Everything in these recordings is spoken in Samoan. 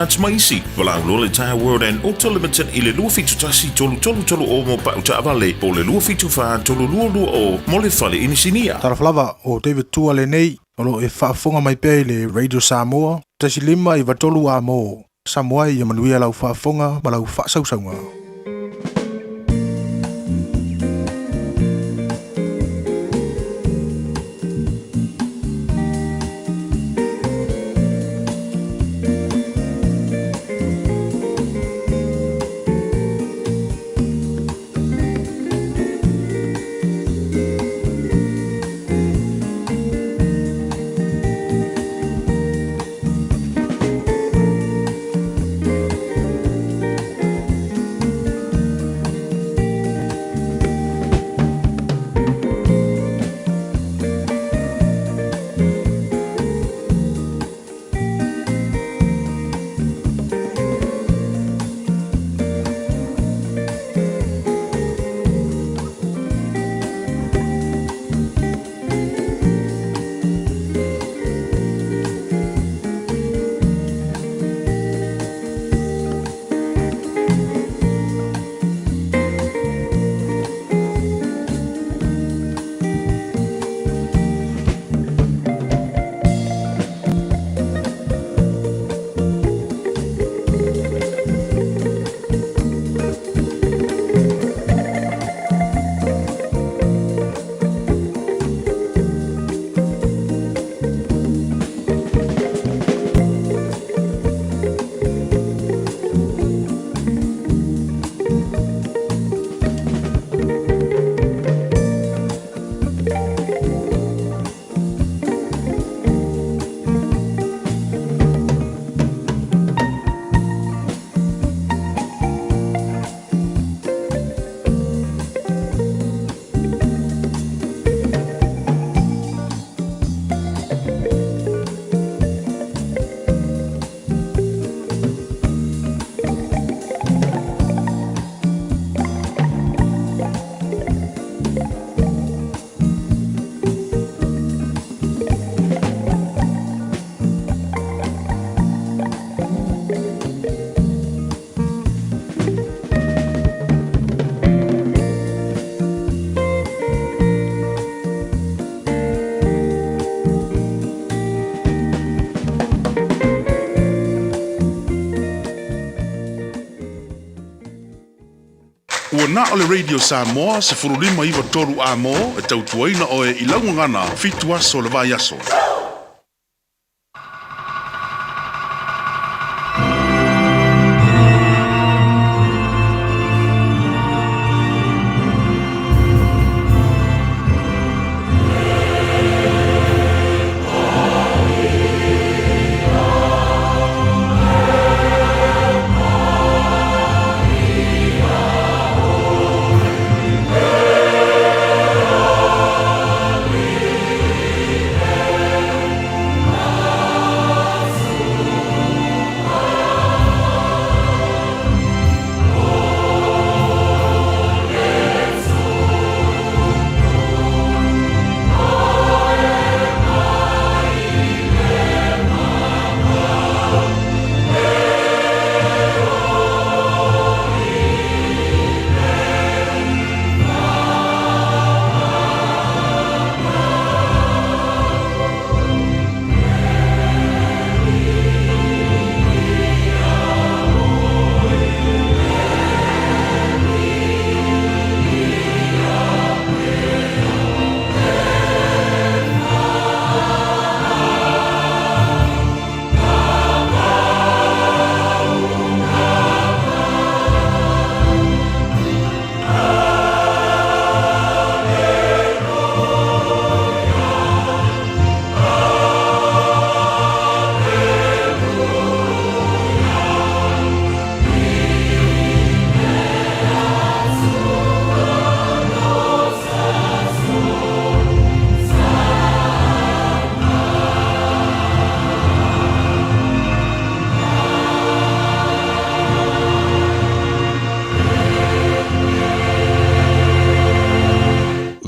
Parts ma isi. Valaau loa le Tyre World and Auto Limited i le 271 3330 mo pau taavale po o le 274 3220 mo le fale inisinia. Talofa lava, o David Tua lenei, o lo o e faafofoga mai pea i le Radio Samoa, 1 5 9 3 A mo Samoa ia manuia lau faafofoga ma lau faasausauga. Ua na o le Radio Samoa 15 9 3 A mo e tautuaina oe i lau gagana 7 aso o le vaiaso.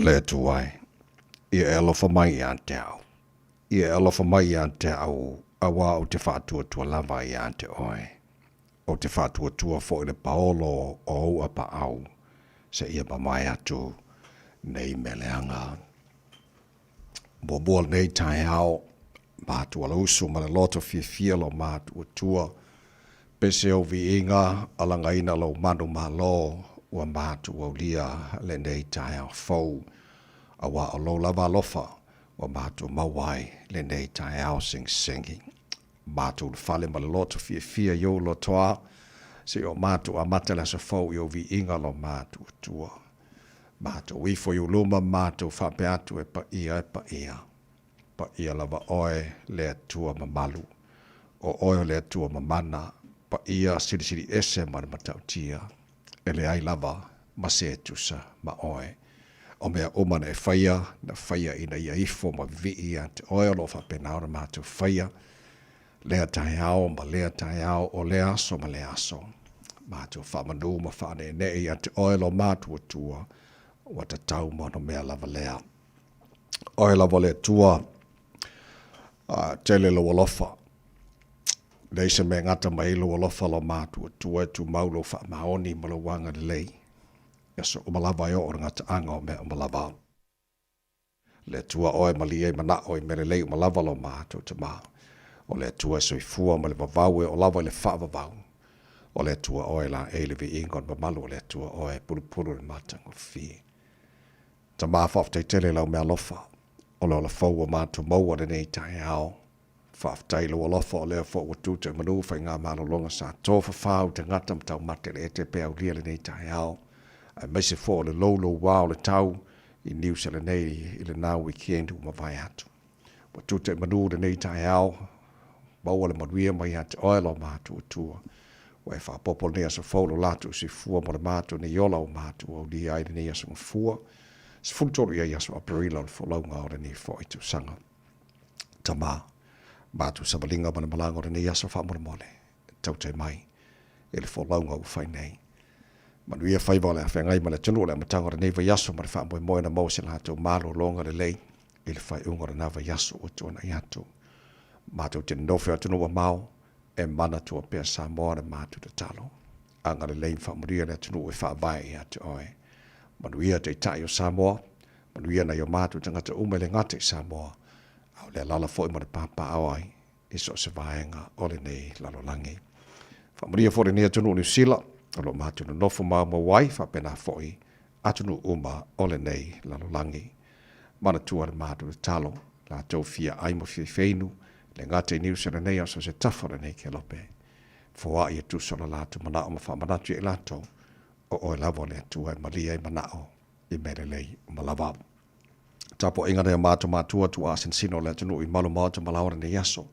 Le Atua e, ia e alofa mai ia te au. Ia e alofa mai ia te au. Auā ou te faatuatua lava iā te oe. Ou te faatuatua foi le paolo o ou apaau seia mamae atu nei mea leaga. Muamua lenei taeao, matua lausu ma le loto fiafia lo matuatua, pese ou viiga alagaina lou manumalo ua matuaulia lenei taeao fou, auā o lou lava alofa ua matou maua ai lenei taeao segisegi. Matou le fale ma le loto fiafia i ou lotoa, seia o matou amata le aso fou i ou viiga lo matuatua. Matou ifo i ou luma matou faapea atu e paia e paia. Paia lava oe le Atua mamalu. O oe o le Atua mamana, paia silisili ese ma le matautia. E leai lava ma se e tusa ma oe. O mea uma na e faia, na faia ina ia ifo ma vivii ia te oe o lo o faapena ona matou faia, lea taeao ma lea taeao, o lea aso ma lea aso. Matou faamanū ma faaneenee ia te oe lo matou Atua, ua tatau ma ona mea lava lea. Oe lava le Atua, a tele lou alofa. Leai se mea e gata mai ai lou alofa lo matou Atua e tumau lou faamaoni ma lou agalelei. I aso uma lava e oo le gataaga o mea uma lava. Le Atua oe e malie ai manao i mea lelei uma lava lo matou Tama. O le Atua e soifua ma le vavau e oo lava i le faavavau. O le Atua oe e laei le viiga o le mamalu o le Atua oe e pulupulu le matagofie. Tama faafetai tele i lau meaalofa o le ola fou ua matou maua lenei taeao. Faafetai i lou alofa o lea foi ua tuta i manu faigamalologa sa tofafau tagata ma taumate i le ete pe aulia lenei taeao, aemaise foi o le louloua o le tau i Niu Sila nei i lena weekend ua mavae atu. Ua tuta i manu lenei taeao, maua le manuia mai ia te oe lo matou Atua. Ua e faaopoopo lenei aso fou lo latou soifua mo le matou nei ola ua matou aulia ai lenei aso gafua, 13 i ai aso Aperila o le folauga o lenei foi tausaga. Tama, matou savaliga ma le malaga o lenei aso faamolemole, tautai mai i le folauga ua fai nei. Manuia faiva o le a feagai ma le atunuu o le amataga o lenei vaiaso ma le faamoemoe na maua se latou malologa lelei i le faaiuga o lena vaiaso ua tuanai atu. Matou te nonofo i atunuu mamao e manatua pea Samoa le matou tatalo. Agalelei ma faamanuia le atunuu e faavae ia te oe. Manuia Taitai o Samoa, manuia nai o matou tagata uma e le gata i Samoa, a o le alala foi ma le papaaao ai i so o se vaega o lenei lalolagi. Faamanuia foi lenei atunuu o Niu Sila, o lo o matou nonofo maumau ai faapena foi atunuu uma o lenei lalolagi. Manatua le matou tatalo, latou fia ai ma fia feinu, le gata i Niu Sila nei a o so o se tafa o lenei kelope. Foai e tusa o le latou manao ma faamanatu ia i latou, o oe lava o le Atua e malie ai manao i mea lelei uma lava. Tapuaiga nei o matou matua tuaa sinosino o le atunuu i malu maota ma laoa lenei aso.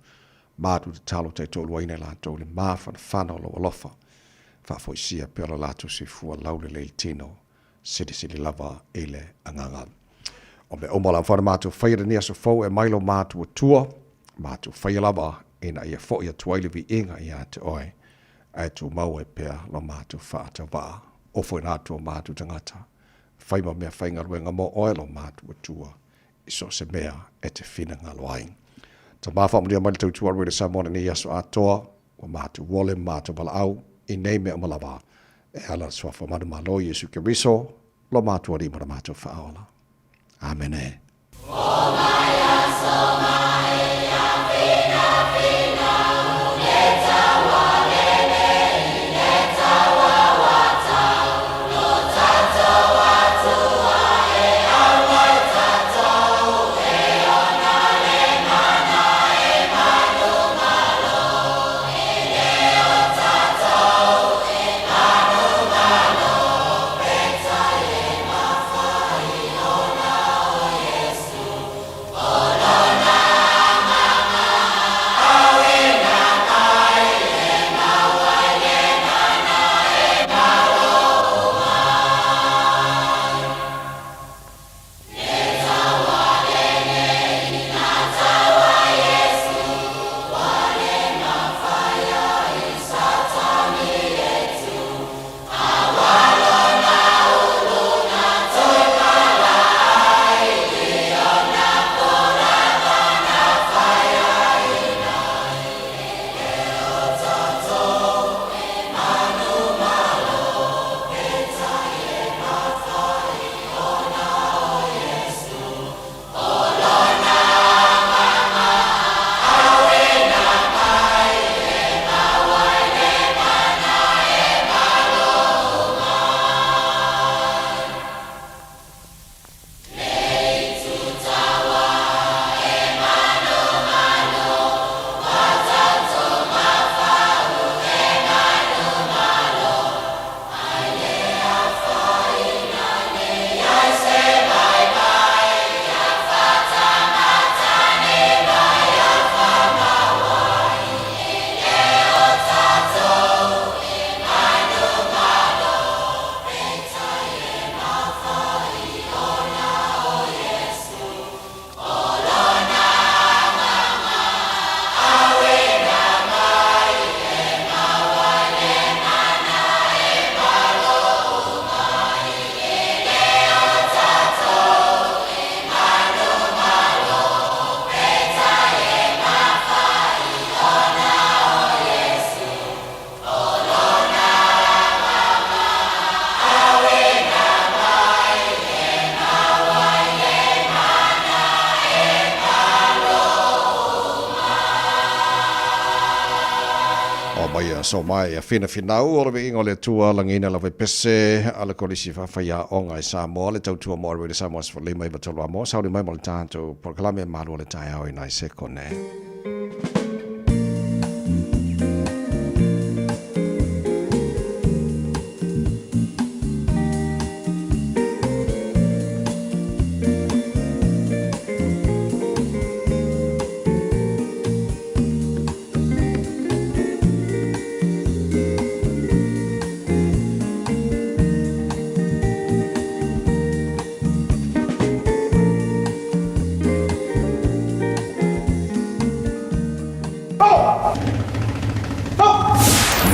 Matou tatalo taitoaluaina i latou le mafanafana o lou alofa. Faafoisia pea lo latou soifua laulelei le tino, silisili lava i le agaga. O mea uma o le a mafai ona matou faia lenei aso fou e mai lo matou Atua, matou faia lava ina ia foi atu ai le viiga ia te oe, ae tumau ai pea lo matou faatauvaa. Ofoina atu o matou tagata, fai ma mea faigaluega mo oe lo matou Atua, i so o se mea e te finagalo ai. Tama faamanuia mai le tautua Radio Samoa lenei aso atoa, ua matou ole ma matou valaau i nei mea uma lava, e ala le suafa manumalo Iesu Keriso, lo matou Alii ma lo matou Faaola. Amene. lenei aso mai a finafinau o le viiga o le Atua lagiina lau pese a le Kolisi Faafaiaoga i Samoa le tautua mo Radio Samoa 15 93 Amoa sauni mai mo le tatou polokalame malu o le taeao i nai sekone.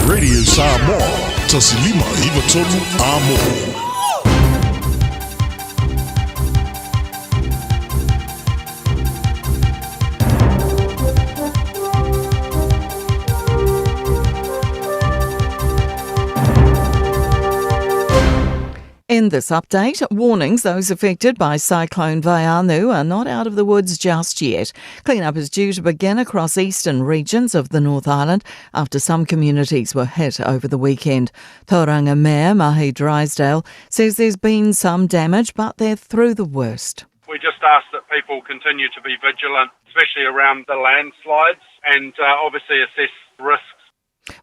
Radio Samoa, 1593 Amo. In this update, warnings those affected by Cyclone Vaianu are not out of the woods just yet. Cleanup is due to begin across eastern regions of the North Island after some communities were hit over the weekend. Tauranga Mayor Mahi Drysdale says there's been some damage, but they're through the worst. We just ask that people continue to be vigilant, especially around the landslides, and obviously assess risks.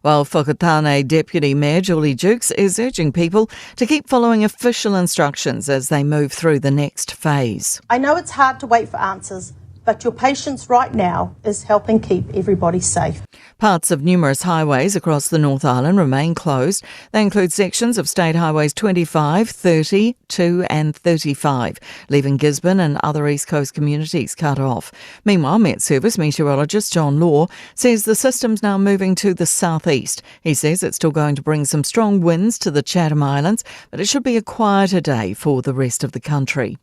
While Whakatane Deputy Mayor Julie Jukes is urging people to keep following official instructions as they move through the next phase. I know it's hard to wait for answers, but your patience right now is helping keep everybody safe. Parts of numerous highways across the North Island remain closed. They include sections of state highways 25, 30, 2 and 35, leaving Gisborne and other East Coast communities cut off. Meanwhile, Met Service meteorologist John Law says the system's now moving to the southeast. He says it's still going to bring some strong winds to the Chatham Islands, but it should be a quieter day for the rest of the country.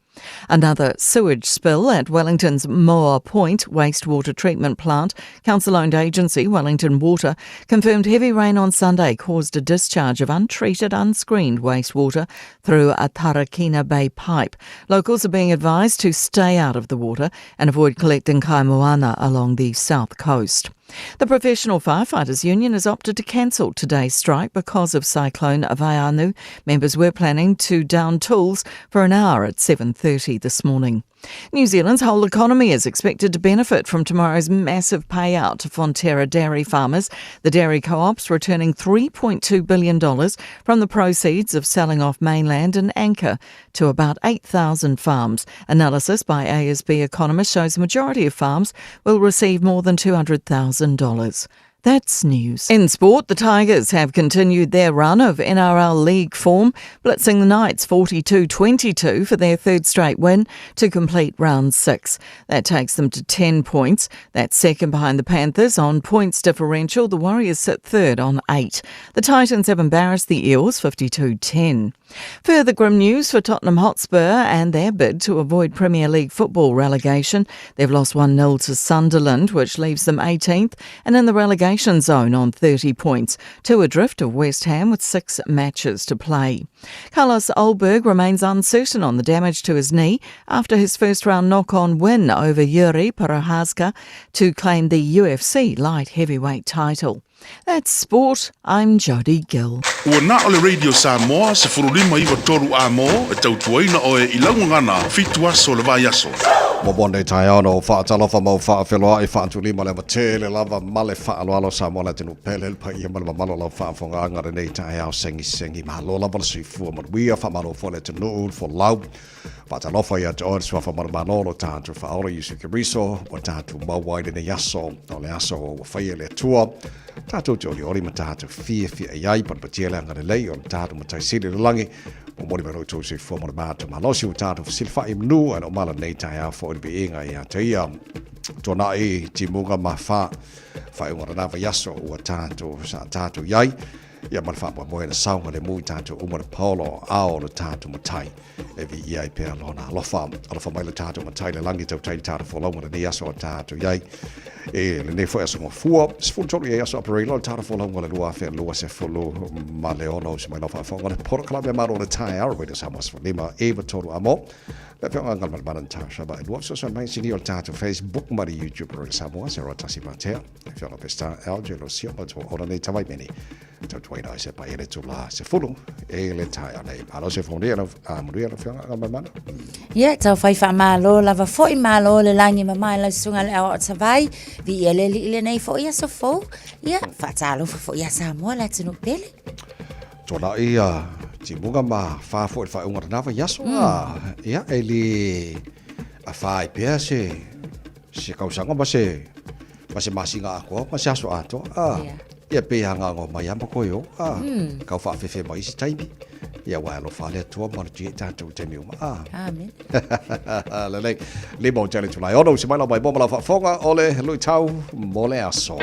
Another sewage spill at Wellington's Moa Point wastewater treatment plant. Council-owned agency Wellington Water confirmed heavy rain on Sunday caused a discharge of untreated, unscreened wastewater through a Tarakina Bay pipe. Locals are being advised to stay out of the water and avoid collecting kaimoana along the south coast. The Professional Firefighters Union has opted to cancel today's strike because of Cyclone Vaianu. Members were planning to down tools for an hour at 7:30 this morning. New Zealand's whole economy is expected to benefit from tomorrow's massive payout to Fonterra dairy farmers. The dairy co-ops returning $3.2 billion from the proceeds of selling off mainland and Anchor to about 8,000 farms. Analysis by ASB economists shows the majority of farms will receive more than $200,000. That's news. In sport, the Tigers have continued their run of NRL League form, blitzing the Knights 42-22 for their third straight win to complete round 6. That takes them to 10 points. That's second behind the Panthers on points differential. The Warriors sit third on 8. The Titans have embarrassed the Eels 52-10. Further grim news for Tottenham Hotspur and their bid to avoid Premier League football relegation. They've lost 1-0 to Sunderland, which leaves them 18th and in the relegation zone on 30 points, 2 adrift of West Ham with 6 matches to play. Carlos Ulberg remains uncertain on the damage to his knee after his first-round knock-on win over Yuri Prochazka to claim the UFC light heavyweight title. That's sport. I'm Jodie Gill. Ua na o le Radio Samoa 1593 A mo e tautuaina oe i lau gagana 7 aso o le vaiaso. Mo bonei taeao na o faatalofa ma o faafeloaʻi faatulima le avatele lava ma le faaaloalo Samoa le atunuu pele le paia ma le mamalu o lau faafogaaga lenei taeao segisegi malo lava le soifua manuia faamalo foi le atunuu le folau Faatalofa ia te oe le Suafa Manumalo lo tatou Faaola Iesu Keriso ua tatou maua ai lenei aso o le aso ua faia e le Atua tatou te olioli ma tatou fiafia i ai patapatia le agalelei o le tatou Matai Sili i le lagi momoli mai lo outou soifua ma le matou malosi ua tatou fesilafai i manu ae noo mala lenei taeao foi le viiga ia te ia tuanai timuga ma fa faaiuga o lena vaiaso ua tatou sa tatou i ai. Ia ma le faamoemoe na saogalemu i tatou uma le paolo ao o le tatou Matai e viia ai pea Lona alofa. Alofa mai le tatou Matai i le lagi tautai i le tatou folauga lenei aso a tatou i ai. E lenei foi aso Gafua, 13 i ai aso Aperila o le tatou folauga le 2026 uso mai lau faafofoga le polokalame malo o le taeao Radio Samoa 15 93 amo. Le afioga Galumalemana Natasha Vaelua fesoasoani mai sini o le tatou Facebook ma le YouTube Radio Samoa 01 Matea. Le afioga Pestar LJ Losio ma to ona nei tavaimene. Tautuaina ai se pai ele tula se fulu e le taeao nei. Malo se fonu ia a manuia lau afioga Galumalemana. Ia, tau fai faamalo lava foi, malo le lagi mamae lau susuga le aoao Tavai, viia le alii lenei foi aso fou, ia, faatalofa foi ia Samoa le atunuu pele. Tuanai a timuga ma fa foi le faaiuga o lena vaiaso, a, ia, e le afa ai pea se, se kausaga ma se, ma se masina atoa ma se aso atoa, a, ia, pei e agaga mai lava ma toe o, a, kau faafefe mai isi taimi, ia, aua e alofa lava le Atua ma malutia i tatou i taimi uma, a. Amene. Lelei, lima o tele Tulae ono, usi mai lau maimoa ma lau faafofoga o le luitau mo le aso.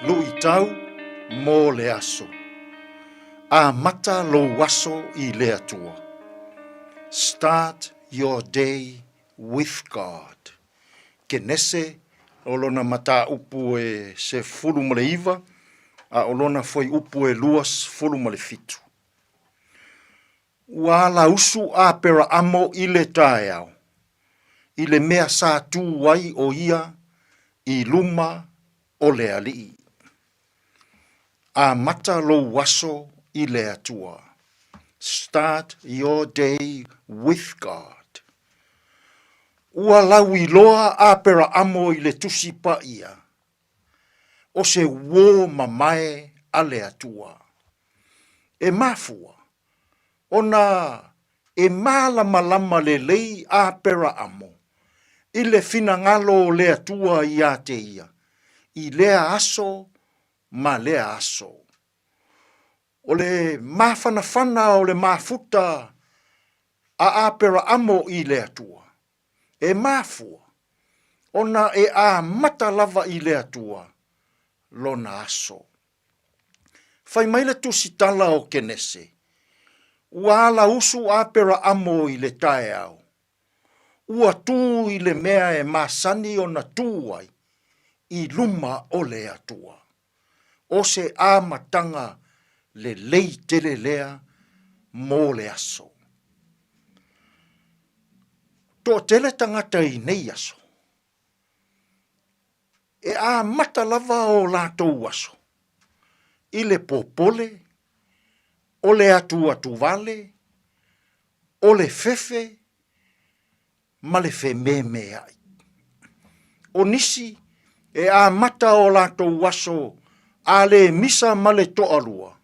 Luitau mo le aso. Amata lou aso i le Atua. Start your day with God. Kenese, o lona mataupu e 19, a o lona fuaiupu e 27. Ua alausu a Aperaamo i le taeao, i le mea sa tū ai ʻo ia i luma o le alii. Amata lou aso i le Atua. Start your day with God. Ua lauiloa a Aperaamo i le Tusi Paia, o se uō mamae a le Atua. E mafua ona e mālamalama lelei a Aperaamo i le finagalo o le Atua iā te ia, i lea aso ma lea aso. O le mafanafana o le mafuta a Aperaamo i le Atua, e mafua ona e amata lava i le Atua lona aso. Fai mai le tusitala o Kenese, Ua alausu Aperaamo i le taeao, ua tū i le mea e masani ona tū ai i luma o le Atua. O se amataga lelei tele lea mo le aso. Toatele tagata i nei aso, e amata lava o latou aso i le popole, o le atuatuvale, o le fefe ma le fememeai. O nisi e amata o latou aso a le misa ma le toalua,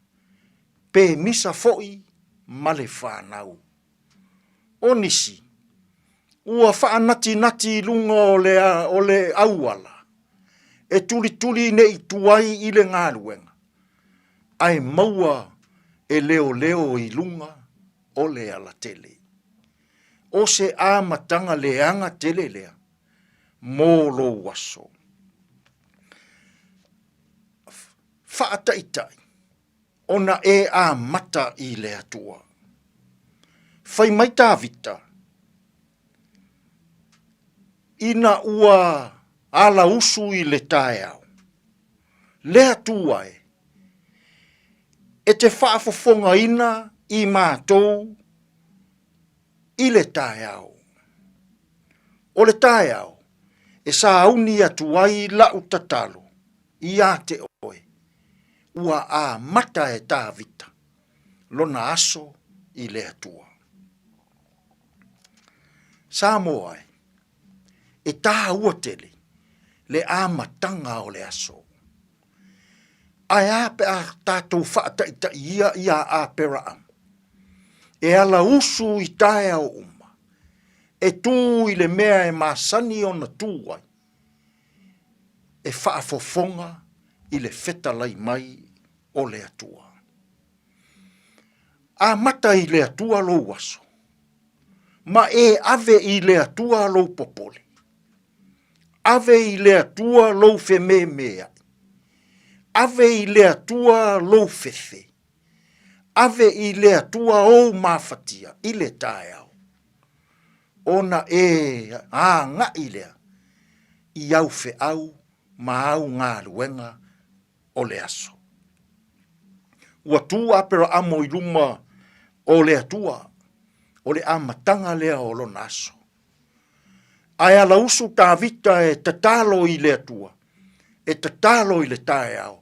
pe misa foi ma le fanau. O nisi, ua faanatinati i luga o le, o le auala, e tulituli ne i tuai i le galuega, ae maua e leoleo i luga o le alatele. O se amataga leaga tele lea mo lou aso. Faataitai ona e amata i le Atua. Fai mai Tavita, ina ua alausu i le taeao, le Atua e, e te faafofogaina i matou i le taeao. O le taeao e sauni atu ai la'u tatalo iā te oe, ua amata e Tavita lona aso i le Atua. Samoa e, e tāua tele le amataga o le aso. Ae a pe a tatou faataitaia iā Aperaamu, e ala usu i taeao uma, e tū i le mea e masani ona tū ai, e faafofoga i le fetalai mai o le Atua. Amata i le Atua lou aso, ma e ave i le Atua lou popole. Ave i le Atua lou fememeaʻi. Ave i le Atua lou fefe. Ave i le Atua ou mafatia i le taeao, ona e agaʻi lea i au feau ma au galuega o le aso. Ua tu Aperaamo i luma o le Atua, o le amataga lea o lona aso. Ae alausu Tavita e tatalo i le Atua, e tatalo i le taeao,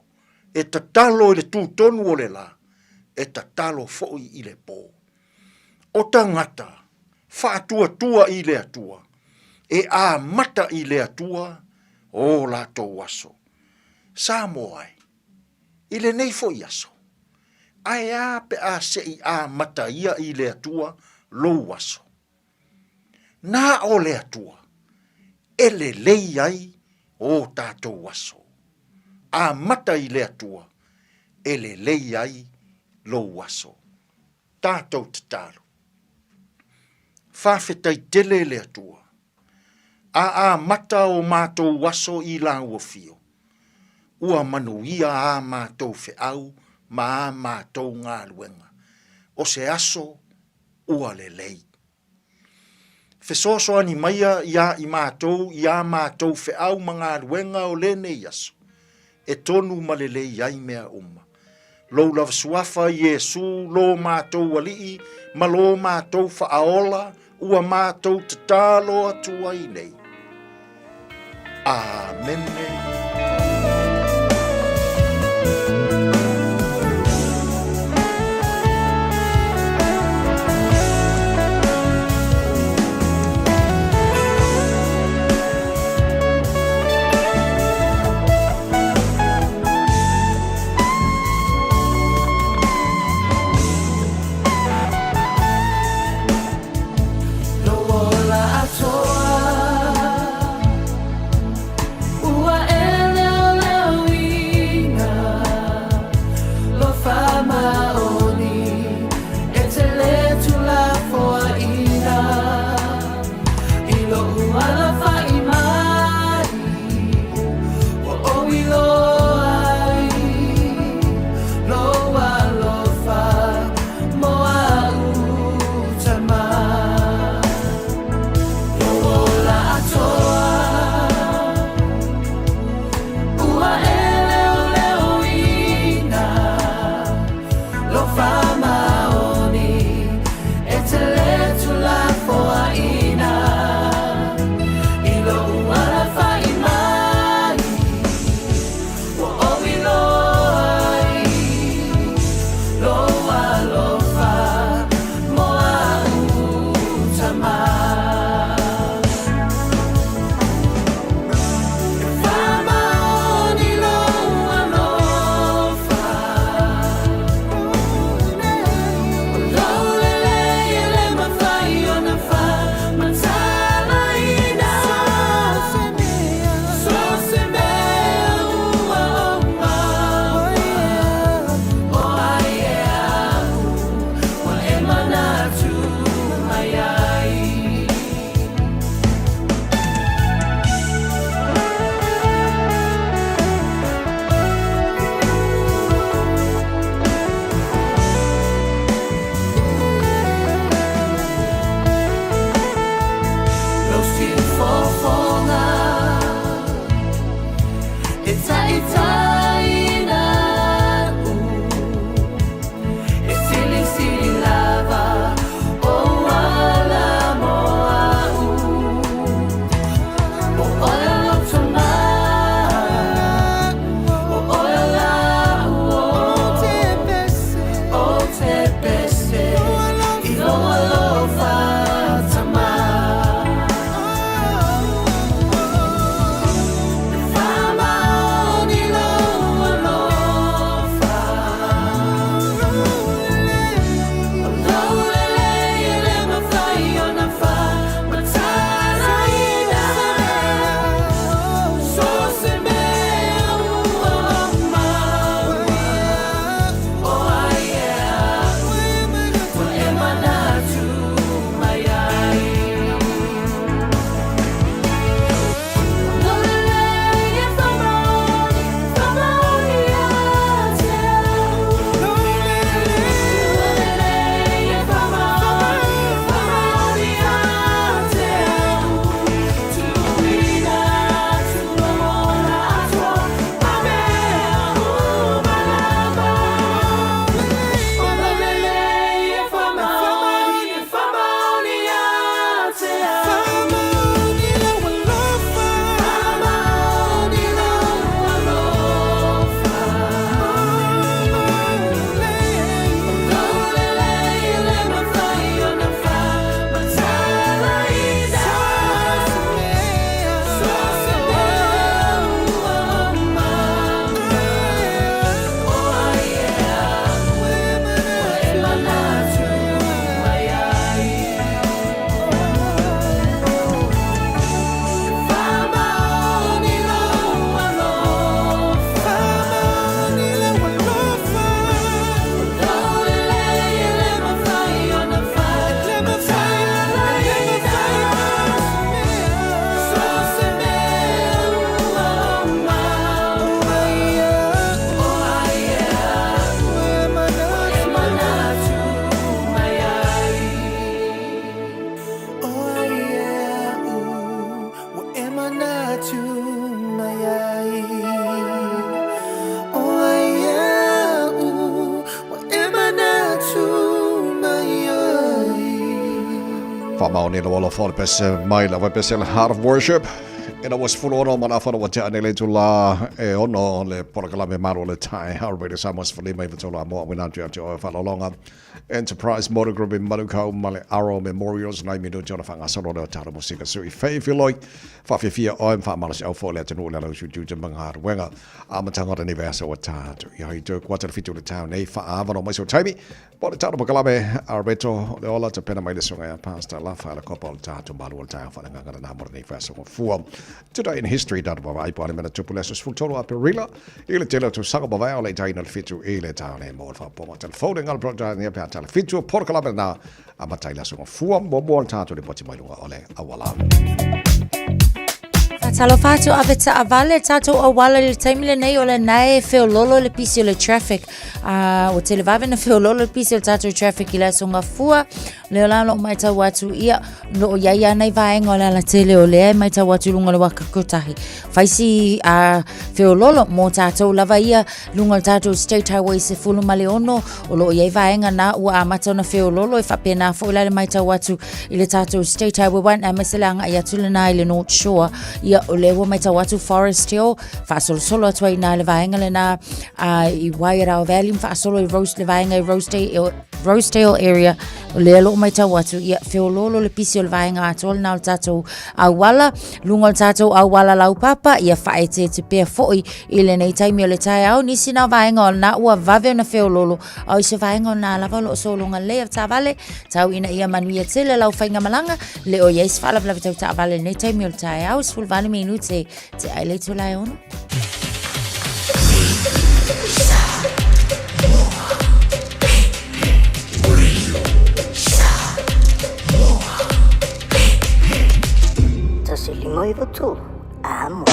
e tatalo i le tūtonu o le lā, e tatalo foi i le pō. O tagata faatuatua i le Atua, e amata i le Atua o latou aso. Samoa e, i lenei foi aso, ae a pe a se i amata ia i le Atua lou aso? Na o le Atua e lelei ai o tatou aso. Amata i le Atua e lelei ai lou aso. Tatou tatalo. Faafetai tele le Atua. A amata o matou aso i lau afio, ua manuia a matou feau ma a matou galuega. O se aso ua lelei. Fesoasoani maia iā i matou i ā matou feau ma galuega o lenei aso, e tonu ma lelei ai mea uma. Lou lava suafa Iesu lo matou Alii ma lo matou Faaola ua matou tatalo atu ai nei. Amene. Faamaoni lau alofa o le pese mai la pese le Heart of Worship. Ina ua 16 ma na whana wa te ane le tula e ono le polokalame maru o le tai hao Radio Samoa 15 i vatolo a moa wina atu atu o whalolonga. Enterprise Motor Group i Manukau ma le Aro Memorials nai minuti ona whangasolo leo taro musika sui whai Whawhiwhia oe ma whaamalasi au fo le atunuu le lau sutu te mangaruenga. A matanga o lenei vaiaso ua tātou i ai toe kuata le fitu o le tau nei whaavano mai so taimi. Po le tau pakalame a Roberto le ola te pena mai le songa ia Pastor La Whaela Kopa o le tātou malu o le taeao whalenganga na mo lenei vaiaso ngā fua. Today in history tātou pawa ai po ale mena tupu le aso 13 Aperila i le tele o tausaga mavae o le itaina le fitu i le tau nei mo le whaponga telefone ngā le project ni pea tale fitu o porokalame na A matai le aso gafua muamua o le tatou lipoti mai luga o le auala. Faatalofa atu ave taavale tatou auala i le taimi lenei o lenei e feololo le pisi o le traffic. Ua tele vave na feololo le pisi o le tatou traffic i le aso gafua. Lea la loo maitau atu ia loo iai a nai vaega o le alatele o lea e maitau atu i luga o le waka kotahi. Faisi feololo mo tatou lava ia luga o le tatou State Highway 16 o loo iai vaega na ua amata ona feololo e faapena foi la le maitau atu i le tatou State Highway 1 aemaise le agai atu lena i le North Shore ia o lea ua maitau atu Forest Hill faasolosolo atu ai i le vaega lena i Waiarao Valley ma faasolo i Rose, le vaega i Rosedale, Rosedale area o lea loo maitau atu ia feololo le pisi o le vaega atoa lena o le tatou auala luga o le tatou auala laupapa ia faaeteete pea foi i lenei taimi o le taeao nisi na vaega o lena ua vave ona feololo a o se vaega o lena lava o loo sologa lelei a taavale tau ina ia manuia tele lau faigamalaga le o iai se faalavelave tau taavale lenei taimi o le taeao 18 minute te ai le itula e ono. 1 5 9 3, Amo.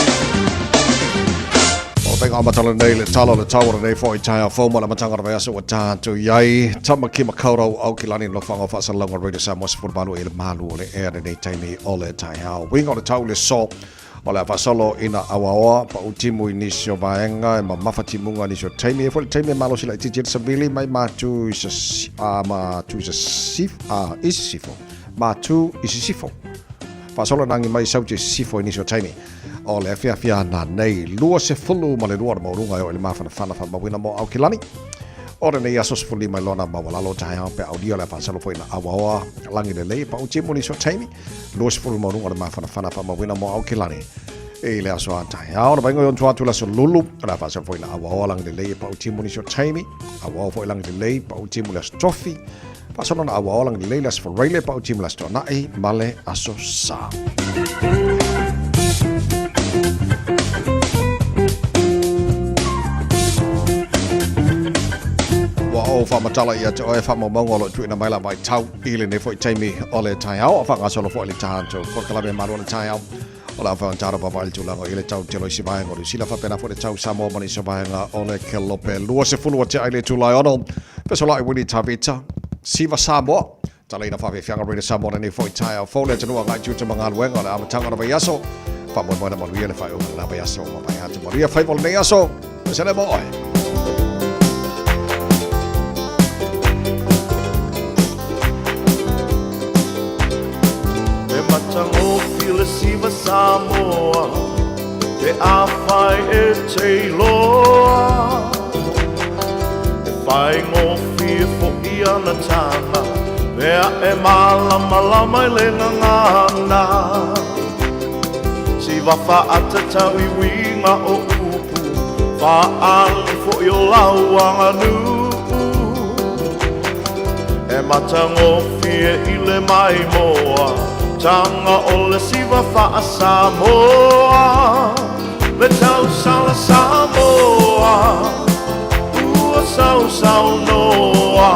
O le matala nei le tala o le tau o lenei foi taeao fou ma le amataga o le vaiaso ua tatou i ai. Tamaki Makaurau Aukilani nofoaga o faasalalauga Radio Samoa 18 i le malu o le ea lenei taimi o le taeao. Uiga o le tau le so o le a faasolo ina auaoa pau timu i nisi o vaega e mamafa timuga i nisi o taimi. E foi le taimi e malosi laitiiti ai le savili mai matu i sa, a, matu i sa sif, a, i sisifo. Matu i sisifo. Faasolo nagi mai sau te sisifo i nisi o taimi. O le afiafi ana nei 22 o le maualuga e oo i le mafanafana faamauina mo Aukilani. O lenei aso 15 i lona maualalo taeao pe aulia le a faasolo foi na auaoa lagi lelei e pau timu nisi o taimi. 20 maualuga o le mafanafana faamauina mo Aukilani. I le aso a taeao, na vainga i ontu atu le aso lulu, o le a faasolo foi na auaoa lagi lelei e pau timu nisi o taimi. Auaoa foi lagi lelei pau timu le aso tofi. Faasolo na auaoa lagi lelei le aso Faraile pau timu le aso Toanai ma le aso Sa. Ua ou faamatala ia te oe faamaumauga o lo o tuuina mai la vaitau i lenei foi taimi o le taeao a faagasolo foi le tatou polokalame malo o le taeao o le a whaantara vava i le tulaga i le tau telo i si vaega o Niu Sila faapena foi le tau Samoa ma nisi o vaega o le Kelope 20 o te ai le itula e ono Fesolai Willie Tavita Siva Samoa Taleina Faafefiaga Radio Samoa lenei foi taeao fou le atunuu agai tiute ma galuega o le amataga o le vaiaso faamoemoe na manuia le faaiuga o lena vaiaso ma vae atu manuia faiva o lenei aso Pesele mo oe. E matagofie le siva Samoa Pe afai e te iloa E faigofie foi ana taga Mea e malamalama i le gagana Siva faatatau i uiga o upu Faaali foi o lau aganuu E matagofie i le maimoa Taga o le siva faa-Samoa Le tausala Samoa Ua sausaunoa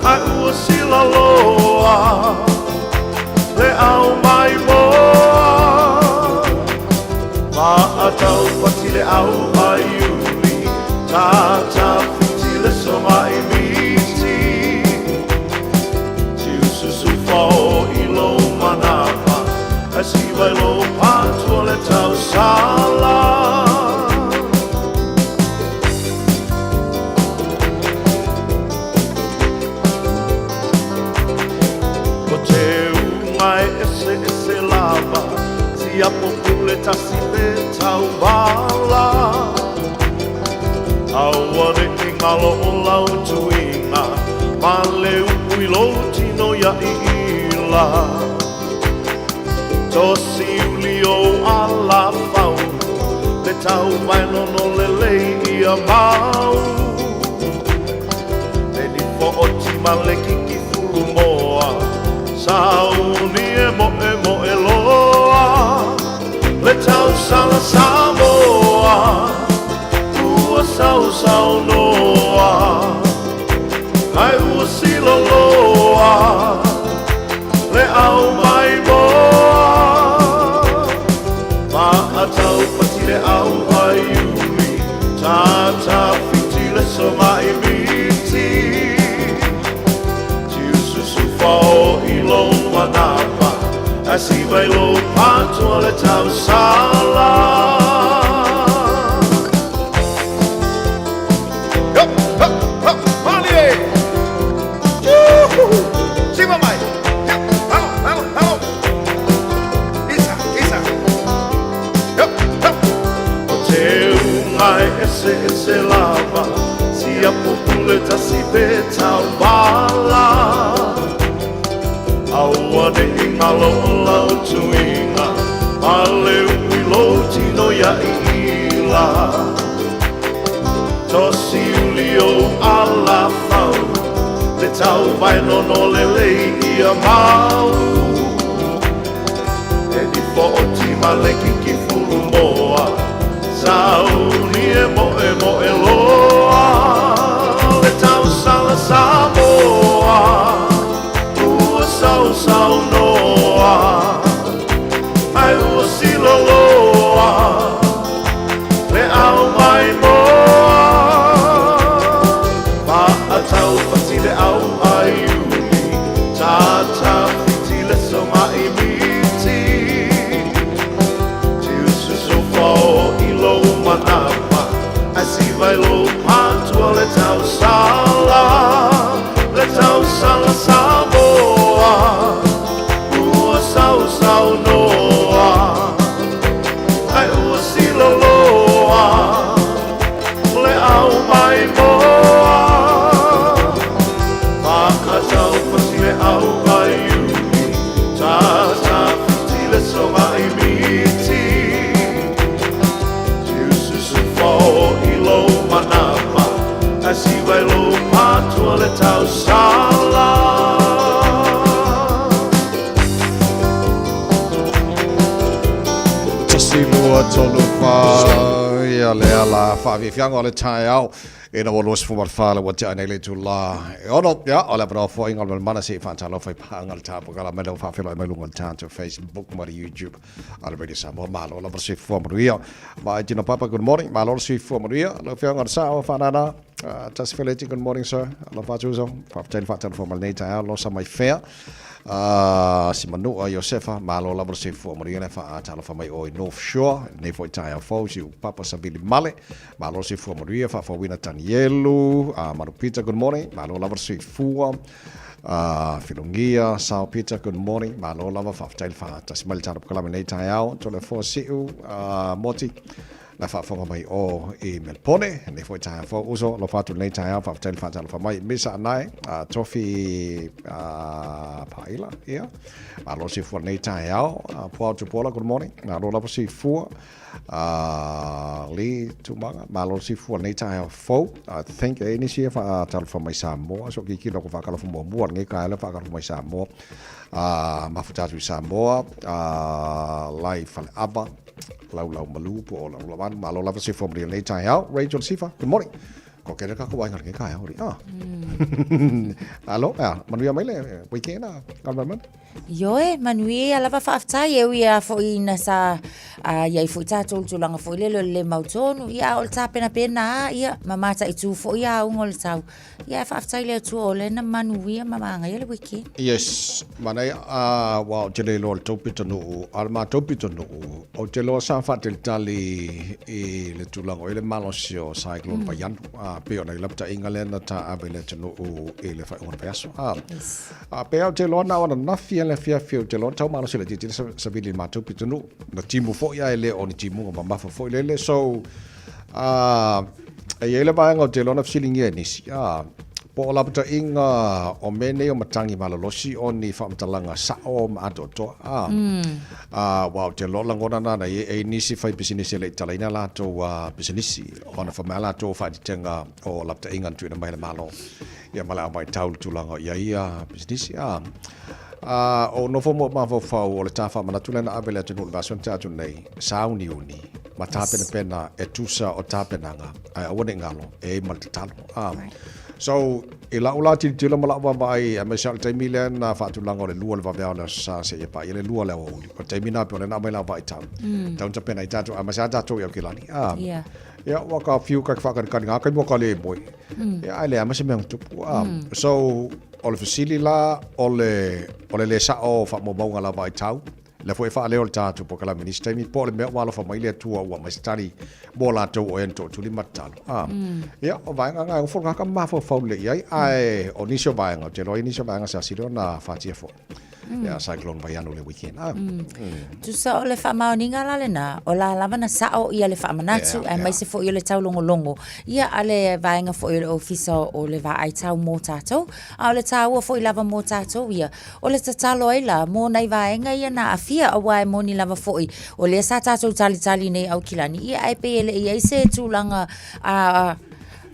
Ae ua silaloa Le au maimoa Maataupati le au a Iuli Tatafiti le soga i miti Tiususu fao i lou manava Ae siva i lou patua le tausala. Ko te e eseese lava, siapo pule tasi pe tauvala. Aua neʻi galo o lau tuiga, ma le upu i lou tino ia iila. Tosi uli ou alafau, le tauvaenono lelei ia mau. Le nifo o tima le kiki fulumoa, sauni e moemoe loa. Le tausala Samoa, ua sausaunoa, ae ua siloloa le au maimoa. Maataupati le au aiuli, tatafiti le somaimiti. Tiususu fao i lou manava, ae siva i lou patoa le tausala. Yup, hup, hup, malie! Yuhu! Siva mai! Yup, alo, alo, alo! Isa, isa! Yup, hup! O te unga e eseese lava, siapo pule tasi pe tauvala. Aua neʻi galo o lau tuiga, ma le upu i lou tino ia iila. Tosi uli ou alafau, le tauvaenono lelei ia mau. E nifo o tima le kiki fulumoa, sauni e moemoe loa. Le tausala Samoa, ua sausaunoa, ae ua siloloa le au maimoa. Maataupati le au aiuli, tatafiti le somaimiti. Tiususu fao i lou manava, ae siva i lou patoa le tausala. Le tausala Samoa, ua sausaunoa, ae ua siloloa le au maimoa. Maataupati le au aiuli, tatafiti le somaimiti. Tiususu fao i lou manava, ae siva i lou patoa le tausala. Tasi lua tolu whā ia le ala whaafiafiaga o le taeao ina ua 24 le ua tea nei le itulā e ono ia o le avanoa foi i Galumalemana se i faatalofa i paaga le tapokala mai le ua faafeiloai mai luga o le tatou Facebook ma le YouTube a le Radio Samoa. Malo lava le soifua manuia. Vaai Tino Papa, good morning. Malo le soifua manuia. Lau Afioga o le Sao Whanana, Tasi Feleti, good morning sir. Alofa atu uso. Faafetai le faatalofa mai lenei taeao, losa mai fea. Si Manua Iosefa, malo lava le soifua manuia le faatalofa mai o i North Shore, lenei foi taeao fou, si u Papa Savili Male, malo le soifua manuia, faafouina Tanielu, Manu Peter, good morning, malo lava le soifua. Filogia, Sao Peter, good morning, malo lava, faafetai le faatasi mai le tatou polokalame lenei taeao, Toleafoa Siu, Moti, la faafofoga mai o i Melpone, lenei foi taeao fou, uso, alofa atu lenei taeao, faafetai le faatalofa mai, Misa Anae, Tofi Paila, ia, malo soifua lenei taeao, Puao Tupuola, good morning, malo lava soifua, Lee Tumaga, malo le soifua lenei taeao fou. I think e nisi e faatalofa mai Samoa, so kikilo ko faatalofa muamua lenei taeao le faatalofa mai Samoa. Mafuta atu i Samoa, lai Faleava, laulau malu po o lau lavanu, malo lava soifua manuia lenei taeao. Rachel Sifa, good morning. Ko kere ka ko wainga lenei taeao, ri. Ah. Alo, ah, manuia mai le weekend, ah, Ioe, manuia lava faafetai e ui a foi ina sa a i ai foi tatou i le tulaga foi lele o le le mautonu, ia a o le tapenapena lava, ia, ma mataitu foi auga o le tau. Ia, ae faafetai i le Atua o lea na manuia ma manaia le weekend. Yes, manaia, aua ou te le iloa i le tou pitonuu, a o le matou pitonuu, ou te iloa sa faatalitali i le tulaga o i ai le malosi o Cyclone Vaianu, a, pei ona i ai lapataiga lea na taaave i le atunuu i le faaiuga o le vaiaso. A, a pei lava ou te iloa na o ananafi i le afiafi, ou te iloa na tau malosi laitiiti le savili i le matou pitonuu. Na timu foi ae le o ni timuga mamafa foi lele, so, a, E i ai le vaega ou te iloa na fesiligia e nisi, a, po o lapataiga o mea nei o matagi malolosi o ni faamatalaga sao ma atoatoa, a, a, aua ou te iloa o lagona na na i ai, e i ai nisi faipisinisi e le i talaina a latou pisinisi ona fai mai a latou faaeteetega o lapataiga na tuuina mai e le Malo ia ma le au vaitau i le tulaga o i ai pisinisi, a. A, o nofo mo mafaufau o le ta faamanatu lea na ave i le atunuu i le vaiaso na tea atu nei, sauniuni ma tapenapena e tusa o tapenaga, ae aua ne i galo, e i ai ma le tatalo. A, so, i lau la tilotilo ma lau vaavaai, aemaise lava o le taimi lea na faatulaga o le 2 o le vaveao o le Aso Sa seia paia le 2 o le aoauli. O le taimi lena pei o lea na aumai lau vaitau. Tau na tapena ai tatou, aemaise lava tatou i Aukilani. A, ia, ua ka fiu ka faakanikani ngā taimi ua ka le moe. Ia, ae leai ma se mea na tupu. A, so, O le fesili la, o le, o le le sao o faamaumauga lava vaitau, lea foi e faaleo le tatou polokalame i nisi taimi, po o le mea ua alofa mai le Atua ua aumai se tali mo latou o e na tootuli ma tatalo. A, ia, o vaega na e ofo lena ka mafaufau lelei i ai, ae o nisi o vaega, ou te iloa e i ai nisi o vaega sa sili ona fatia foi. Ia, Cyclone Vaianu i le weekend. A, Tusa o le faamaoniga la lena, o la lava na sao ia le faamanatu, aemaise foi o le taulogologo ia a le vaega foi o le Ofisa o le Vaai Tau mō tātou, a o le tāua foi lava mō tātou ia, o le tatalo ai la mō nai vaega ia na aafia, aua e moni lava foi, o lea sa tātou talitali nei Aukilani, ia ae pei e le i ai se tulaga a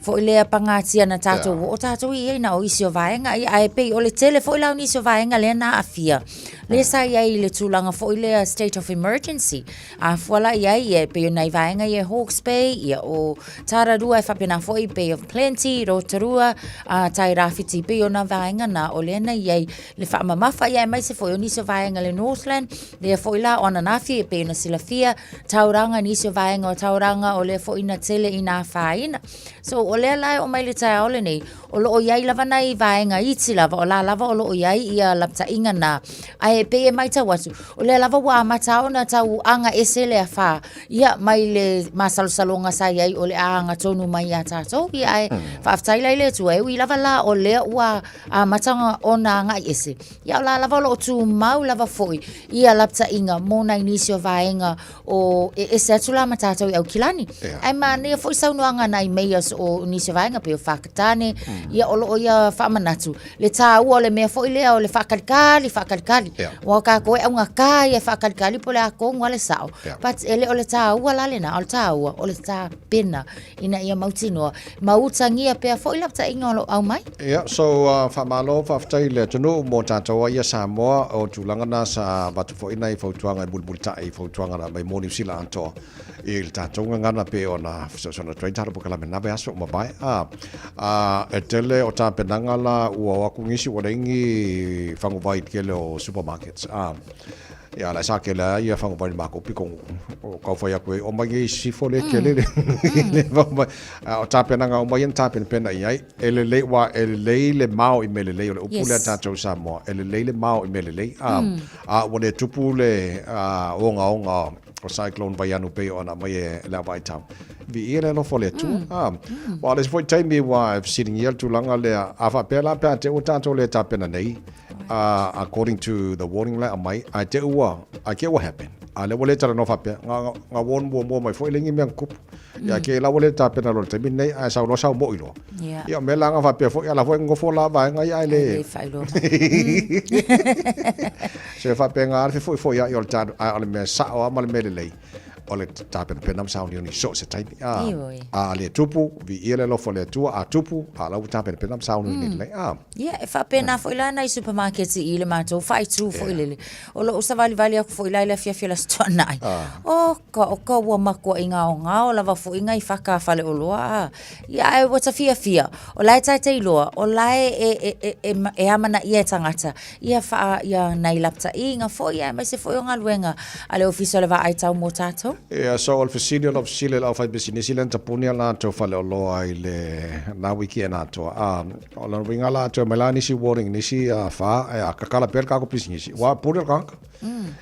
foi lea pagatia na tātou yeah. oo tātou i ai na o isi o vaega ia, ae pei o le tele foi la o nisi o vaega lea na aafia. Lea sa i ai i le tulaga foi lea state of emergency. A fua la i ai ia, e pei o nai vaega ia Hawke's Bay, ia o Tararua e faapena foi Bay of Plenty, Rotorua, a Tairāwhiti, pei o nā vaega na o lea na i ai le faamamafa ia aemaise foi o nisi o vaega le Northland, lea foi la o ananafi e pei ona silafia, Tauranga, nisi o vaega o Tauranga o lea foi na tele i nā whāina. So o lea la e oo mai le taeao lenei, o loo iai lava nai vaega iti lava, o la lava o loo iai ia lapataiga na. Ae e pei e maitau atu, o lea lava ua amata ona tau aga ese le afa, ia mai le masalosaloga sa iai o le a aga tonu mai ia tatou, ia ae faafetai la i le Atua, e ui lava la o lea ua amata ona agai ese, ia o la lava o loo tumau lava foi ia lapataiga mo nai nisi o vaega o e ese atu la ma tātou i Aukilani. Yeah. Ae manaia foi saunoaga nai mayors o nisi o vaega pei o Whakatane, ia o loo ia faamanatu le tāua o le mea foi lea o le faakalikali, faakalikali. Yeah. Ua o kākou e augata ia faakalikali po o le a tonu a le sao. Yeah. But e le o le tāua la lena, o le tāua o le tapena ina ia mautinoa ma utagia pea foi lapataiga o lo o aumai. Ia, so faamalo, faafetai i le atunuu mo tatou ai ia Samoa, o tulaga na sa avatu foi nai fautuaga e mulimulitai i fautuaga na aumai mo Niu Sila atoa i le tatou gagana pei ona fesoasoani atu ai tatou polokalame na vaiaso ua mavae. A, a, e tele o tapenaga la ua o atu nisi ua leai ni faguvai i le tele o supermarkets. A, Ia la sa kele ai ia whango mai mako piko o kau whai aku e o mai i sifo le kele le le whango mai o tapenaga o mai tapenapena i ai e lelei wa e lelei le mao i mea lelei o le upu lea tatou Samoa e lelei le mao i mea lelei a a ua le tupu le ogaoga o Cyclone Vaianu pei ona aumai e le au vaitau viia le alofa o le Atua a wa o le isi foi taimi ua e fesiligia le tulaga lea a faapea la pe a te i ua tatou le tapena nei according to the warning la aumai, ae te ua, I get what happened. A lea ua le talanoa faapea, nga, nga warn muamua mai foi le ngi mea na tupu. Ia ke la ua le tapena loa i le taimi lenei, ae sau loa sau moi loa. Yeah. Ia o mea la nga faapea foi, a la foi nofo la vaega ia ae le... Le faailoa mai. So e faapea nga le fefoifoiai o le tatou, ae o le mea sao lava ma le mea lelei. o le tapenapena ma sauniuni so o se taimi. A, a le tupu, viia le alofa o le Atua, a tupu, a la ua tapenapena ma sauniuni lelei. A. Ia, e faapena foi la nai supermarkets i le matou faaitu foi lele. O lou savalivali atu foi la i le afiafi o le Aso Toonai. O ka, o ka ua matuai gaogao lava foi nai faka a faleoloa a. Ia ae ua ta fiafia, o la e taitai loa, o la e, e, e, e, e, e amanaia e tagata ia faa, ia nai lapataiga foi aemaise foi o galuega a le Ofisa o le Vaai Tau mo tatou. Ia, so o le fesili o lau fesili i le aufaipisinisi lea na tapuni a latou faleoloa i le na wiki ena atoa, a, o lona uiga la toe aumai la nisi warning nisi fa, a kakala pea le tatou pisinisi, ua pule le tagata.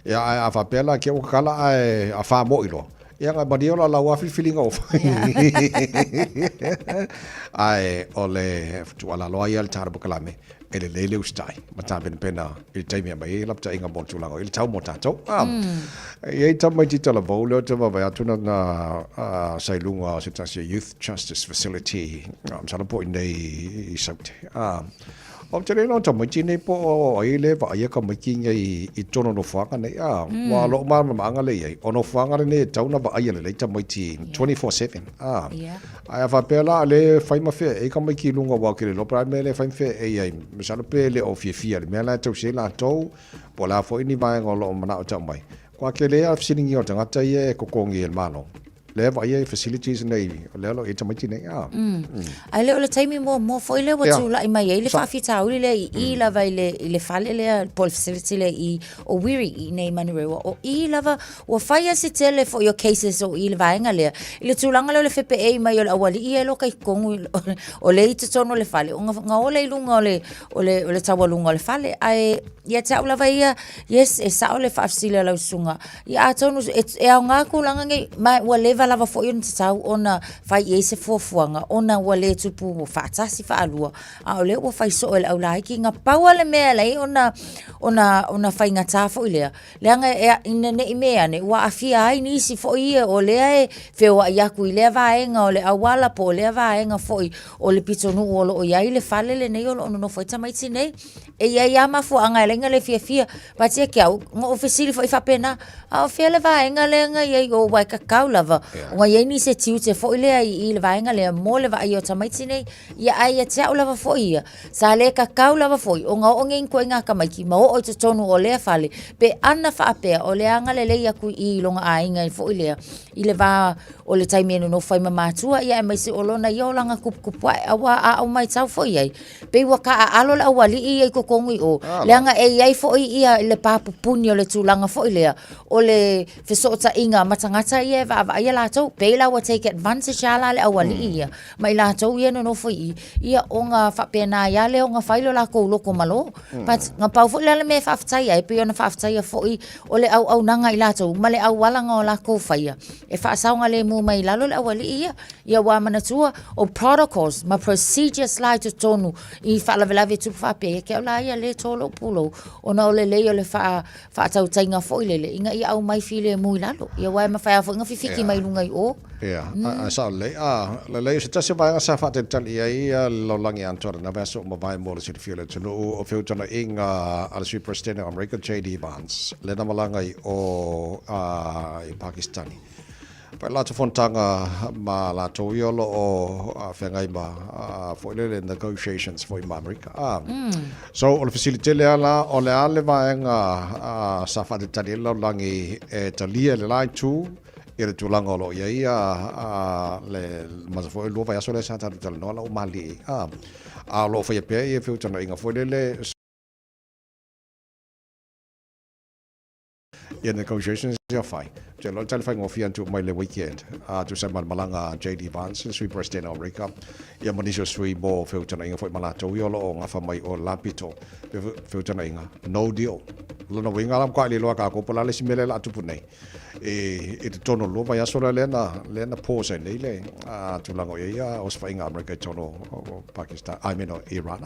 Ia, ae a faapea la ke ua kakala ae a fa moi loa, ia na malie o la lau lava filifiliga ua fai. Ae o le tuualalo lava ia a le Tala Pakalame, e lelei le usitai ma tapenapena i le taimi e aumai ai lapataiga mo le tulaga o i le tau mo tatou. E i ai tamaiti talavou lea ou te vaavaai atu na na sa i luga o se tasi o Youth Justice Facility, masalo po o i inei i Saute. Ou te le iloa tamaiti nei po o ai lea e vaaia tamaiti nei i totonu o nofoaga nei, a, aua o lou malamalamaaga lea i ai, o nofoaga lenei e tatau ona vaaia lelei tamaiti 24/7, a. Ae a faapea la o lea e fai ma feaei tamaiti i luga aua ou te le iloa po o le a le mea lea e fai ma feaei ai, masalo pe le o fiafia i le mea la e tausi ai latou, po o le a foi ni vaega o lo o manao e tau mai. Aua tele lava le fesiligia o tagata ia e totogi e le Malo. Lea e vaaia i facilities nei, o lea o lo o i ai tamaiti nei. A. Ae le o le taimi muamua foi lea ua tulai mai ai le faafitauli lea i i lava i le, i le fale lea po o le facility lea i o Wiri i inei i Manurewa. O i lava ua fai lava se tele foi o cases o i le vaega lea i le tulaga lea o le fepeei mai o le aualii ia e loka i totonu o lea i totonu o le fale, o ga ola i luga o le, o le, o le taualuga o le fale. Ae ia te au lava ia, yes, e sao le faafesili a lau susuga. Ia atonu e, e aoga tulaga nei, ma ua leva lava foi ona tatau ona fai i ai se fuafuaga ona ua le tupu faatasi faalua, a o lea ua fai soo e le aulaiti. Na pau lava le mea e ala ai ona, ona, ona faigata foi lea, leaga e, ina ne i mea ane ua aafia ai nisi foi ia o lea e feoai atu i lea vaega o le auala po o lea vaega foi o le pitonuu o lo o i ai le fale lenei o lo o nonofo ai tamaiti nei. E i ai lava mafuaaga e ala ai ona le fiafia. But ia te au, na ou fesili foi faapena, a o fea le vaega lea na i ai o aua e tatau lava ona i ai nisi e tiute foi lea i le vaega lea mo le vaaia o tamaiti nei. Ia ae ia te au lava foi ia, sa le tatau lava foi ona oo nei ituaiga tamaiti ma oo i totonu o lea fale pe ana faapea o le agalelei atu i i i lona aiga foi lea i le va o le taimi e nonofo ai ma matua ia aemaise o lona ia olaga tuputupu ae. Aua a ou matau foi i ai, Pei ua taaalo le aualii ia i totonu i o, leaga e i ai foi ia le papupuni o le tulaga foi lea, o le fesootaiga ma tagata ia e vaavaaia latou. Pei la ua take advantage lava la le aualii ia ma i latou ia e nonofo i i, ia ona faapena ai lava lea ona fai lo latou loto malo. But na pau foi la le mea e faafetai ai, pei ona faafetaia foi o le auaunaga a i latou ma le auala na o latou faia e faasaogalemu mai i lalo le aualii ia. Ia ua manatua, o protocols ma procedures la i totonu i faalavelave tupu faapea, ia te au la ia lea e to lou pulou, ona o le lelei o le faa, faatautaiga foi lele, ina ia aumai filemu i lalo. Ia aua e mafai lava foi ona fifiki mai luga i o. Ia, a sao lelei. A, lelei, o se tasi o vaega sa faatalitali i ai le lalolagi atoa i lena vaiaso ua mavae mo le silafia o le atunuu, o feutagaiga a le Sui Peresetene o Amerika, JD Vance, lea na malaga i o i Pakistani. Fai latou fonotaga ma latou ia o lo o feagai ma foi lele negotiations foi ma Amerika. So o le fesili tele lava la, o le a le vaega sa faatalitali ai le lalolagi e talia e le la itu i le tulaga o lo o i ai le masa foi o le lua vaiaso lea sa tatou talanoa la ua malilie ai. A o lo o faia pea ia feutagaiga foi lele Ia negotiations ia fai. Ou te iloa o le tali faigofie atu mai le weekend a tusa ai ma le malaga a JD Vance, le Sui President o Amerika, ia ma nisi o sui mo feutagaiga foi ma latou ia o lo o gafa mai o le la pito feutagaiga no deal. O lona uiga la matua le iloa e tatou po o le a le isi mea lea o le a tupu nei i totonu o le lua vaiaso lea lea na pause ai nei le tulaga o i ai osofaiga a Amerika i totonu o Pakistan, I mean o Iran.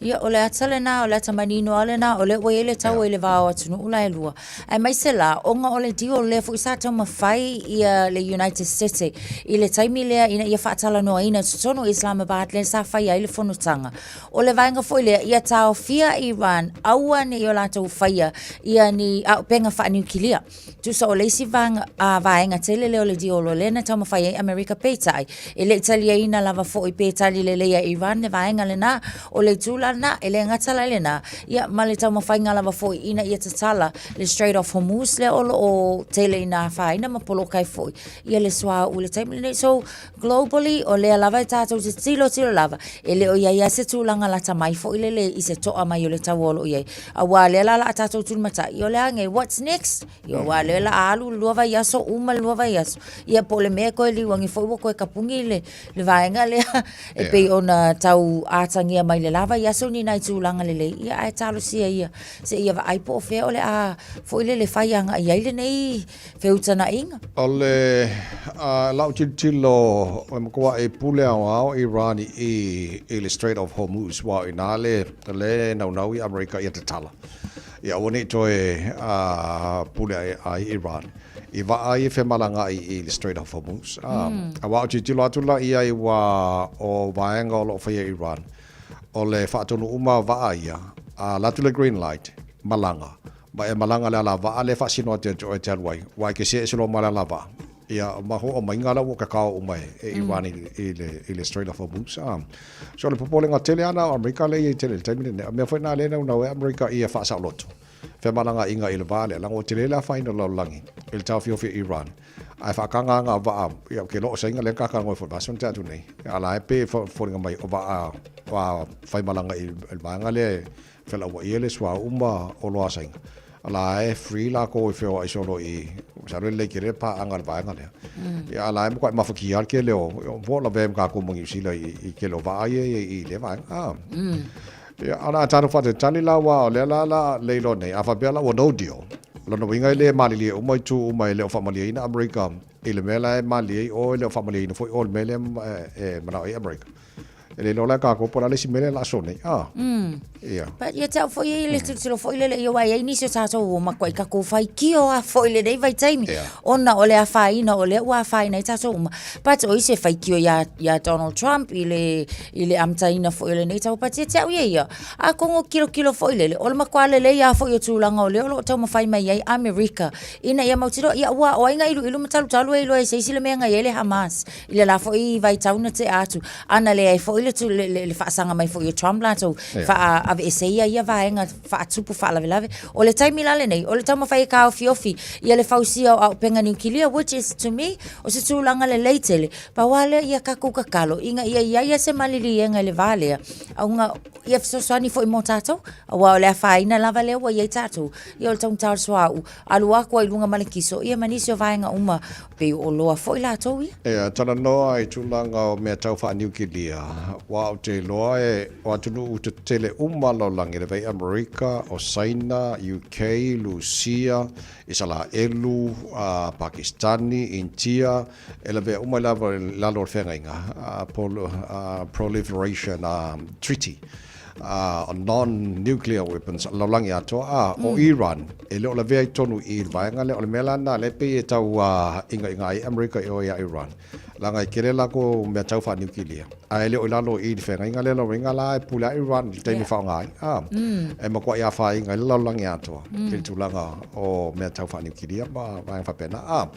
Ia, o le ata lena, o le ata manino lava lena, o lea ua i ai le taua i le va o atunuu la e lua. Aemaise la, ona o le deal lea foi sa taumafai ia le United States i le taimi lea ina ia faatalanoaina i totonu o Islamabad lea sa faia ai le fonotaga. O le vaega foi lea, ia taofia Iran, aua ne i o latou faia ia ni auupega faaniukilia. Tusa o le isi vaega, a, vaega tele lea o le diolo lea na taumafai ai Amerika peitai e le i taliaina lava foi pe tali lelei a Iran le vaega lena. O le itu la lena, e le gata la i lena, ia ma le taumafaiga lava foi ina ia tatala le Strait of Hormuz lea o lo o tele ina afaina ma poloka ai foi ia le suauu i le taimi lenei. So, globally, o lea lava e tatou te tilotilo lava, e le o i ai lava se tulaga lata mai foi lele i se to'a mai o le taua o lo o i ai. Aua o lea la o le a tatou tulimatai, ia o le a nei, what's next? Ia aua o lea o le a alu le lua vaiaso, uma le lua vaiaso, ia po o le mea e toe liu ane foi ua toe tapuni le, le vaega lea e pei ona tau atagia mai le la vaiaso ni nai tulaga lelei, ia ae talosia ia seia vaai po o fea o le a foi lele fai agai ai lenei feutanaiga. O le lau tilotilo e matuai pule aoao Iran i i le Strait of Hormuz aua o ina le le naunau i Amerika ia tatala ia aua nei toe pule ai Iran i vaa ia femalagaai i le Strait of Hormuz. Aua o tilotilo atu la i ai aua o vaega o lo o faia e Iran o le faatonu uma o vaa ia a alu atu le green light malaga Ma e malaga le alavaa lea e faasino atu ia te oe e te alu ai, aua e te see ese loa ma le alavaa. Ia, ma hoʻomaiga la ua kakao uma e Iran i le, i le Strait of Hormuz. So, o le popolega tele lava lena o Amerika lea e i ai tele i le taimi lenei. O le mea foi lena lea e naunau ai Amerika ia faasaoloto femalagaaiga i le va lea, leaga ua tele le afaina o le lalolagi i le taofiofi o Iran. Ae faakagaga vaa, ia, ou te iloa o Saina lea na kakanoe foi i le vaiaso na tea atu nei. A o la e pei e foliga mai o vaa faimalaga i le vaega lea e Felauai le suauu ma oloa a Saina. A la e free lakou e feoai solo i masalo e lelei tele le paaga a le vaega lea. Ia a la e matuai mafatia le tele o po o lavea ma tatou ma Niu Sila i tele o vaa ia i lea vaega. A. Ia a o le a tatou faatalitali la aua o lea la la le iloa nei a faapea la ua no deal, lona uiga e le malilie uma itu uma e le o faamalieina Amerika i le mea la e malilie ai o e le o faamalieina foi o i le mea lea e manao ai Amerika. E le iloa la e kākou po o le a le isi mea lea o le a sosoo nei. Ah. Ia. But ia te au foi e le tilotilo foi lele ia aua e i ai nisi o tatou ua matuai tatou faitio lava foi i lenei vaitaimi Ia. ona o le afaina o lea ua afaina ai tatou uma. But o isi e faitio ia, ia Donald Trump i le, i le amataina foi o lenei tau. But ia te au ia ia, atonu o tilotilo foi lele, o le matua lelei lava foi o tulaga o lea o lo o taumafai mai ai Amerika ina ia mautinoa, ia aua o ai na iluilu ma talutalu e iloa e se isi le mea na i ai le Hamas. I le la foi vaitau na tea atu, ana leai foi le, le, le, le faasaga mai foi o Trump latou, yeah. faaveeseia ia vaega faatupu faalavelave. O le taimi la lenei, o le taumafai e taofiofi ia le fausia o auupega niukilia, which is to me, o se tulaga lelei tele. Pau lava lea ia tatou tatalo, ina ia i ai lava se maliliega i le va lea, auga ia fesoasoani foi mo tatou, aua o le afaina lava lea ua i ai tatou, ia o le taugata o le suauu, alu atu ai i luga ma le kiso, ia ma nisi o vaega uma, pei o oloa foi latou ia. Ia, talanoa i tulaga o mea tau faaniukilia, aua ou te iloa e o atunuu tetele uma lalolagi, le vai Amerika, o Saina, UK, Lusia, Isalaelu, Pakistani, Intia, e lavea uma i lalo o le feagaiga, Proliferation Treaty. Non-nuclear weapons, lalolagi atoa, a, o Iran, e le o lavea i totonu i i le vaega lea. O le mea la lena lea e pei e tau ingaiga ai Amerika i o ia Iran, leaga e tele latou mea tau faaniukilia, ae le o i lalo i i le feagaiga lea. Lona uiga la e pule lava Iran i le taimi e faaaoga ai, a, e matuai afaina ai le lalolagi atoa i le tulaga o mea tau faaniukilia ma vaega faapena. A,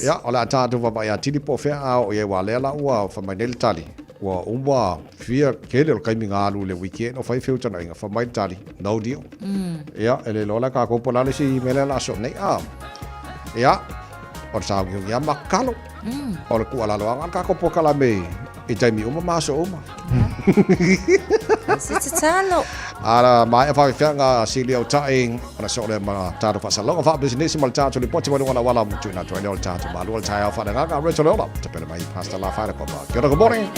ia, o le a tatou vaavaai atili po o fea a oo i ai, aua o lea la ua fai mai nei le tali, ua uma Fia tele o le taimi na alu i le weekend o fai feutanaiga, fai mai le tali, no deal. Ia, e le iloa la e tatou po o le a le isi mea lea o le a sosoo nei. A, ia, o le sauniuni lava ma tatalo. O le tuualalo lava lena o le tatou polokalame i taimi uma ma aso uma. Se tatalo. A maea faafefeaga sili au tai, ona soo lea ma tatou faasalalauga faapisinisi ma le tatou lipoti mai luga o le auala ma tuuina atu ai lea o le tatou malua le taeao faaleagaga. Rachel Leola, tapena mai Pastor La Whaere Kopa. Kia ora, good morning.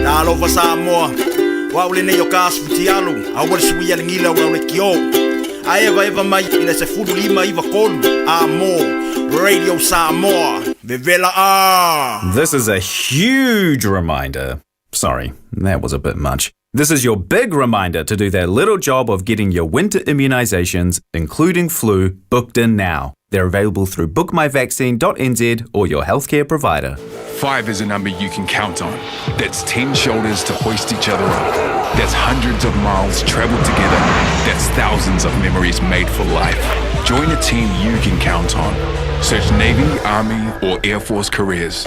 Talofa Samoa, o au lenei o ka asu fitialu, aua le suia le gila o lau lekiō. A evaeva mai i le 15 93 a mo Radio Samoa. Vevela a! This is a huge reminder. Sorry, that was a bit much. This is your big reminder to do that little job of getting your winter immunisations, including flu, booked in now. They're available through bookmyvaccine.nz or your healthcare provider. 5 is a number you can count on. That's 10 shoulders to hoist each other up. That's hundreds of miles traveled together. That's thousands of memories made for life. Join a team you can count on. Search Navy, Army, or Air Force careers.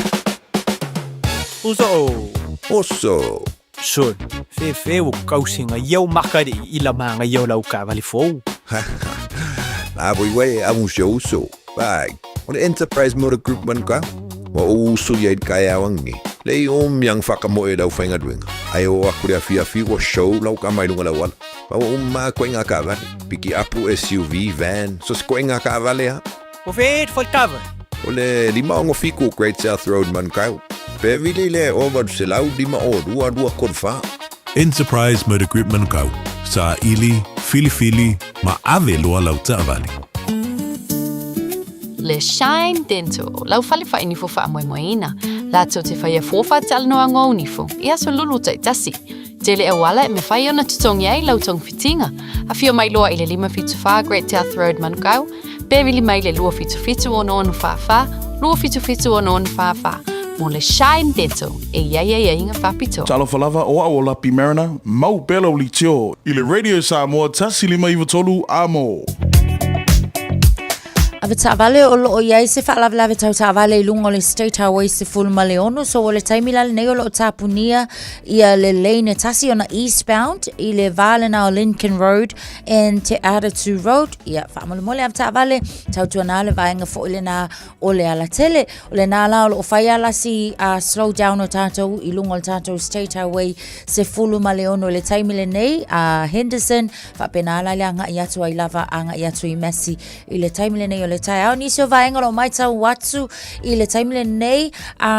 Uso. Oso. Sol, fefe o kausinga iau makari i la manga iau lau kavali fou. La voi wei a un show so. Bai, o le Enterprise Motor Group man ka. Wa o usu ia i kai awangi. Le i o miang whaka mo e lau whainga duenga. Ai o aku rea fia fi wa show lau ka mai lunga lau ala. Pa o ma koe ngā kavale. Piki apu SUV, van, so se koe ngā kavale ha. O fe faltava. O le 567 Great South Road Manukau. Pe vili le o 800 5 o 2 2 3 4. Enterprise Motor Group Manukau. Sa ili, filifili, ma ave loa lau taavale. Le Shine Dental, lau fale faainifo faamoemoeina, latou te faia fua faatalanoaga o nifo i aso lulu taitasi. Tele auala e mafai ona totogi ai lau togafitiga. Afio mai loa i le 574 Great South Road Manukau, pe vili mai le 277 66 44, 277 66 44. mo le Shine Dental e i ai aiaiga faapitoa. Talofa lava, o au o Lapi Mariner, mau pea lau leitio i le Radio Samoa 1593 A mo. Ave taavale o loo i ai se faalavelave tau taavale i luga o le State Highway 16 so o le taimi la lenei o loo tapunia ia le lane e tasi ona eastbound i le va lena o Lincoln Road and Te Aratū Road ia faamolemole ave taavale tautuana le vaega foi lena o le alatele. O lena la o loo fai a lasi slow down o tātou i luga o le tātou State Highway 16 i le taimi lenei Henderson faapena la le agai atu ai lava agai atu i Massey i le taimi lenei o le taeao. Nisi o vaega o lo o matau atu i le taimi lenei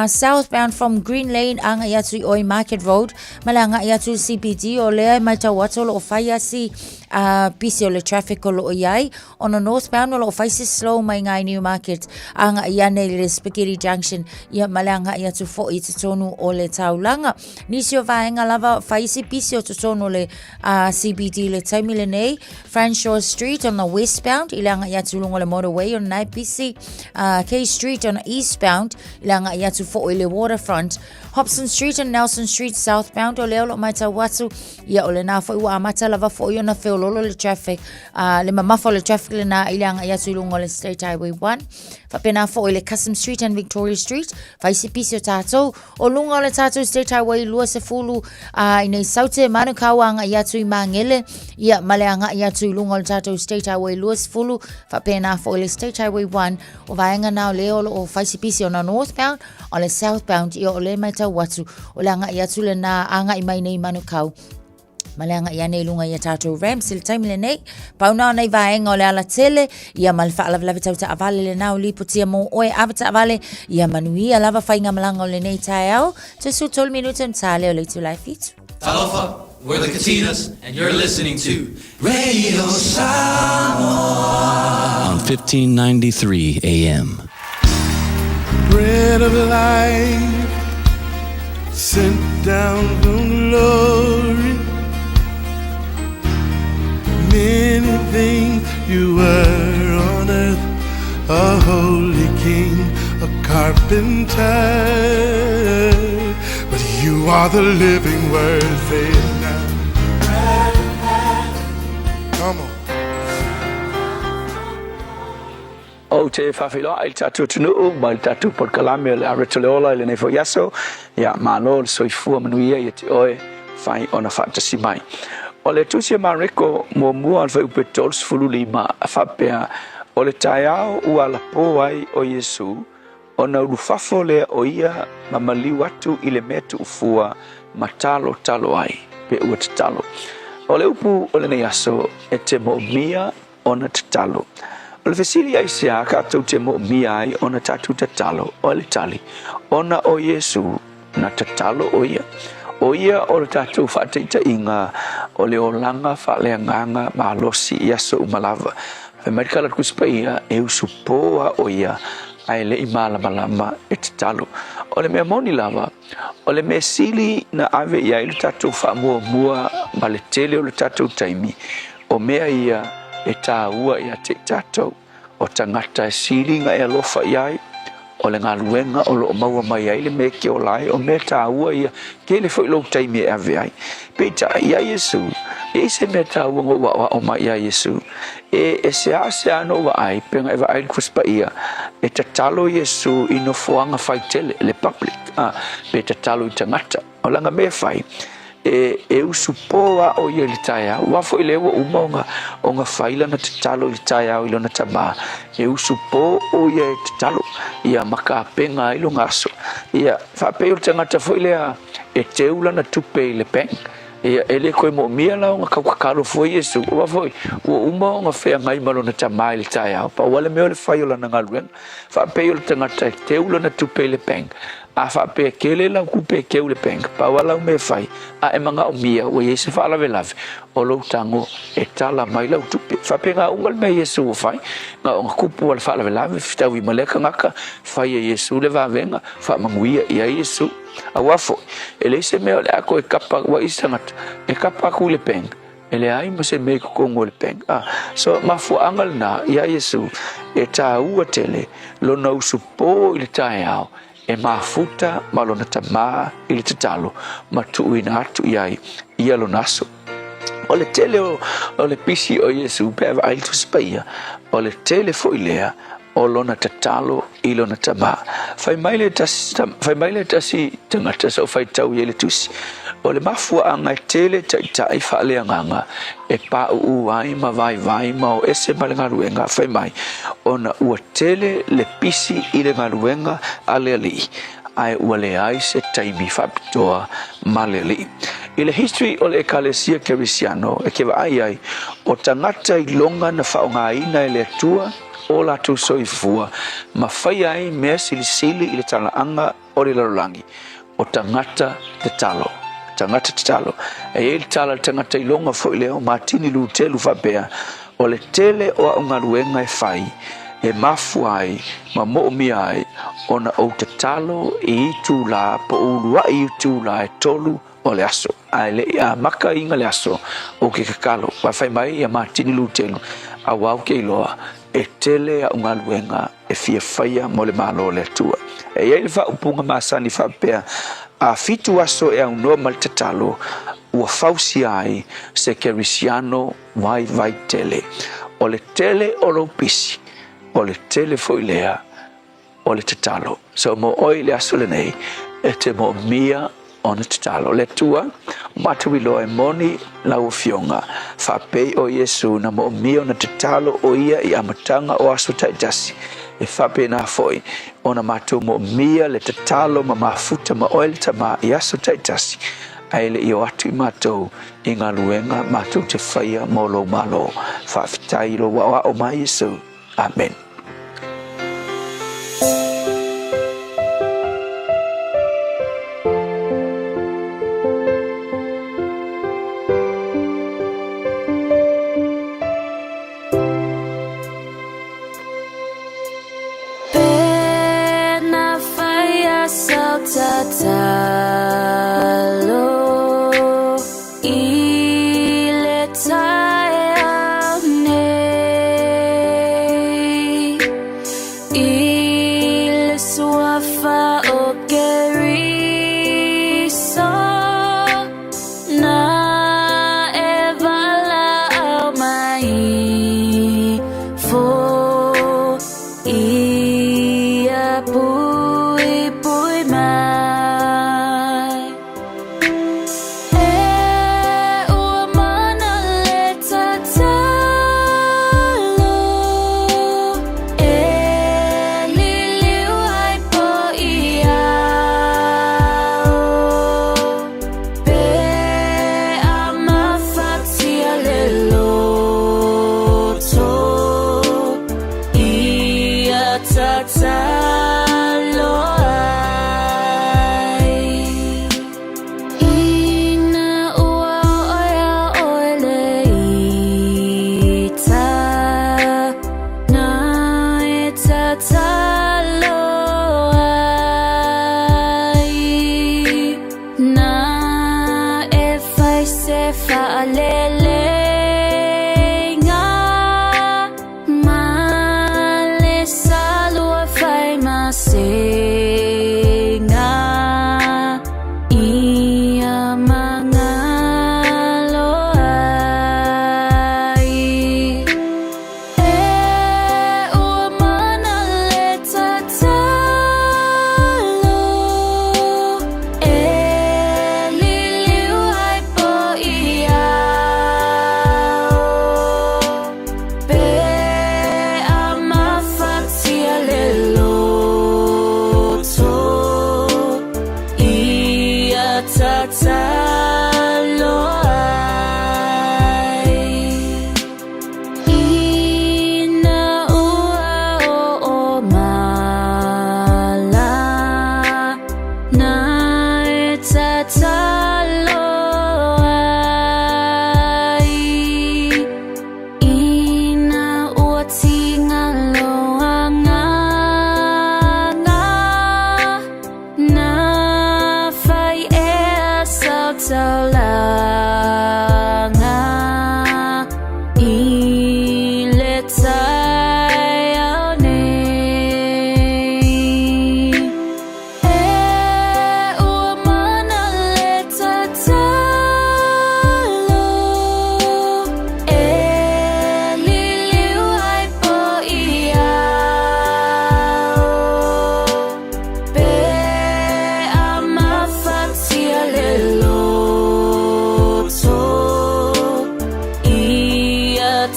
southbound from Green Lane agai atu i Oi Market Road ma le agai atu i CBD o lea e matau atu o lo o fai asi pisi o le traffic o lo o i ai ona northbound o lo o fai se slow mai ngai Newmarket agai ane i le Spaghetti Junction ia ma le agai atu foi i totonu o le taulaga. Nisi o vaega lava fai se pisi o totonu o le CBD le taimi lenei Fanshawe Street on the westbound i le agai atu i luga o le motorway o lena e pisi K Street on the eastbound i le agai atu foi i le waterfront Hobson Street and Nelson Street southbound o lea o lo o matau atu ia o lena foi ua amata lava foi ona feololo le traffic le mamafa o le traffic lena i le agai atu i luga o le State Highway 1 faapena foi le Custom Street and Victoria Street fai se pisi o tātou o luga o le tātou State Highway 20 i nei Saute Manukau agai atu i Māngere ia ma le agai atu i luga o le tātou State Highway 20 faapena foi le State Highway 1 o vaega na o lea o lo o fai se pisi ona northbound o le southbound ia o lea e matau atu o le agai atu lena agai mai nei Manukau ma le agai ane i luga i a tātou ramps i le taimi lenei. Pau na o nei vaega o le alatele, ia ma le faalavelave tau taavale lena o lipotia mō oe ave taavale, ia manuia lava faigamalaga o lenei taeao. Tusu tolu minute ona tā lea o le itula e fitu. Talofa, we're the Katinas, and you're listening to Radio Samoa on 1593 AM. Bread of life sent down from glory. Many things you were on earth, a holy king, a carpenter. But you are the living word, say it now. Come on. Ou te faafeiloai i le tatou atunuu ma le tatou polokalame o le Areto le Ola i lenei foi aso. Ia, malo le soifua manuia ia te oe whai ona whaatasi mai. O le tusi a Mareko muamua o le fuaiupu e 35 a faapea, O le taeao ua alapō ai o Iesu, ona ulufafo lea o ia ma maliu atu i le mea tuufua ma talotalo ai, pe ua tatalo. O le upu o lenei aso, e te moomia ona tatalo. O le fesili aisea tatou te moomia ai ona tatou tatalo? O le tali, ona o Iesu na tatalo o ia. O ia o le tatou faataitaiga o le olaga faaleagaga malosi i aso uma lava. Fai mai le tala a le Tusi Paia, e usupo lava o ia ae le i malamalama e tatalo. O le mea moni lava, O le mea sili na ave i ai le tatou faamuamua ma le tele o le tatou taimi, o mea ia e tāua ia te i tatou, o tagata e sili na e alofa i ai, o le galuega o lo o maua mai ai le mea e ke ola ai, o mea tāua ia, tele foi lou taimi e ave ai. Peitai, iā Iesu, e i ai se mea tāua na ou aʻoaʻo mai iā Iesu, E, e seasea na ou vaai, pe na e vaai i le Tusi Paia, e tatalo Iesu i nofoaga faitele, le public, a, pe tatalo i tagata. O lana mea e fai, e, e usupo lava o ia i le taeao, aua foi lea ua uma ona, ona fai lana tatalo i le taeao i lona Tama, e usupo o ia e tatalo, ia ma tapena ai lona aso. Ia, faapei o le tagata foi lea e teu lana tupe i le bank, Ia, e le toe moomia la ona tau tatalo fua Iesu, aua foi ua uma ona feagai ma lona tama i le taeao, pau lava le mea o le fai o lana galuega. Faapei o le tagata e teu lana tupe i le bank, a faapea e tele lau tupe e teu i le bank, pau lava lau mea e fai, a e manaomia ua i ai se faalavelave, o lou tago e tala mai lau tupe. Faapena uma le mea Iesu ua fai, na ona tupu lava le faalavelave, fetaui ma lea tagata, fai e Iesu le vavega, faamanuia i ai Iesu. Aua foi, e leai se mea o le a toe kapa atu ai isi tagata, e kapa atu i le bank, e leai ma se mea i totonu o le bank. A, so mafuaaga lena iā Iesu e tāua tele lona usupo i le taeao e mafuta ma lona tamā i le tatalo ma tuuina atu i ai ia lona aso. O le tele o, o le pisi o Iesu pe a vaai le Tusi Paia, o le tele foi lea o lona tatalo i lona tamā. Fai mai le tasi, fai mai le tasi tagata sa ou faitau i ai le tusi, o le mafuaaga e tele taitai faaleagaga e pauu ai ma vaivai ma o ese ma le galuega, fai mai, ona ua tele le pisi i le galuega a le Alii, ae ua leai se taimi faapitoa ma le Alii. I le history o le Ekalesia Kerisiano e ke vaai ai, o tagata iloga na faaaogaina e le Atua o latou soifua ma faia ai mea silisili i le talaaga o le lalolagi, o tagata tatalo. Tagata tatalo. E i ai le tala a le tagata iloga foi lea o Matini Lutelu faapea, O le tele o au galuega e fai, e mafua ai ma moomia ai ona ou tatalo i itulā po o uluai itulā e tolu o le aso. Ae le i amata iga le aso ou ke tatalo, aua fai mai ia Matini Lutelu, auā ou te iloa e tele au galuega e fia faia mo le Malo o le Atua. E i ai le faaupuga masani faapea, A fitu aso e aunoa ma le tatalo, ua fausia ai se Kerisiano vaivai tele. O le tele o lou pisi, o le tele foi lea o le tatalo. So mo oe i le aso lenei, e te moomia ona tatalo. Le Atua, o matou iloa e moni lau Afioga, faapei o Iesu na moomia ona tatalo o ia i amataga o aso taitasi, e faapena foi ona matou moomia le tatalo ma mafuta ma oe le Tama i aso taitasi, ae le i o atu i matou i galuega matou te faia mo lou Malo. Faafetai i lou aoao mai Iesu. Amen.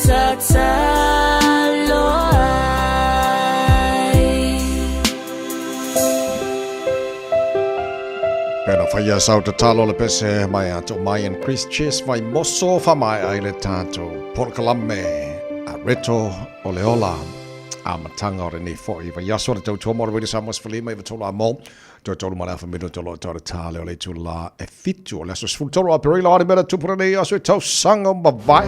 tatalo ai. Pena whaia sau tatalo le pese mai a tō mai in Christchurch vai moso wha mai ai le tātou polokalame a reto o le ola a matanga o lenei foi vai aso le tautua mo le Radio Samoa sefulima iva tolu a mo toe tolu ma le afa minuto o lo o tau le tā leo le itula e fitu o le aso 13 o Aperila o mera tupu lenei aso e tausaga o mavae.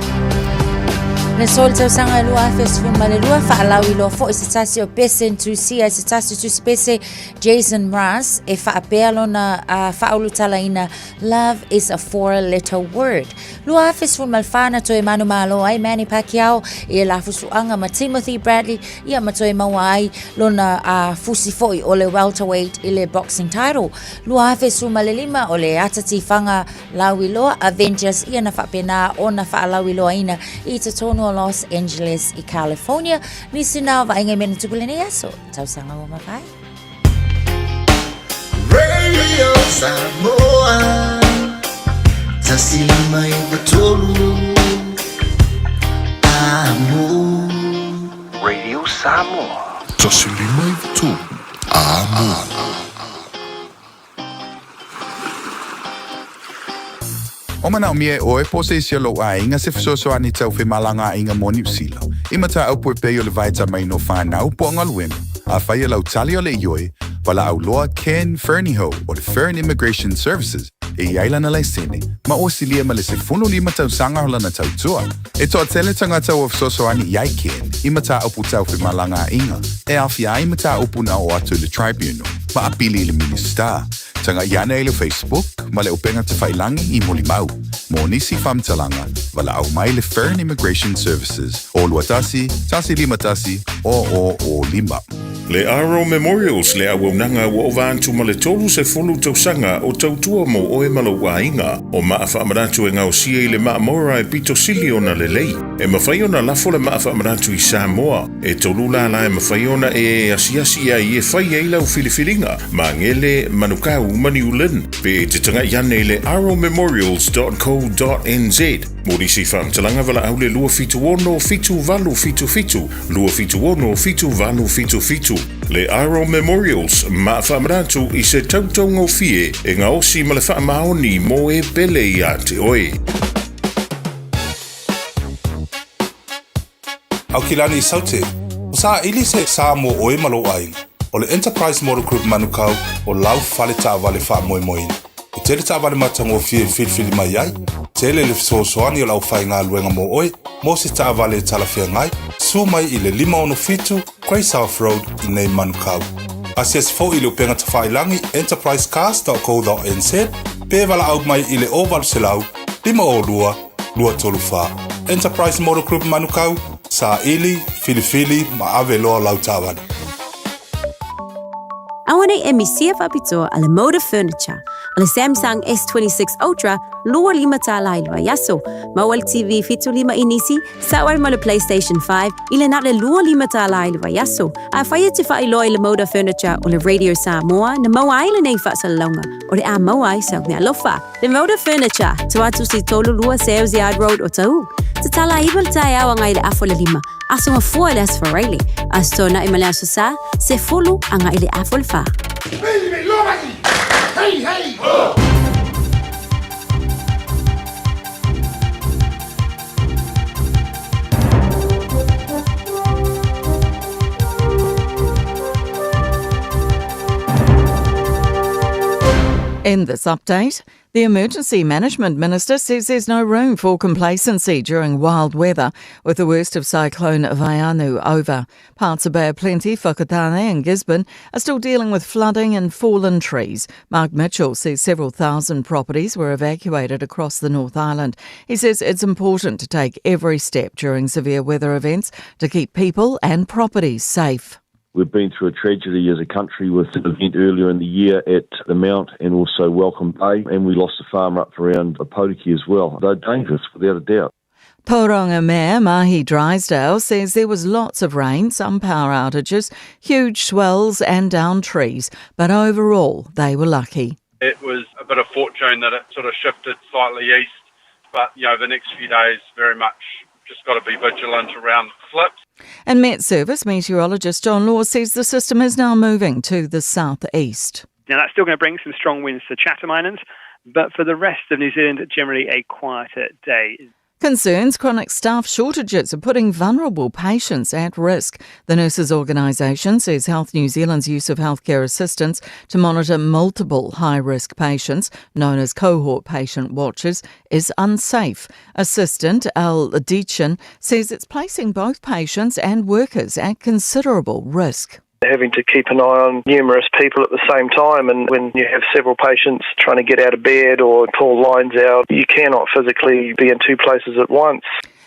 Le so le tausaga e 2012 faalauiloa foi se tasi o pese na tusia e se tasi o tusi pese Jason Mraz e faapea lona faaulutalaina Love is a four letter word. 2014 na toe manumalo ai Manny Pacquiao i le lafusuaga ma Timothy Bradley ia ma toe maua ai lona fusi foi o le welterweight i le boxing title. 2015 o le ata tifaga lauiloa Avengers ia na faapena ona faalauiloaina i totonu o Los Angeles i California. Nisi na o vaaiga i mea na tupu lenei aso. Tausaga ua mavae. Radio Samoa 153 Amo. Radio Samoa. 153 Amo. O manaomia e ʻoe po o se isi o lou aiga se fesoasoani tau femalagaaiga mo Niu Sila, i mataupu e pei o le vaetamaina o fanau po o galuega. Afai o lau tali o le ioe, valaau loa Ken Fernihough o le Fern Immigration Services e i ai lana laisene, ma ua silia ma le 15 tausaga o lana tautua. E toatele tagata ua fesoasoani i ai Ken i mataupu tau femalagaaiga e aofia ai mataupu na oo atu i le Tribunal ma apili i le Minisita. Taga'i ane i le Facebook ma le upega tafailangi i Molimau. Mo nisi faamatalaga, valaau mai le Fern Immigration Services o 21 151 0005. Le Aro Memorials, le auaunaga ua ova atu ma le 30 tausaga o tautua mo oe ma lou aiga. O maa faamanatu e gaosia i le maa Mora e pito sili ona lelei. E mafai ona lafo le maa faamanatu i Samoa. E tolu lālā e mafai ona e asiasi ai e fai ai lau filifiliga, Magele, Manukau ma New Lynn. Pe e te taga'i ane i le arrowmemorials.co.nz mo nisi faamatalaga valaau le 276 7877, 276 7877. Le Aro Memorials, maa faamanatu i se tautaugofie e gaosi ma le faamaoni mo e pele iā te oe. Aukilani i Saute, o saili se sa mo oe ma lou aiga. O le Enterprise Motor Group Manukau o lau fale taavale faamoemoeina. E tele taavale matagofie e filifili mai ai, tele le fesoasoani o le aufaigaluega mo oe mo se taavale e talafeagai, susu mai i le 567 Grey South Road i nei Manukau. Asiasi foi i le upega tafailagi enterprisecars.co.nz pe valaau mai i le 0800 502 234. Enterprise Motor Group Manukau, saili, filifili ma ave loa lau taavale. Auanei e misia faapitoa a le Moda Furniture, o le Samsung S26 Ultra 25 tālā i le vaiaso, maua le TV 75 inisi, sao ai ma le PlayStation 5 i le na o le 25 tālā i le vaiaso. Afai e te faailoa i le Moda Furniture o le Radio Samoa na maua ai lenei faasalalauga, o le a maua ai sau meaalofa. Le Moda Furniture, tua atu si 32 Sales Yard Road o Tahu. Tatala iwa le taeao agai i le afa o le lima, aso mafua i le aso Faraile, aso Toonai ma le aso Sa, sefulu agai i le afa o le fa. Hey, hey, ho! In this update, the Emergency Management Minister says there's no room for complacency during wild weather, with the worst of Cyclone Vaianu over. Parts of Bay of Plenty, Whakatane and Gisborne are still dealing with flooding and fallen trees. Mark Mitchell says several thousand properties were evacuated across the North Island. He says it's important to take every step during severe weather events to keep people and properties safe. We've been through a tragedy as a country with an event earlier in the year at the Mount and also Welcome Bay, and we lost a farmer up around Opotiki as well. They're dangerous, without a doubt. Tauranga Mayor Mahi Drysdale says there was lots of rain, some power outages, huge swells and downed trees, but overall they were lucky. It was a bit of fortune that it sort of shifted slightly east, but you know the next few days very much Just got to be vigilant around slips. And Met Service meteorologist John Law says the system is now moving to the southeast. Now, that's still going to bring some strong winds to Chatham Islands, but for the rest of New Zealand, generally a quieter day. Concerns chronic staff shortages are putting vulnerable patients at risk. The nurses' organisation says Health New Zealand's use of healthcare assistants to monitor multiple high risk patients, known as cohort patient watchers, is unsafe. Assistant Al Deachin says it's placing both patients and workers at considerable risk having to keep an eye on numerous people at the same time. And when you have several patients trying to get out of bed or pull lines out, you cannot physically be in two places at once.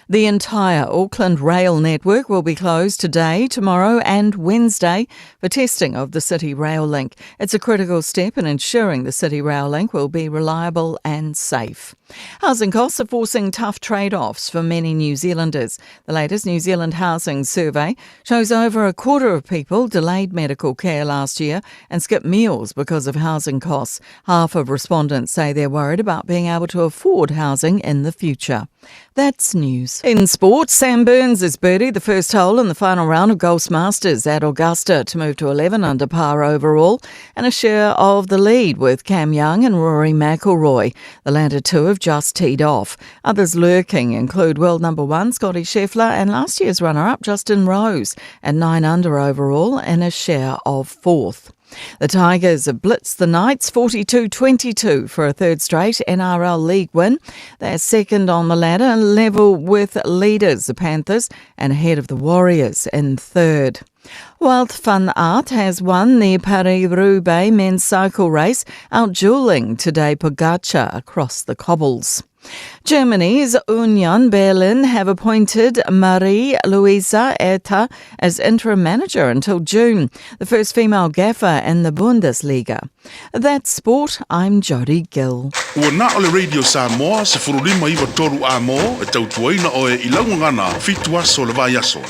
The entire Auckland rail network will be closed today, tomorrow, and Wednesday for testing of the City Rail Link. It's a critical step in ensuring the City Rail Link will be reliable and safe. Housing costs are forcing tough trade offs for many New Zealanders. The latest New Zealand Housing Survey shows over a quarter of people delayed medical care last year and skipped meals because of housing costs. Half of respondents say they're worried about being able to afford housing in the future. That's news. In sport, Sam Burns is birdie the first hole in the final round of Golf's Masters at Augusta to move to 11 under par overall and a share of the lead with Cam Young and Rory McIlroy. The latter two have just teed off. Others lurking include world number one Scotty Scheffler and last year's runner-up Justin Rose at 9 under overall and a share of fourth. The Tigers have blitzed the Knights 42 22 for a third straight NRL League win. They're second on the ladder, level with leaders, the Panthers, and ahead of the Warriors in third. Wout van Aert has won the Paris-Roubaix men's cycle race, outdueling today Pogacar across the cobbles. Germany's Union Berlin have appointed Marie-Luisa Erta as interim manager until June, the first female gaffer in the Bundesliga. That's sport. I'm Jodie Gill. Ua na o le Radio Samoa, 1593 a mo, e tautuaina oe i laugagana, fitu aso le vai aso.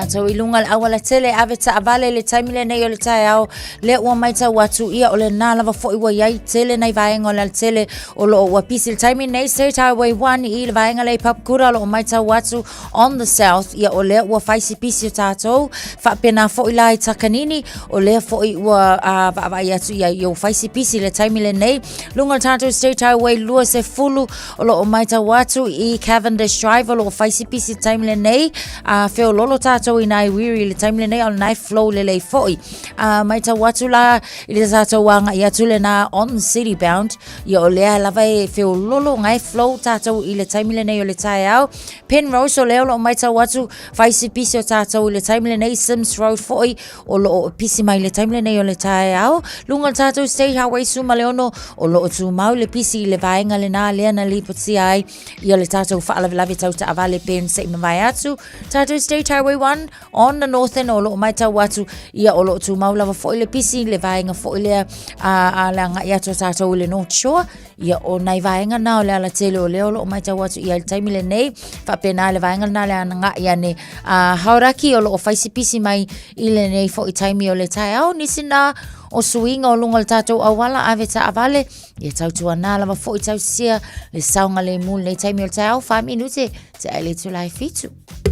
Tātou i lunga le auala tele ave taavale le taimi lenei o le taeao lea ua maitau atu ia o lenā lava foi ua iai tele nai vaega o le alatele o loo ua pisi le taimi nei State Highway 1 i le vaega lea i Papakura o loo maitau atu on the south ia o lea ua fai si pisi o tātou faapena foi la i Takanini o lea foi ua uh, vaavaai atu ia i ua fai si pisi le taimi lenei lunga o le tātou State Highway 20 o loo maitau atu i Cavendish Drive o loo fai si pisi le taimi lenei a feololo tātou i nai wiri i le taimi lenei o le nai flow lelei foi a maitau atu la i le tātou āngai atu le nā on city bound ia o lea lava e feololo ngai flow tātou i le taimi lenei o le taeao Penrose o lea o loo maitau atu fai si pisi o tātou i le taimi lenei Sims Road foi o loo pisi mai le taimi lenei o le taeao lunga o le tātou State Highway 16 o loo tumau le pisi i le vaega lenā lea na lipotia ai ia le tātou faalavelave tau taavale pe se i mavae atu tātou State Highway 1 on the northern o loo maitau atu ia o loo tumau lava foi le pisi le vaega foi lea a, a le agai atu o tātou i le North Shore ia o nai vaega na o le alatele o lea o loo maitau atu ia i le taimi lenei faapena le vaega lena le aga'i ane a Hauraki o loo fai si pisi mai i lenei foi taimi o le taeao nisi na o suiga o luga o le tātou auala ave taavale ia tautuanā lava foi tausia le saogalemu i lenei taimi o le taeao 4 minute te ai le itula e fitu.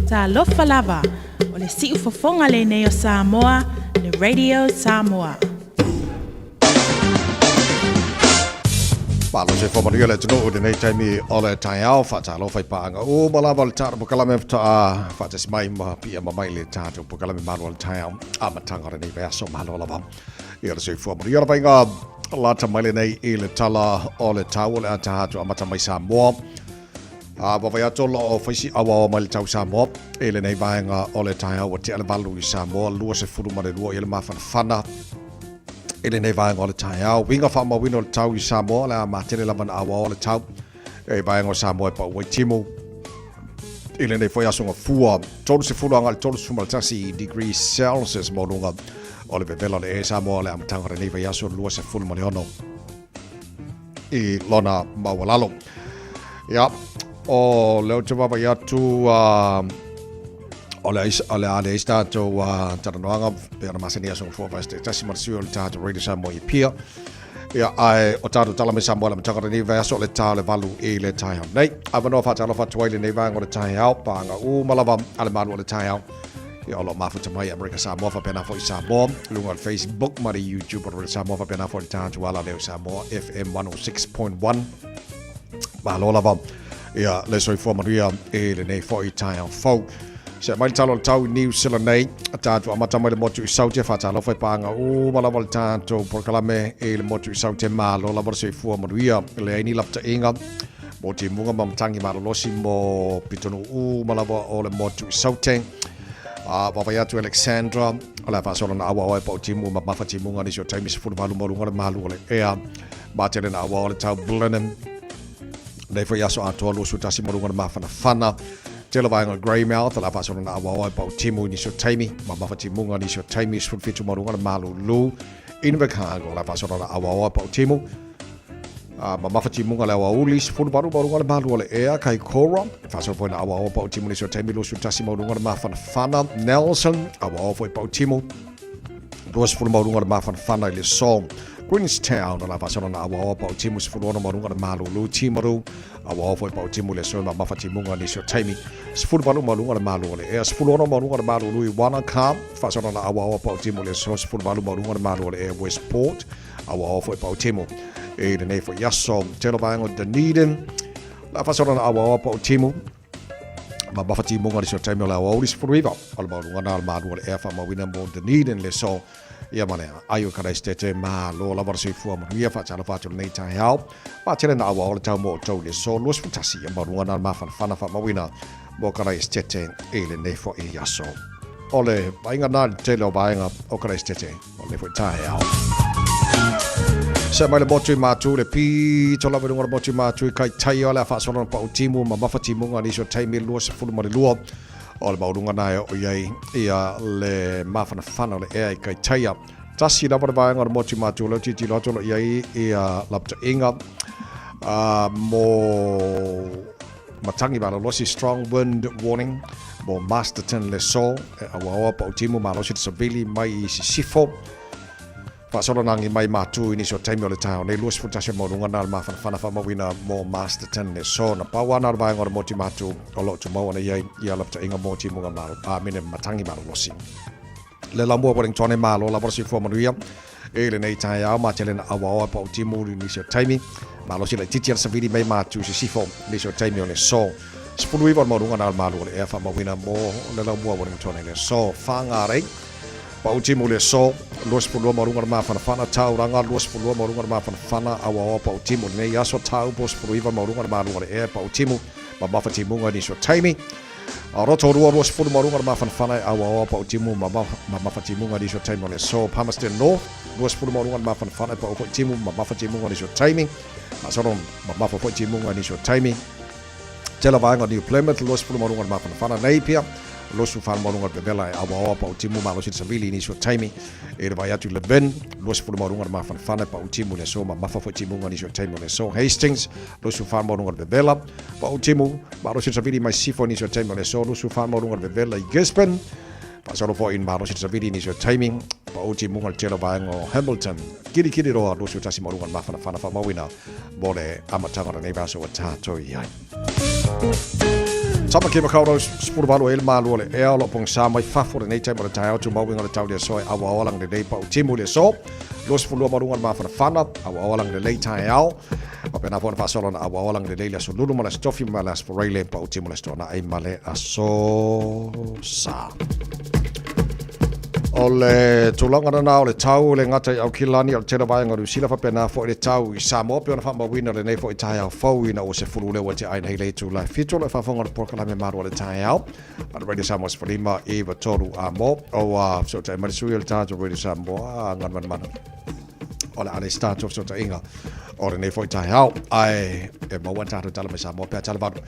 Talofa lava, o le siufofoga lenei o Samoa, le Radio Samoa. Malo se whamanuia le atunuu i lenei taimi o le taeao, whaatalofa i paanga uma lava o le tātou pokalame whataa whaatasi mai ma pia ma mai le tātou pokalame malo o le taeao a matanga o lenei vaiaso malo lava. Ia le soifua manuia lava i ngā lata mai lenei i le tala o le tau o le ataha atu amata mai Samoa. A wawai atu lo o whaisi awa o mai le tau Samoa i lenei vaega o le taeao ua tea le valu i Samoa 22 i le mafanafana i lenei vaega o le taeao. Winga whaamauina o le tau i Samoa le a matele lava na awa o le tau e vaega o Samoa e pau ai timu i lenei foi aso gafua 30 agai le 31 degrees Celsius maualuga o le vevela o le ee Samoa o le amataga o lenei vaiaso 26 i lona maualalo. Ia, o lea ou te vaavaai atu o le o le a leai se tatou talanoaga pei ona masani aso gafua vaiaso taitasi ma le sui o le tatou Radio Samoa i Apia. Ia, ae o tatou tala mai Samoa le amataga o lenei vaiaso o le ta o le 8 i le taeao nei. Avanoa faatalofa atu ai lenei vaega o le taeao, paaga uma lava a le malu o le taeao. Ia, o lo o mafuta mai Amerika Samoa faapena foi Samoa, luga o le Facebook ma le YouTube o le Samoa faapena foi le tatou ala leo Samoa FM 106.1. Malo lava ia le soifua manuia i lenei foi taeao fou. Se mai le talo o le tau i New Zealand nei, tatou amata mai le motu i Saute, faatalofa i paaga uma lava le tatou polokalame i le motu i Saute, malo lava le soifua manuia, leai ni lapataiga mo timuga ma matangi malolosi mo pitonuu uma lava o le motu i Saute. A vaavaai atu Alexandra, o le a faasolo na aua oe pau timu ma mafa timuga nisi o taimi 18 mo luga o le malu o le ea. Matele na aua o le tau Blenheim. Nei foi aso atoa 21 mo luga o le mafanafana. Tele vaega o Greymouth, o le a faasolo na aua oe pau timu i nisi o taimi, ma mafa timuga nisi o taimi 17 mo luga o le malulu. Invercargill, o le a faasolo na aua oe pau timu. Ma mafa timuga le aoauli, 18 mo luga o le malu o le ea, Kaikoura, faasolo foi na aua oe pau timu nisi o taimi 21 mo luga o le mafanafana. Nelson, aua oe foi pau timu. 20 mo luga o le mafanafana i le so. Queenstown, o le a faasolo na aua oe pau timu 16 mo luga o le malulu. Timaru, Aua foi pau timu le soe ma mafa timuga nisi o taimi. 18 ma luga o le malu o le ea. 16 ma luga o le malu lui Wanaka. Faasolo na aua aua pau timu le soe. 18 ma luga o le malu o le ea Westport. Aua aua foi pau timu. I lenei foi aso. Telo vaega o Dunedin. La faasolo na aua aua pau timu. Ma mafa timuga nisi o taimi o le aoauli 19. O le mauluga na o le malu o le ea faamauina mo Dunedin le so. Ia ma le ai o Karaisitete, malo lava le soifua manuia, faatalofa atu lenei taeao. Faatele na aua o le tau mo outou i le aso 21, ia maluga na le mafanafana faamauina mo Karaisitete i lenei foi aso. O le vaaiga na i le tele o vaega o Karaisitete o lenei foi taeao. Se mai le motu i Mātū, le pito lava i luga o le motu i Mātū i Kaitaia, o le a faasolo na pau timu ma mafatimuga nisi o taimi 22. O le maualuga na e oo i ai ia le mafanafana o le ea i Kaitaia. Tasi lava le vaega o le motu matua leo tilotilo atu o lo o i ai ia lapataiga mo matangi malolosi strong wind warning mo Masterton le so e auaoa pautimu malosi le savili mai i Sisifo. Faasolo na agi mai Matū i nisi o taimi o le taeao nei 21 o maualuga na le mafanafana faamauina mo Masterton le so na pau ana o le vaega o le moti Matū o lo o tumau ana i ai ia lapataiga mo timuga malo amene matangi malolosi. Le lamua Wellington e malo lava le soifua manuia i lenei taeao ma tele na auaoa e pau timu i nisi o taimi malosi laititi a le savili mai Matū Sisifo nisi o taimi o le so. 19 o le maualuga na o le malu o le ea faamauina mo le laumua Wellington le so. Whangarei Pau timu le aso, 22 ma luga o le mafanafana, Tauranga, 22 ma luga o le mafanafana, Awaoa pau timu lenei aso, Taupo, 19 ma luga o le malu o le ea, pau timu, mamafa timuga nisi o taimi. Rotorua, 20 ma luga o le mafanafana e Awaoa pau timu, mamafa timuga nisi o taimi o le aso. Palmerston North, 20 ma luga o le mafanafana e pau foi timu, mamafa timuga nisi o taimi. Masalo, mamafa foi timuga nisi o taimi. Tela vaega o New Plymouth, 20 ma luga o le mafanafana, Napier, 24 ma luga o le pepela e aoaoa pau timu malosi le savili i nisi o taimi e le vai atu i Levin, 20 ma luga o le mafanafana e pau timu i le aso mamafa foi timuga i nisi o taimi o le aso. Hastings, 24 ma luga o le pepela, pau timu malosi le savili mai Sisifo i nisi o taimi o le aso, 24 ma luga o le pepela i Gisborne, Faasolo foi i malosi le savili i nisi o taimi, pau timuga i le tele o vaega o Hamilton. Kirikiri roa, 21 ma luga o le mafanafana faamauina mo le amataga o lenei vaiaso ua tatou i ai. Tāmaki Makaurau, 18 e le malu o le ea o lo o pogisa mai fafo lenei taimi o le taeao tumau inga o le tau le aso e auaoa lagi lelei pau timu le aso 22 ma luga o le mafanafana auaoa lagi lelei taeao faapena foi ona faasolo ona auaoa lagi lelei le aso Lulu ma le aso Tofi ma le aso Foraile pau timu le aso Toanai ma le aso Sa. O le tulaga lena o le tau le gata i Aukilani o le tele o vaega o Niu Sila faapena foi le tau i Samoa pei ona faamauina lenei foi taeao fou ina ua sefulu lea ua te ai nei le itula e 7 o lo o faafofoga o le polokalame malu o le taeao a le Radio Samoa 15 9 3 a mo o ua fesootai mai le sui o le tatou Radio Samoa Galumalemana o le a le se tatou fesootaiga o lenei foi taeao ae e maua tatou tala mai Samoa pe a tala valu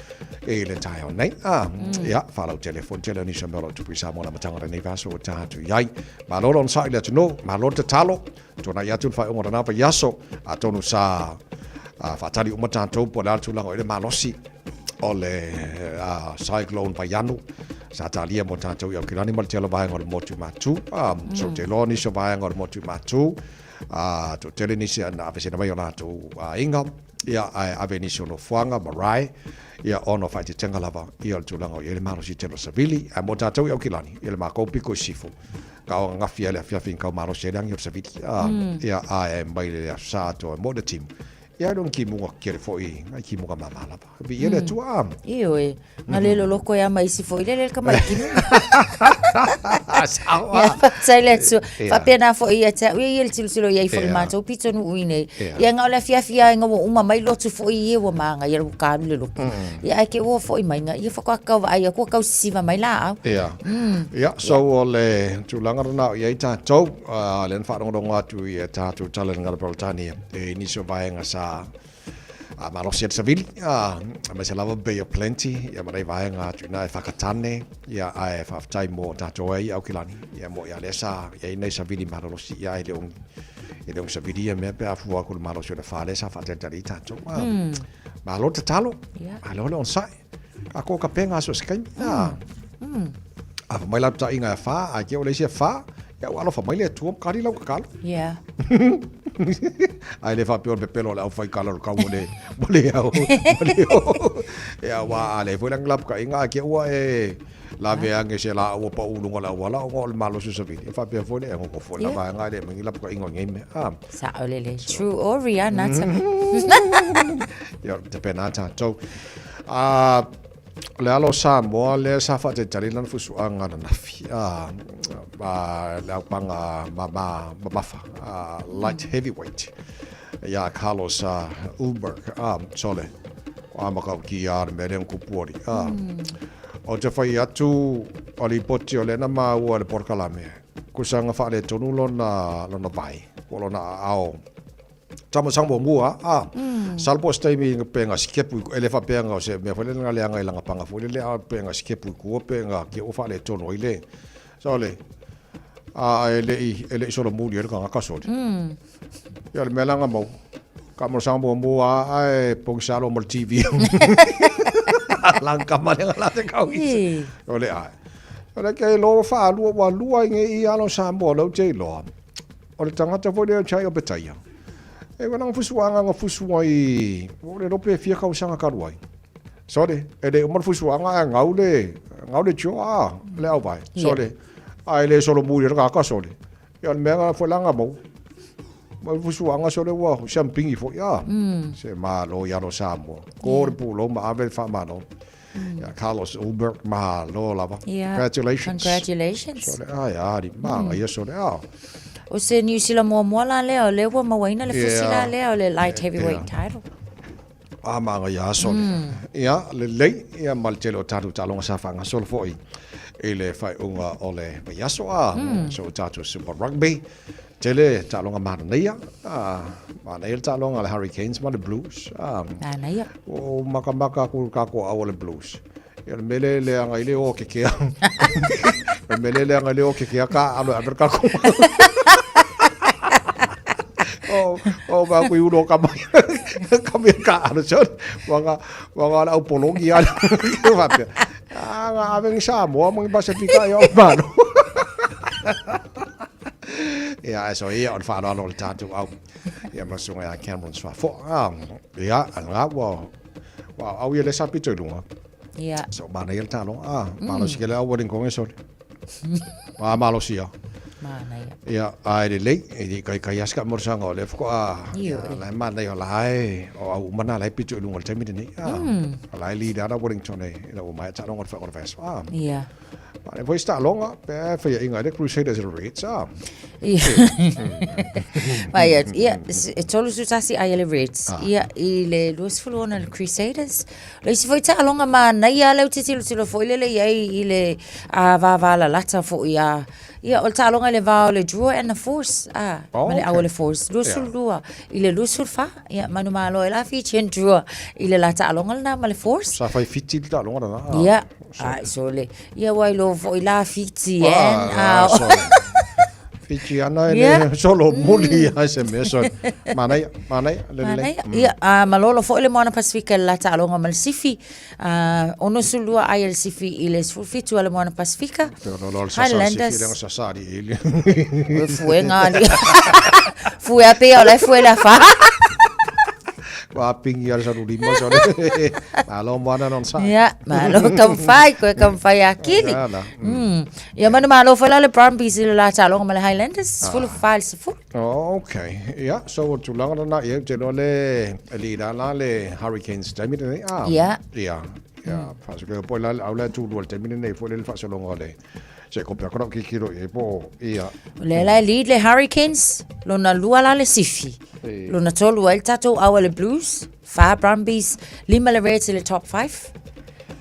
i le taeao nei. Ah, ia, whalau telefoni tele o nisi o mea o lo o tupu i Samoa la matanga lenei vaiaso ua tatou i ai. Malo le onosai i le atunuu, malo le tatalo, tuanai atu le faaiuga o lena vaiaso, atonu sa faatali uma tatou po o le a le tulaga o i le malosi o le cyclone Vaianu. Sa talia mo tātou i Aukilani ma le tele o vaega o le motu matū. So te loa nisi o vaega o le motu matū, toatele nisi na aveseina mai o latou aiga, ia, ae ave nisi o nofoaga, marae, ia, ona o faaeteetega lava, ia, o le tulaga o i ai le malosi tele o savili. Ae mo tātou i Aukilani, ia le makou piko i sifo, ka o ananafi ai le afiafi na kau malosi ai le agi o le savili. Ia, ae mai le Aso Sa atoa e mo le timu, ia, e le o ni timuga tele foi, nai timuga mama lava. Viia le Atua. Ioe, na le loloko ia ma isi foi le le ka mai kinu. Sawa. Ia faafetai le Atua. Ia. Faapena foi ia te au ia ia le tilotilo i ai foi Ia. matou pito nuu i nei. Ia. Ia nga o le afiafi lava ina ua uma mai lotu foi ia ua magaia ua kalu le lotu. Ia ae ke ua foi mai nga ia faatoa tau vaai atu ua tau sisiva mai laau. Ia. Ia, so o le tulaga lena o i ai tatou, lea na faalogologo atu i a tatou tala i le gagana Peretania i nisi o vaega sa a malosi ai le savili, a, aemaise lava Bay of Plenty, ia ma nei vaega atu i ina e Whakatane, ia, ae faafetai mo tatou ai i Aukilani, ia mo ia lea sa i ai nei savili malolosi, ia e le o, e le o savili ia mea pe a fua atu i le malosi o le fa lea sa faatalitali ai tatou. A, malo tatalo, malo le onosai, ka ko ka penga aso se kaimi. A, a fa mai la tainga e fa, a ke o le isi e fa, ia ua alofa mai le Atua ma kali lau tatalo. Yeah. Ae le faapea o le pepelo o le aufaikala o le kau o le, o le au, o le o. Ia, ua a le foi langa lapukaiga, ae ke ua e lave age se laau ua pau i luga o le auala ona o le malosi o savili. E faapea foi le e gogo foi la vaega e le aumai ni lapukaiga o nei mea. Ah. Sa'o lelei. True or ria, nā ta. Ia, te pēnā tātou. Ah, le alo o Samoa lea sa faatalitali lana fusuaga ananafi, a, a, le aupaga mama mamafa, a, light heavyweight iā Carlos a, Ulberg, a, sole, ua matautia lava le mea lea na tupu alii, a. Ou te fai atu o lipoti o lea na maua i le polokalame, kusa na faaletonu lona, lona vae, po o lona aao Tama sa muamua a salo po o se taimi pe na sikepu e le faapea na o se mea foi lele na leaga i lana paga foi lele a pe na sikepu i tua pe na ke ua faaletonu ai le so le a e le i e le i solomuli ai le tagata sole. Ia le mea la na mau ka mo sa muamua a ae pogisa loa ma le TV. Lana kama lea na late kau i. O le ae. O le ke lo whaalua ua lua i nge i alo Samoa lau te iloa. O le tagata foi lea o Chai Opetaia. E ua langa fusuaga na fusu ai, ua ou le iloa pe fia tausaga talu ai. Sole, e le uma le fusuaga ae gau le, gau le tio a, le auvae. Sole, ae le solomuli e le tagata sole. Ia o le mea lena foi la na maua. Ma le fusuaga sole ua siampigi foi a. Se malo i alo Samoa. Ko le pulou ma ave le faamalo. Ia Carlos Ulberg, malo lava. Yeah. Congratulations. Congratulations. Sole, ai, ali, maga ia sole, a. O se New Zealand muamua la lea, o lea ua mauaina le fusi la Yeah. lea o le light heavyweight Yeah. title. A maga ia sole. Ia, lelei, ia ma le tele o tatou taaloga sa faagasolo foi i le faaiuga o le vaiaso a. So tatou Super Rugby. Tele taaloga manaia, a, manaia le taaloga a le Hurricanes ma le Blues. A, Manaia. Ua ou makamaka aku i le tatou au o le Blues. Ia o le mea lea e leaga ai le o a kekea. O le mea lea e leaga ai le o a kekea ka aano e ave le tatou O, o ma kui ulo ka mai. Ka mea ka aano sole. Wanga, wanga le au pologi ala. Faapea. Ah, nga ave ni Samoa ma ni Pasifika ia o malo. Ia, ae so ia o le faaaloalo o le tatou au. Ia ma susuga ia Cameron Suafoa. Ah, ia, nga ua, ua au ia le sa pito i luga. Ia. So, manaia le taaloga. Ah, malosi ke le au Wellington e sole. Ah, malosi ia. Manaia. Ia, ae lelei, e le i kaikai lava si taamolosaga o lea faatoa, Ioe. ia, la e manaia o la e, o au uma na la e pito i luga i le taimi lenei. Ah, o la e lead lava Wellington e, ina ua maea taaloga o le faaiuga o le vaiaso. Ah. Ia. Ma le foi se taaloga, pe a e faiaʻiga ai le Crusaders i le Reds, ah. Ia. Ma ia, ia, e 31 ai a le Reds. Ia, i le 26 le Crusaders. O le isi foi taaloga manaia lea ou te tilotilo foi lele i ai i le vavalalata foi a. Ia, o le taaloga i le va o le Drua and the Force, a, Oh, ma le au o le Force, 22 i le 24, ia, manumalo ai la Fiji and Drua i le la taaloga lena ma le Force. Sa fai Fiti le taaloga lena. Ah. Ia, a, so le, ia ua iloa foi la Fiji Ah, and, ah, ah, sorry. Fijiana e le solo muli ai se mea so. Manaia, manaia, le lelei. Manaia. Ia, malolo foi le Moana Pasifika i le la taaloga ma le Sifi. 62 ai a le Sifi i le 17 a le Moana Pasifika. Highlanders. Ua fuega ali. Fue a pea o la fue la fa. Ua pingi ala sa lima so. Malo moana non sa. Ia, malo kamfai, koe kamfai akili. Ia manu malo foi la le Brumbies i le la taaloga ma le Highlanders, 14 i le 10. Oh, okay. Ia, so o tulaga lena, ia, ou te iloa le, e lead la le Hurricanes i le taimi lenei. Ah, Ia. Ia, ia, faasolo po la, au la tulua i le taimi lenei foi le faasologa o le, se kope atu lau kikilo i ai po o, ia. O lea la e lead le Hurricanes, lona lua la le Sifi. Lona tolu ai le tatou au a le Blues, fa Brumbies, lima le Reds i le top 5.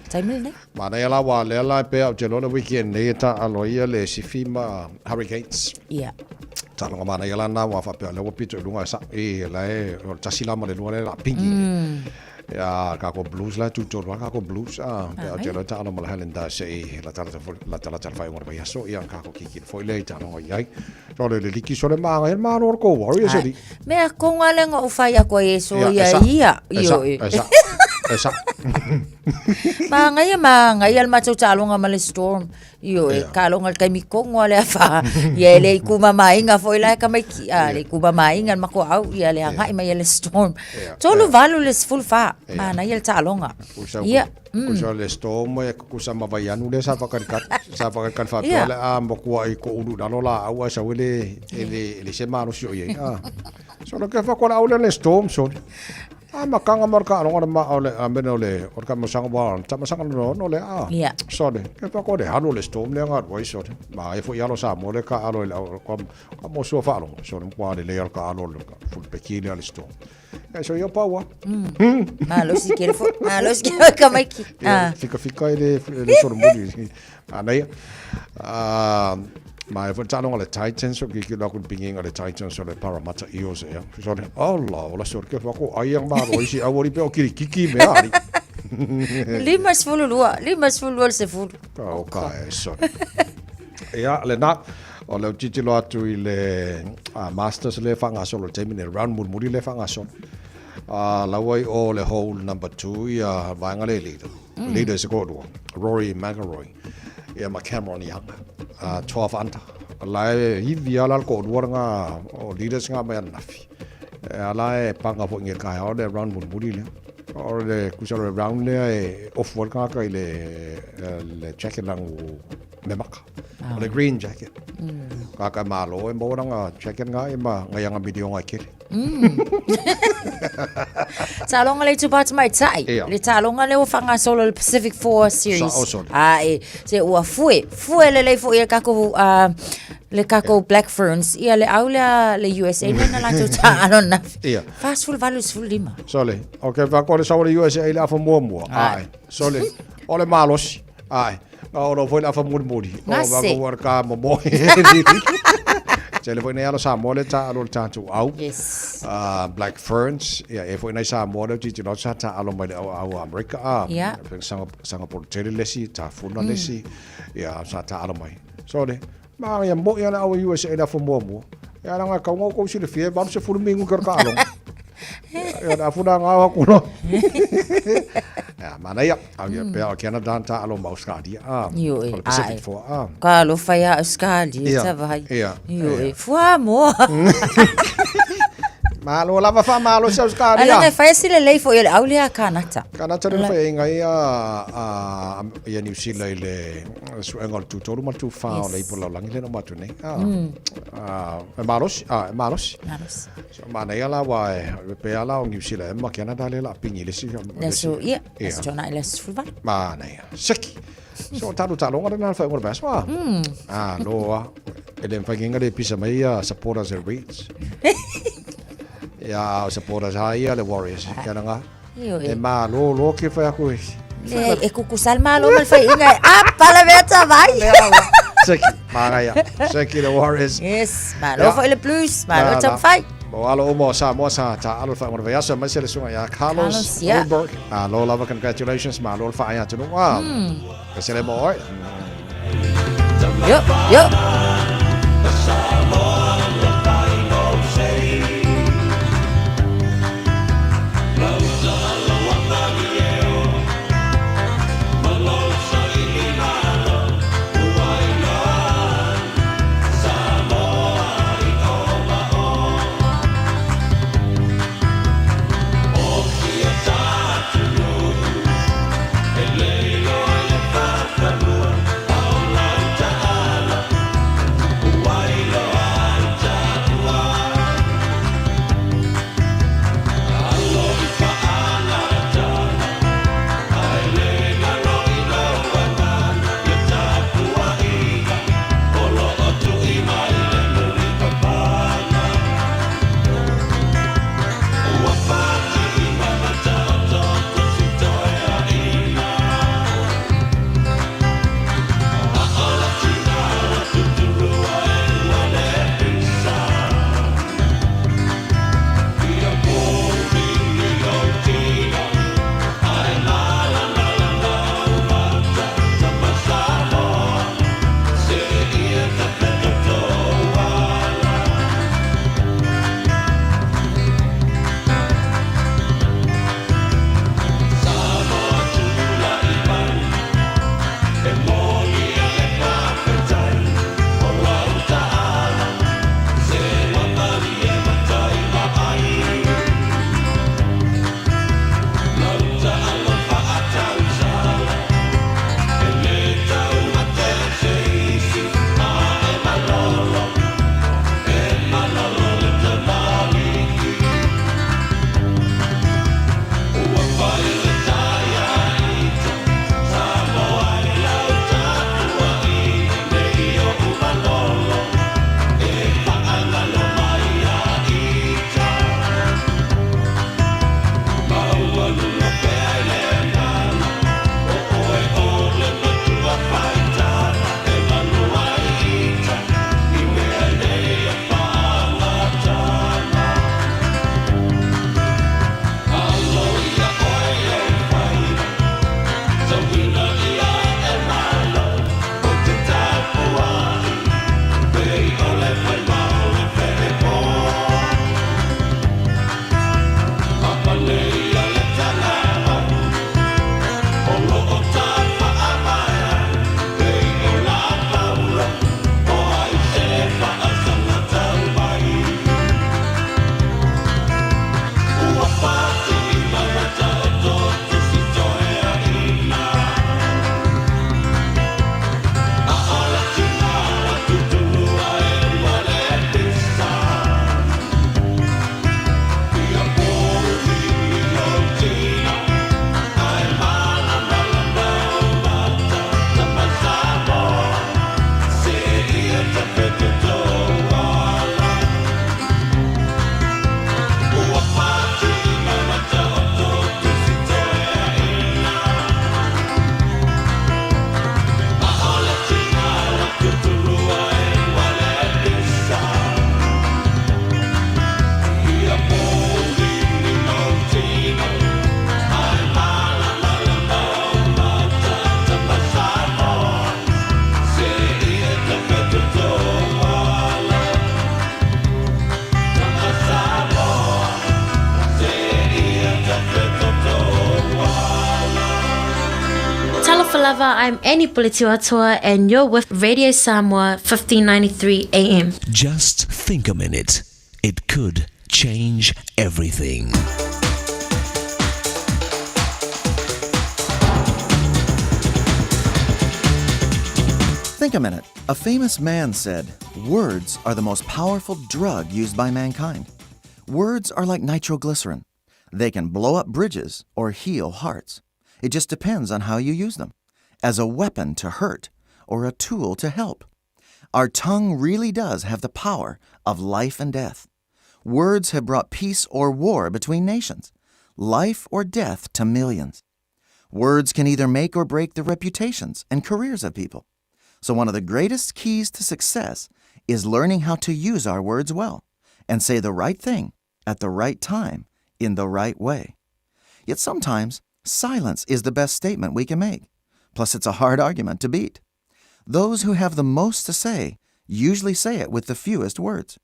Taimi lenei. Manaia la ua lea la e pea ou te iloa le weekend nei e taalo ai ia le Sifi ma Hurricanes. Ia. Taaloga manaia la na ua faapea lea ua pito i luga e sa i la e o le tasi la ma le lua lea la pingi. Ia kako Blues la tu tolu kako Blues a pea ou te iloa e taalo ma le Highlanders se i la talata foi la talata le faaiuga o le vaiaso ia kako kiki foi lea i taaloga i ai. So le liki so le maga ia malo o le ko Warriors e li. Mea konga le ngo fai a koe so ia ia io e. Esa. Esa. Māngaia, māngaia le matou taaloga ma le Storm. Ioe, yeah. taaloga le taimi kongo a le afa. Ia e le i kumamāiga foi la e tamaiti, a le i kumamāiga le makuaau, ia le agai mai e le Storm. Yeah. Tolu valu le 14, yeah. Mānaia le taaloga. Ia. Kusa le Storm e kusa ma vaianu le sa whakarikari, sa whakarikari whapea le a mokua i ko ulu nalo la au a sau ele, ele, ele se malosi o iei. Ah. So le ke whakola au le le Storm, sorry. A makanga ma ka ronga ma o le a mena o le o ka masanga wa ta masanga no no le a. Yeah. So le ke pa ko le halo le storm le nga wai so le. Ma e fo i alo sa mo le ka alo le ka ka mo sua fa alo. So le kwa le le ka alo le ka full peki le ale storm. E so yo paua. Malosi ke le fo, malosi ke ka maiki. Ah. Fika fika e le le solo muli. Manaia. Ah, ma e foi taaloga le Titans o kikilo aku le pigiga le Titans o le Parramatta Eels ea. So le, ala, ola se ore ke whako ai ang malo isi au ori pe o kirikiki me ari. 52, 52 le sefulu. O ka e sorry. Ia, le na, o le titilo atu i le Masters le whangasolo, le taimi ne round mulimuli le whangasolo. Lau ai o le hole number 2 ia vaenga le leader. Leader se koʻolua, Rory McIlroy, ia ma Cameron Young, 12 under. La e ivi ala le koʻolua lena o leaders nga mai ananafi. E ala e panga foi nge kai o le round mulimuli lea. O le kusa le round lea e ofu ai le tagata i le, le jacket langu me maka. O le green jacket. Ka ka malo e maua langa jacket nga e ma ngai anga milionga e kele. Taaloga le itupa tamaitai. Ia. Le taaloga lea ua faagasolo le Pacific Four Series. Sao soli. A e se ua fue, fue lelei foi e kakou le kakou Black Ferns. Ia le au lea le USA lea na latou taalo nafi. Ia. 48 15. Sole. Ok, fa ko le sao le USA i le afa muamua. Ae. Sole. O le malosi. Ae. Na ono foi le afa mulimuli. O Gase. va ko ka momoe. Tele foi nei alo Samoa le taalo le tatou au. Yes. Black Ferns, ia e foi nei Samoa le titi no sa taalo mai le au au Amerika. Ia. Singapore tele lesi, tafuna lesi, ia sa taalo mai. So le, ma ia mo ia le au USA le afa muamua. Ia ranga kau ngau kou silafia, e 80 mingu ke o le taaloga. Ia le afuna ngau aku no. Ia, manaia, au ia pea o Canada na taalo ma Australia. Ioe, O le Pacific ae. Four. Ka alofa ia Australia, Ia, tavai. ia, Ioe, ia. fuamoa. Malo lava faamalo se Australia. Ai leaga e fai a sila lelei foi o le au lea a Kanata. Kanata le faiaiga ia a ia New Zealand i le suega o le tu tolu ma le tu fa o le ipu lalolagi lea na uma atu nei. E malosi, e malosi. Malosi. So manaia la ua e pea la o New Zealand ma Canada lea la pingi le isi. Le aso, ia, aso tuanai le aso 18. Manaia. Seki. So talu taaloga lena le faaiuga o le vaiaso a. Alo a. E le mafai le pisa mai ia supporters e Reds. Ia o supporters ha ia le Warriors. Kia nga. Ioe. E malōlō ke whai aku e. Le, e kukusa le malo ma le faiaiga e apa le mea tavai. Seki, manaia. Seki the Warriors. Yes, malo foi le Blues, malo taumafai. O alo uma o Samoa sa taalo le faaiuga o le vaiaso aemaise le susuga ia Carlos Carlos, ia. Holberg. Malo lava, congratulations, malo le faaea atunuu. Ka sele mo oe. Yo, yo. Talofa lava, I'm Annie Puletiwatoa and you're with Radio Samoa 1593 AM. Just think a minute. It could change everything. Think a minute. A famous man said, Words are the most powerful drug used by mankind. Words are like nitroglycerin. They can blow up bridges or heal hearts. It just depends on how you use them as a weapon to hurt or a tool to help. Our tongue really does have the power of life and death. Words have brought peace or war between nations, life or death to millions. Words can either make or break the reputations and careers of people. So, one of the greatest keys to success is learning how to use our words well and say the right thing at the right time in the right way. Yet sometimes silence is the best statement we can make. Plus, it's a hard argument to beat. Those who have the most to say usually say it with the fewest words.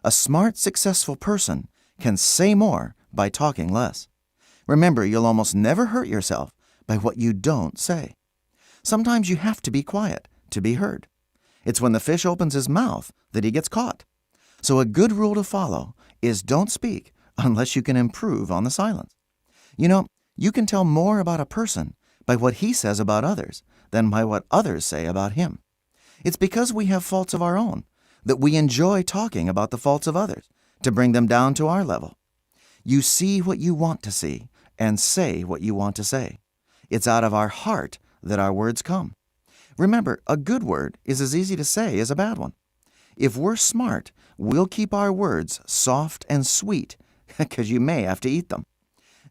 A smart, successful person can say more by talking less. Remember, you'll almost never hurt yourself by what you don't say. Sometimes you have to be quiet to be heard. It's when the fish opens his mouth that he gets caught. So, a good rule to follow is don't speak unless you can improve on the silence. You know, you can tell more about a person by what he says about others than by what others say about him. It's because we have faults of our own that we enjoy talking about the faults of others to bring them down to our level. You see what you want to see and say what you want to say. It's out of our heart that our words come. Remember, a good word is as easy to say as a bad one. If we're smart, we'll keep our words soft and sweet because you may have to eat them.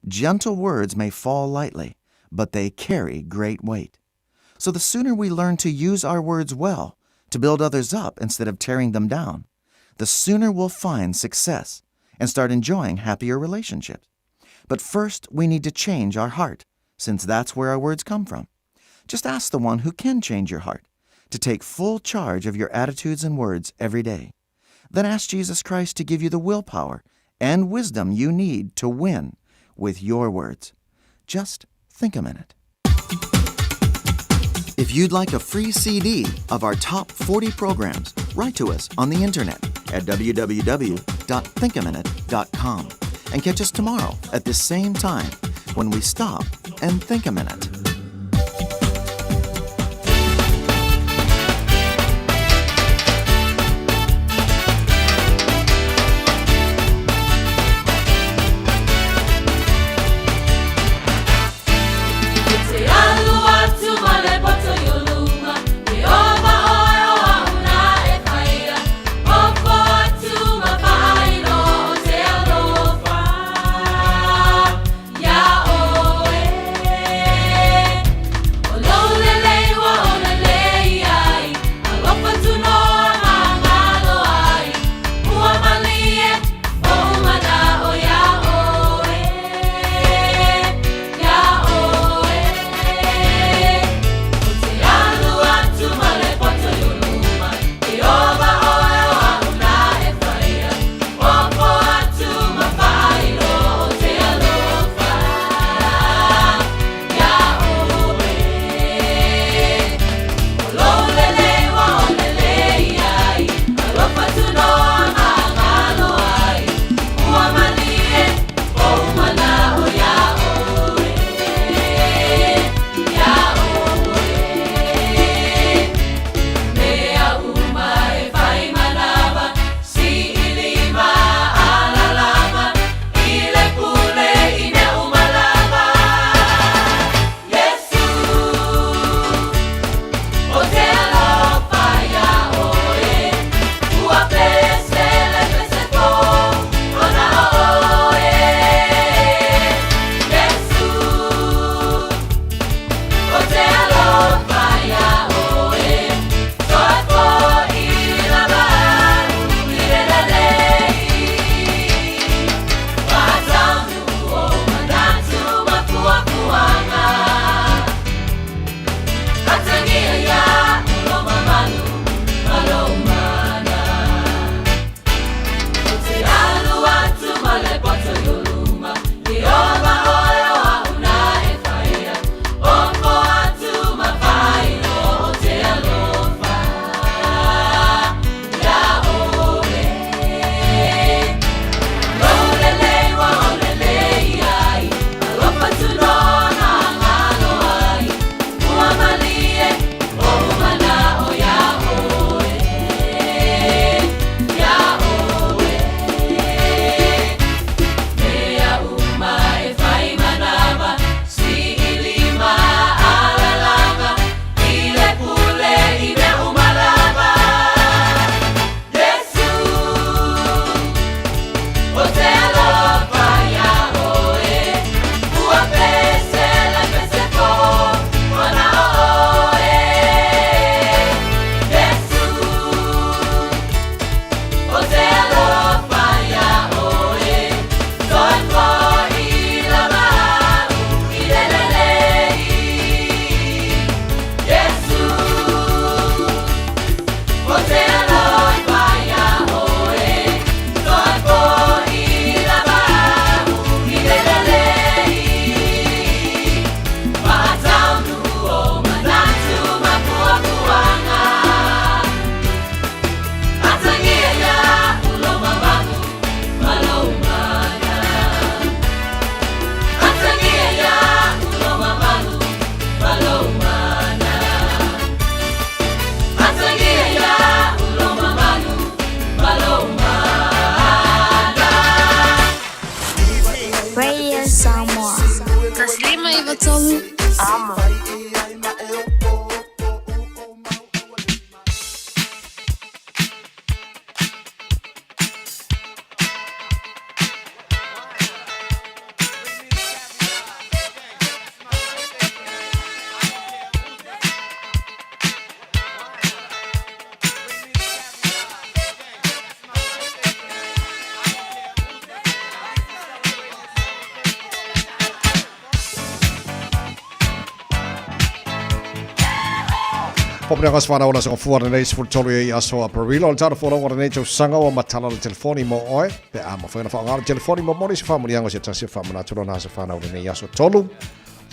Gentle words may fall lightly, but they carry great weight. So the sooner we learn to use our words well to build others up instead of tearing them down, the sooner we'll find success and start enjoying happier relationships. But first, we need to change our heart, since that's where our words come from. Just ask the one who can change your heart to take full charge of your attitudes and words every day. Then ask Jesus Christ to give you the willpower and wisdom you need to win with your words. Just think a minute. If you'd like a free CD of our top 40 programs, write to us on the internet at www.thinkaminute.com and catch us tomorrow at this same time when we stop and think a minute. Te Faamuliaga aso fanau o le aso gafua lenei 13 i aso Aperila o le tatou folauga o lenei tausaga ua matala le telefoni mo oe pe a mafai ona faaaoga le telefoni momoli se faamuliaga o se tasi o faamanatu lona aso fanau lenei aso 3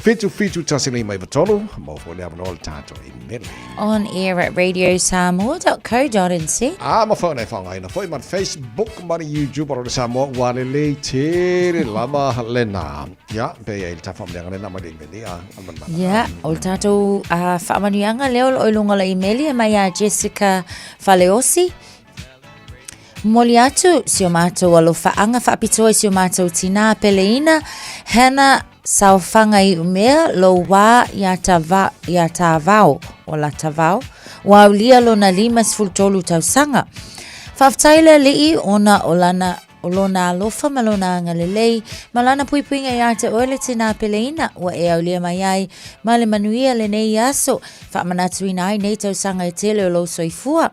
7 7 1 5 9 3 maua foi le avanoa o le tatou imeli. On air at radiosamoa.co.nz. A mafai ona e faaaogaina foi ma le Facebook ma le YouTube o le Samoa ua lelei tele lava lena. Ia, pe i ai le ta faamanuiaga lena mai le imeli a Manamana. Ia, o le tatou faamanuiaga lea o lo o i luga o le imeli e mai ia Jessica Faleosi. Momoli atu si o matou alofaaga faapitoa i si o matou tinā peleina, Hannah Saofaga Iumea, lou wā iā Tava, iā Tavao, o la Tavao, ua aulia lona 53 tausaga. Faafetai le Alii ona o lana o lona alofa ma lona agalelei, ma lana puipuiga iā te oe le tinā peleina ua e aulia mai ai ma le manuia lenei aso, faamanatuina ai nei tausaga e tele o lou soifua.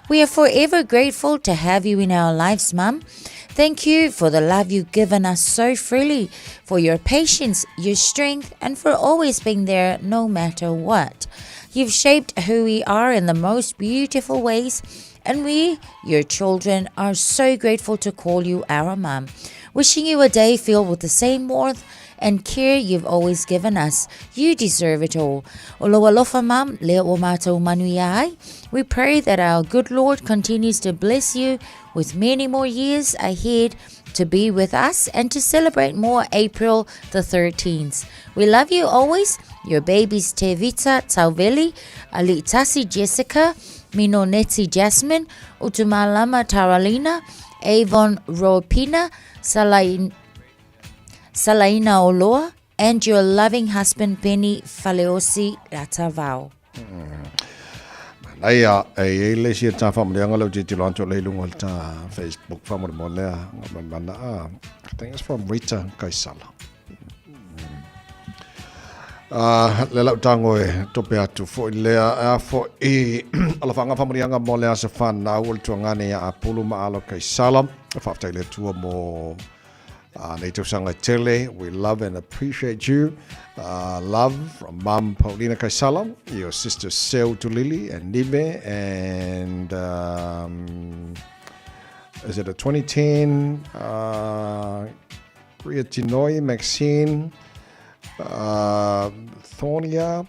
We are forever grateful to have you in our lives, Mum. Thank you for the love you've given us so freely, for your patience, your strength, and for always being there no matter what. You've shaped who we are in the most beautiful ways, and we, your children, are so grateful to call you our mum. Wishing you a day filled with the same warmth and care you've always given us. You deserve it all. O lou alofa mum, lea ua mātou manuia ai. We pray that our good Lord continues to bless you with many more years ahead to be with us and to celebrate more April the 13th. We love you always. Your babies Te Vita Tauveli, Alitasi Jessica, Minoneti Jasmine, Utumalama Taralina, Avon Ropina, Salain, Salaina Oloa, and your loving husband Benny Faleosi Ratavao. Manaia, e i ai le isi e ta faamanuiaga lea ou te tilotilo atu lea i luga o le ta Facebook faamolemole lea mana a I think it's from Rita Kaisala. Le lau tago e tope atu foi lea a foi alofaaga faamanuiaga mo le aso fanau o le tuagane ia Apulu ma Alo Kaisala. Faafetai i le Atua mo nei tausaga e tele. We love and appreciate you. Love from Mum Paulina Kaisala, your sister Seu Tulili and Nime, and is it a 2010 Ria Tinoi, Maxine, Thonia,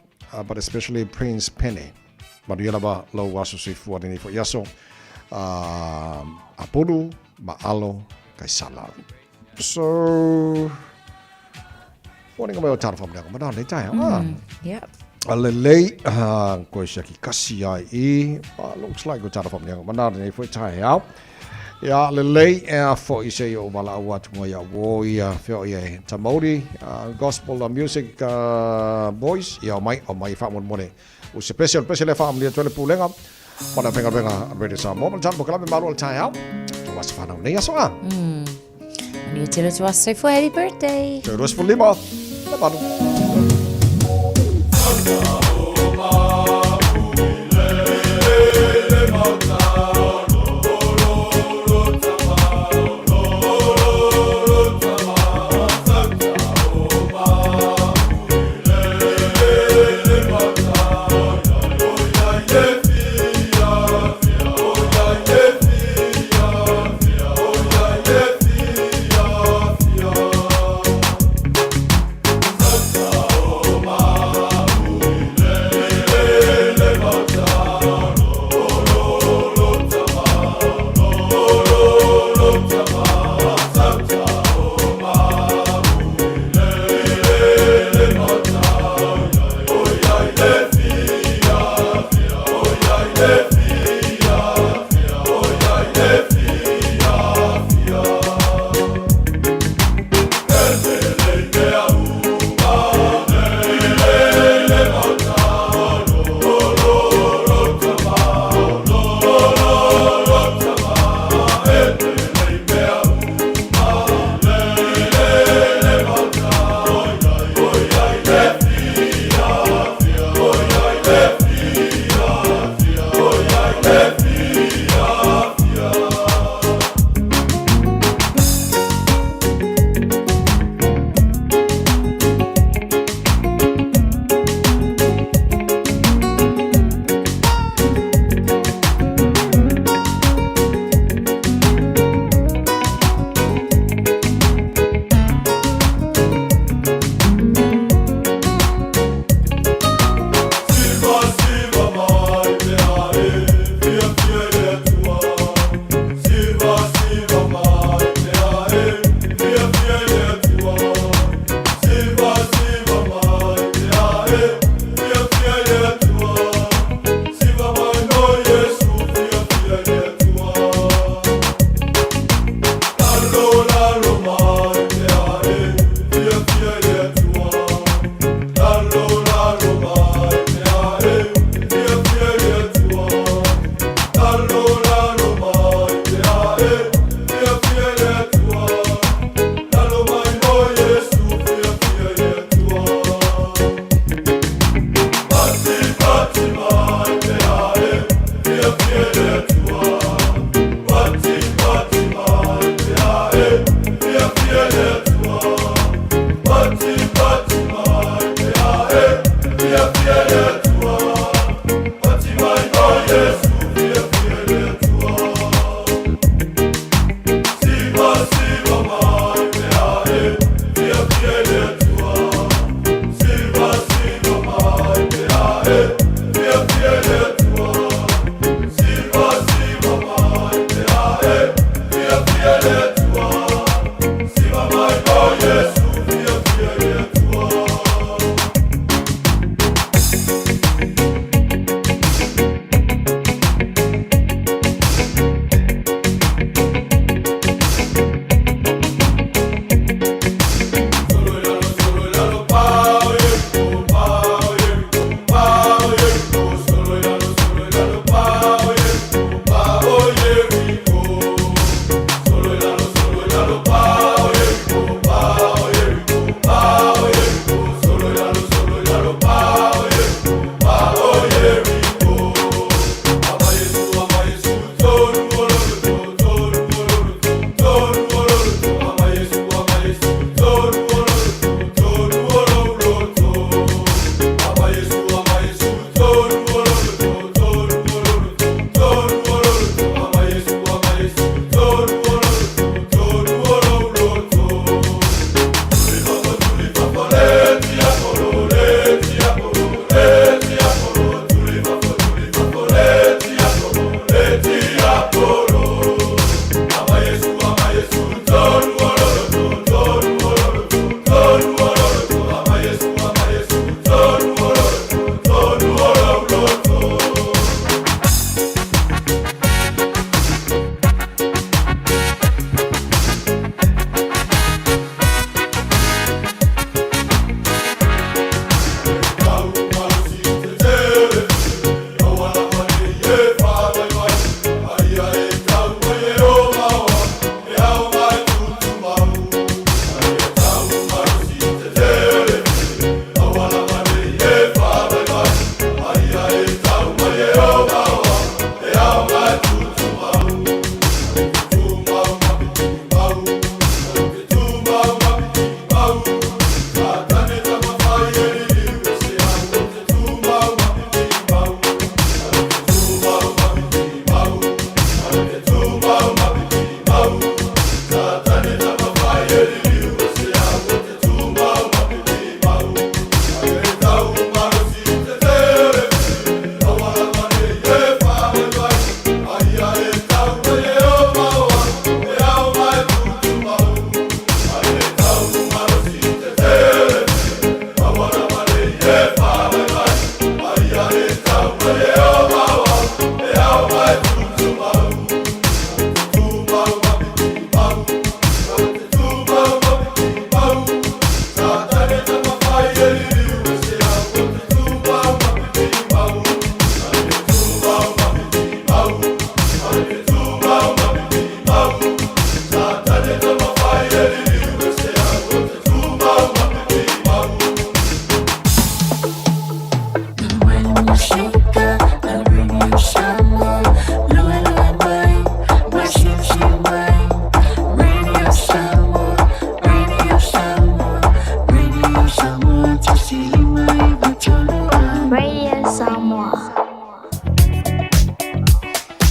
but especially Prince Penny. Manuia lava lou aso soifua lenei foi aso. Apulu ma Alo Kaisala. So, foliga mai o tala faamanuiaga mana nei taeao. Yep. A lelei, koe siaki kasi ai i, looks like o tala faamanuiaga mana nei foi taeao. Ia lelei e a foi se i o valaau atu mai ia uo ia feo ia e Tamauri Gospel Music Boys ia o mai o mai faamolemole o se pese o le pese lea faamanuia atu ai le pulega ma le aufaigaluega a Radio Samoa ma le tatou polokalame malo o le taeao. Tou aso fanau nei aso a. Manuia tele atu aso soifua. Happy birthday. Toe 25. Le malu.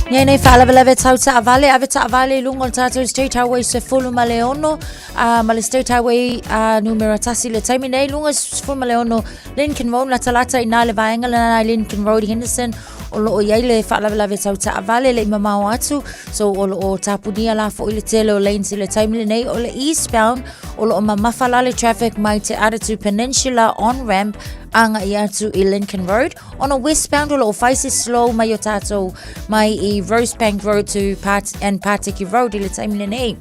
Nei nei faalavelave tau taavale, ave taavale i luga o le tatou State Highway 16, ma le State Highway numera 1 le taimi nei, luga 16 Lincoln Road, latalata i nā le vaega lena i Lincoln Road, Henderson, o loo i ai le faalavelave tau taavale le i mamao atu, so o loo tapunia la fo'i le tele o lanes i le taimi lenei, o le eastbound, o loo mamafa la le traffic mai Te Atatu Peninsula on-ramp agai atu i Lincoln Road. Ona westbound o loo fai se slow mai o tātou mai i Rosebank Road to Part and Patiki Road i le taimi lenei.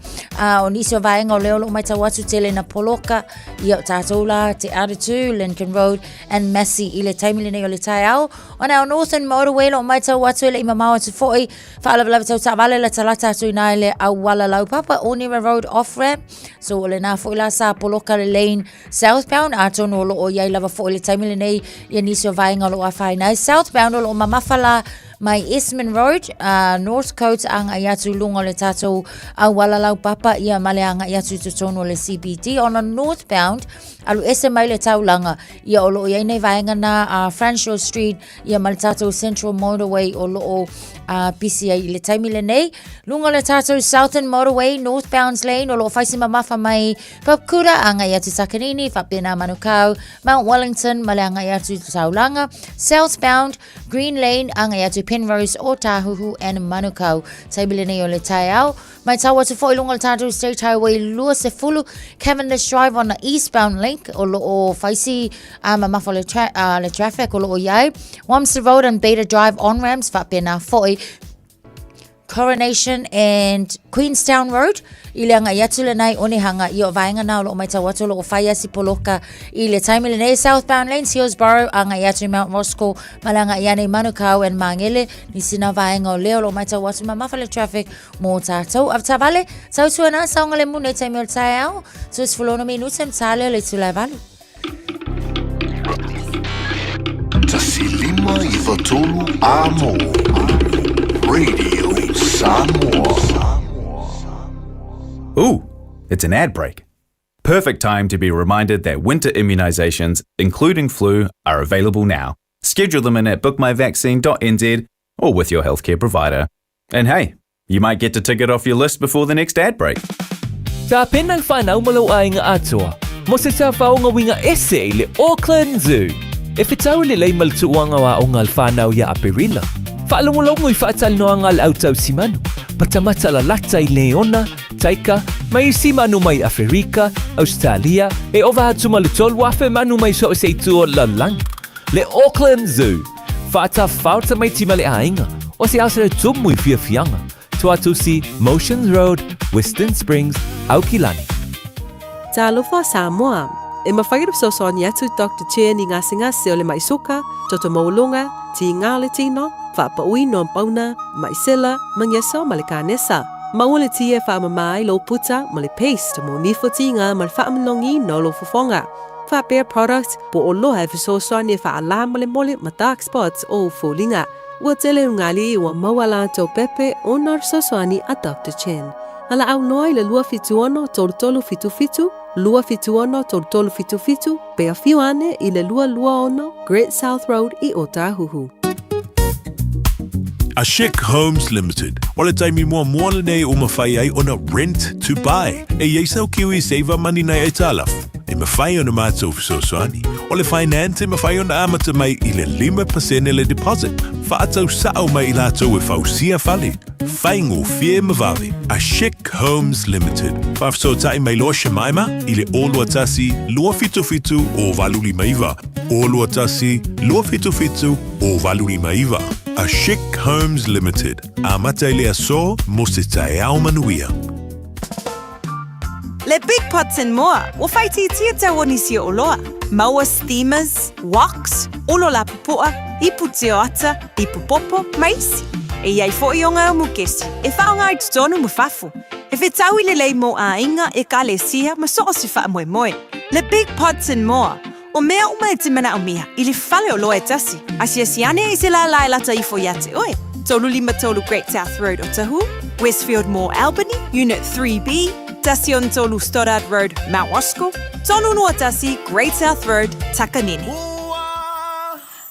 O nisi o vaega o lea o loo matau atu tele na poloka i o tātou la Te Atatū, Lincoln Road and Massey i le taimi lenei o le taeao. Ona o Northern Motorway loo matau atu e le i mamao atu foi faalavelave tau taavale latalata atu i nā i le auala laupapa Onera Road off-ramp. So o lena foi la sa poloka le lane Southbound, atonu o loo i ai lava fo'i le taimi lenei ia nisi o vaega o loo afaina ai. Southbound o loo mamafa la mai Eastman Road, Northcote agai atu i luga o le tatou auala laupapa ia ma le agai atu i totonu o le CBD. Ona northbound, alu ese mai le taulaga ia o loo i ai nei vaega na Fanshawe Street ia ma le tatou Central Motorway o loo pisi ai i le taimi lenei. Luga o le tatou Southern Motorway, northbound lane o loo fai si mamafa mai Papakura, agai atu Takanini, faapena Manukau, Mount Wellington, ma le agai atu i Tauranga, southbound, Green Lane, agai atu Penrose, Ōtāhuhu and Manukau. Taimi lenei o le taeao, matau atu foi i luga o le tatou State Highway 20, Cavendish Drive on the eastbound link, o loo fai si mamafa o le, tra le traffic o loo i ai, Wamsden Road and Beta Drive on-ramps, faapena foi, Coronation and Queenstown Road i le agai atu lenai onehanga i o vaenga na o loo matau atu o loo fai asi poloka i le taimi lenei Southbound Lanes Hillsborough agai atu Mount Roskill ma le agai ane Manukau and Mangere nisi na vaenga o lea o loo matau atu mamafa le traffic mō tātou avetaavale tautuana saogalemu nei taimi o le taeao 36 minute ma tā lea o le itula e valu. 153 Amo Radio Samoa. Ooh, it's an ad break. Perfect time to be reminded that winter immunisations, including flu, are available now. Schedule them in at bookmyvaccine.nz or with your healthcare provider. And hey, you might get to tick it off your list before the next ad break. Tapena le fanau ma lou aiga atoa mo se tafaoga uiga ese i le Auckland Zoo. E fetau lelei ma le tuuaga o aoga a le fanau iā Aperila. Faalogologo i faatalanoaga a le au tausimanu, matamata lalata i leona, taika, ma isi manu mai Aferika, Ausetalia, e ova atu ma le 3,000 manu mai so o se itu o le lalolagi. Le Auckland Zoo, faatafao tamaiti ma le aiga, o se aso e tumu i fiafiaga, Tuatusi, Motions Road, Western Springs, Aukilani. Talofa Samoa! E mafai ona fesoasoani atu Doctor Chen i gasegase o le maʻi suka, toto maualuga, tiga o le tino, faapauina o pauna, maʻi sela, magiso ma le kanesa. Maua le tia e faamama ai lou puta ma le paste mo nifo tiga ma le faamanogiina o lou fofoga. Faapea product po o loa e fesoasoani e faalā molemole ma dark spots o ou foliga. Ua tele ugali ua maua latou pepe ona o le fesoasoani a Doctor Chen. Valaau loa i le 276 3377, 276 3377, pe afio ane i le 226 Great South Road i Ōtāhuhu. A Chic Homes Limited. O le taimi muamua lenei ua mafai ai ona rent to buy. E i ai sau kiwi saver money nai aitalafu. E mafai ona matou fesoasoani. O le finance e mafai ona amata mai i le 5% le deposit. Faatau sao mai i latou e fausia fale. Faigofie ma vave. A Chic Homes Limited. Faafesootai mai loa Shemaima i le 021 277 0859. 021 277 0859. A Chic Homes Limited. Amata i le aso mo se taeao manuia. Le Big Pots and More, ua faaitiitia tau o nisi o oloa. Maua steamers, woks, olo lapopoa, ipu tioata, ipu popo, ma isi. E i ai foʻi o ngā mukesi e faaaoga i totonu ma fafo, e fetaui lelei mō āiga, ekalesia ma so o se faamoemoe. Le Big Pots and More, o mea uma e te manaomia i le fale oloa e tasi, asiasi ane i se lālā e lata ifo iā te oe. 353 Great South Road Otahuhu, Westfield Mall Albany, Unit 3B, 13 Stoddard Road, Mount Roskill, 321 Great South Road, Takanini.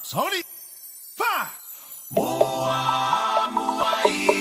Sorry. Fa. Mua, mua i.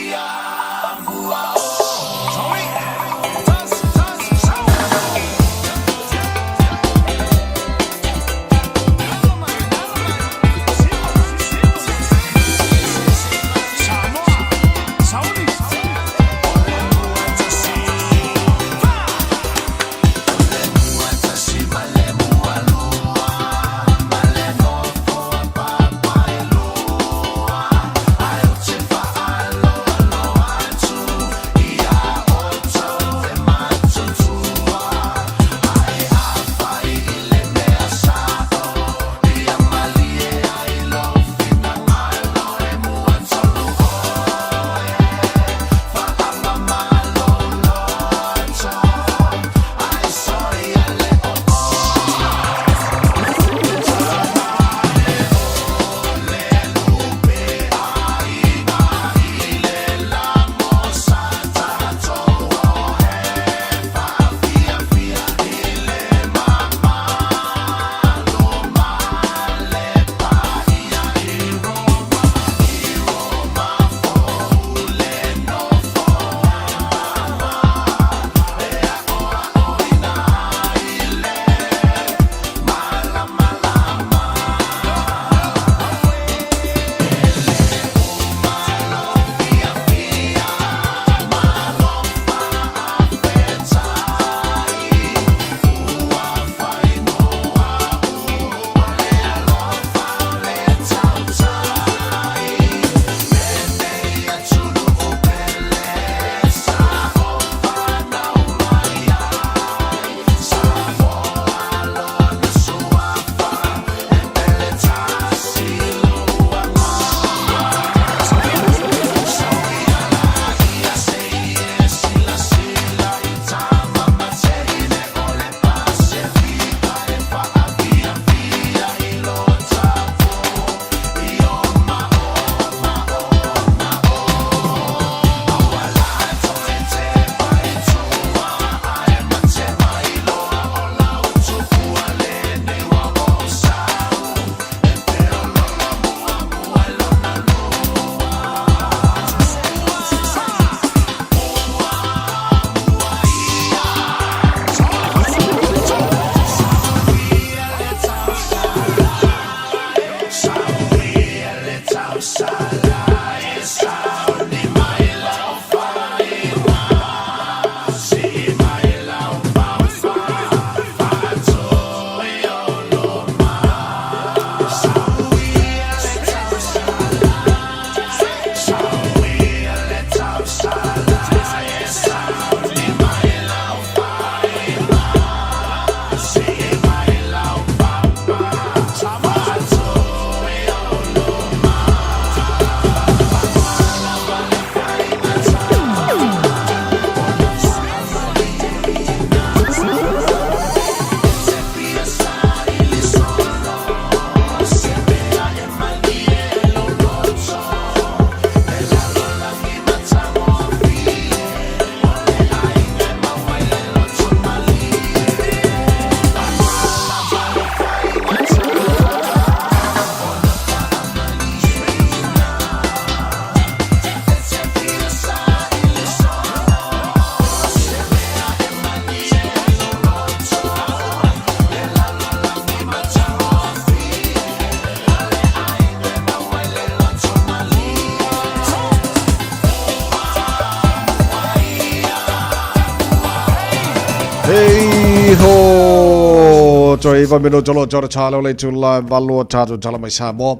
Hei ho! Toe iva minuta lo tōra tālo le tūla valu o tātou tala mai Samoa.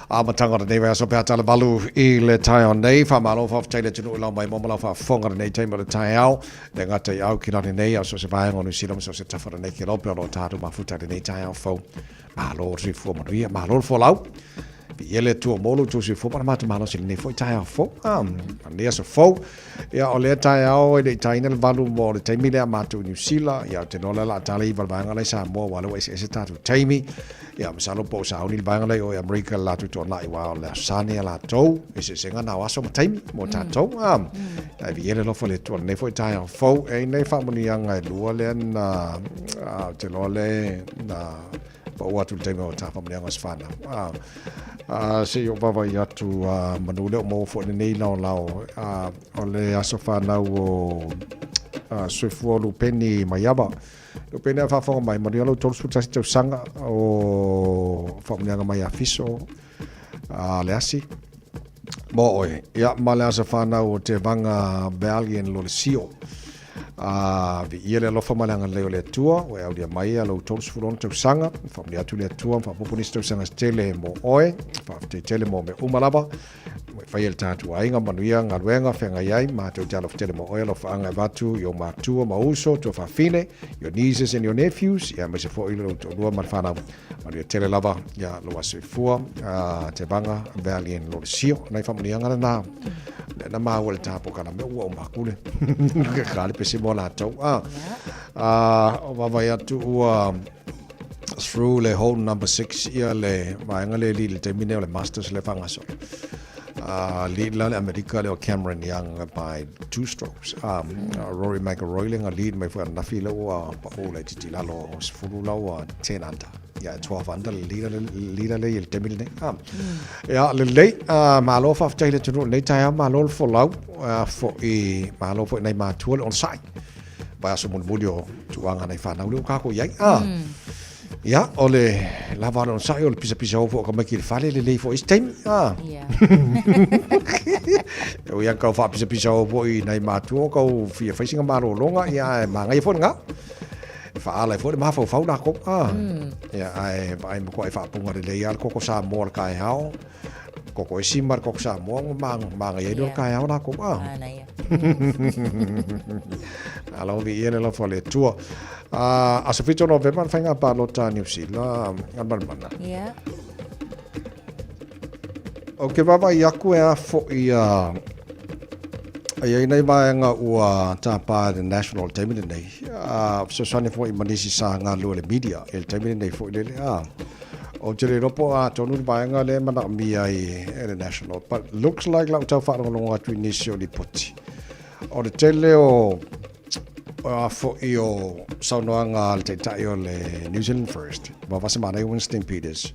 A matanga o nei vaiaso pea tala valu i le taeao nei. Whamalo whawhtai le tunu lau mai momo lau whaafonga nei taima le taeao. Le ngata i au ki rani nei au so se vaenga o New Zealand so se tawhara nei ki rope o lo tātou mafuta nei taeao fau. Malo rifua manuia, malo le folau. Viia le Atua mo lo outou soifua ma le matou malosi i lenei foi taeao fou. Ah, lenei aso fou. Ia, o lea taeao e le i taina le valu mo le taimi lea matou i Niu Sila. Ia, ou te iloa lea o le a tala iva le vaega la i Samoa, aua o lea ua eseese tatou taimi. Ia, masalo po o sauni le vaega la i o i Amerika le latou tuanai, aua o le Aso Sa nei a latou. Eseesega na o aso ma taimi mo tatou. Ah, ae viia le alofa o le Atua i lenei foi taeao fou. E i ai nai faamanuiaga e lua lea na, ah, ou te iloa lea na pau atu le taimi o tā whamuneanga o se whānau. Ah, ah, se i o vavai atu ah, manu leo mō fo nei lao lao ah, o le aso whānau o ah, Soifua Lupeni Maiava. Lupeni a whawhanga mai, manu alo tolu tasi tausaga o whamuneanga mai a Fiso ah, le asi. Mō oe, ia ma le aso whānau o te vanga Valiant lo le sio. Ā, viia le alofa ma le agalelei o le Atua, ua e aulia mai a lou 36 tausaga, faamanuia atu le Atua, faaopoopo nisi tausaga se tele mo oe, faafetai tele mo mea uma lava, ua e faia i le tatou aiga, manuia galuega feagai ai, matou te alofa tele mo oe, alofaaga e avatu i ou matua ma uso, tuafafine, your nieces and your nephews, ia aemaise foi lou toalua ma le fanau. Manuia tele lava ia lou aso soifua, te vanga Valiant Lolesio. Nai faamanuiaga lena. Lea na maua le tapo kana mea ua o makule. Ka le pese mo latou. Ah, ah, o vavai atu ua through le hole number 6 ia le vaega le li le taimi nei o le Masters le whangasolo. Lead la le Amerika le o Cameron Young by two strokes. Rory McIlroy le nga lead mai foi anafi le ua pa'u le titi lalo o sefulu la ua 10 under. Ia 12 under le leader le leader le i le taimi lenei. Ia lelei, malo faafetai le atunuu lenei taeao, malo le folau, fo'i malo foi nai matua le onosai. Vaiaso mulimuli o tulaga nai fanau lea ua kākou i ai. Ia, o le lava o le onosai o le pisapisa o foi o ka maiki i le fale lelei foi isi taimi. E ui lava kau faapisapisa o foi i nai matua o kau fia fai sina malologa, ia ae manaia foi lena. E faaala ai foi le mafaufau lakou. Ia, ae vaai matuai faapuga lelei lava le koko Samoa o le kaeao. Koko esi ma le koko Samoa ua manaia ai le kaeao lakou. Manaia. Alo viia le alofa o le Atua. Aso 7 o Novema le faiga palota a Niu Sila, Alimalimana. Yeah. Ou te vaavaai atu e a foi a e i ai nai vaega ua tāpā e le National i le taimi lenei. Fesoasoani foi ma nisi sa galulue i le media i le taimi lenei foi lele. Ou te le iloa po o a tonu le vaega lea e manaomia ai e le National, but looks like lau tau faalogologo atu i nisi o lipoti. O le tele o a foi o saunoaga a le Taitai o le New Zealand First, Vaavasemanaia Winston Peters,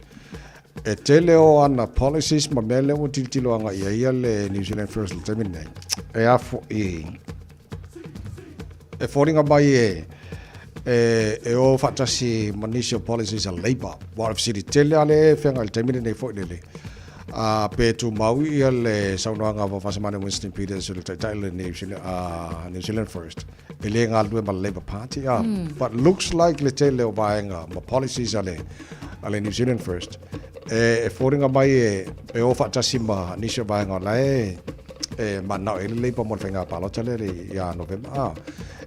e tele o ana policies ma mea lea ua tilotilo agai i ai ia le New Zealand First i le taimi lenei, e a foi e foliga mai e e, e o faatasi ma nisi o policies a Labour. Ua o le fesili tele lava lea e feagai i le taimi lenei foi lele. A pe tumau ia le saunoaga a Vafasamana Winston Peters le taitai o le New Zealand, New Zealand First, e le galulue ma le Labour Party. But looks like le tele o vaega ma policies a le, a le New Zealand First, e, e foliga mai e, e o faatasi ma nisi o vaega o la e, e manao i ai le Labour mo le faiga palota lea ia Novema.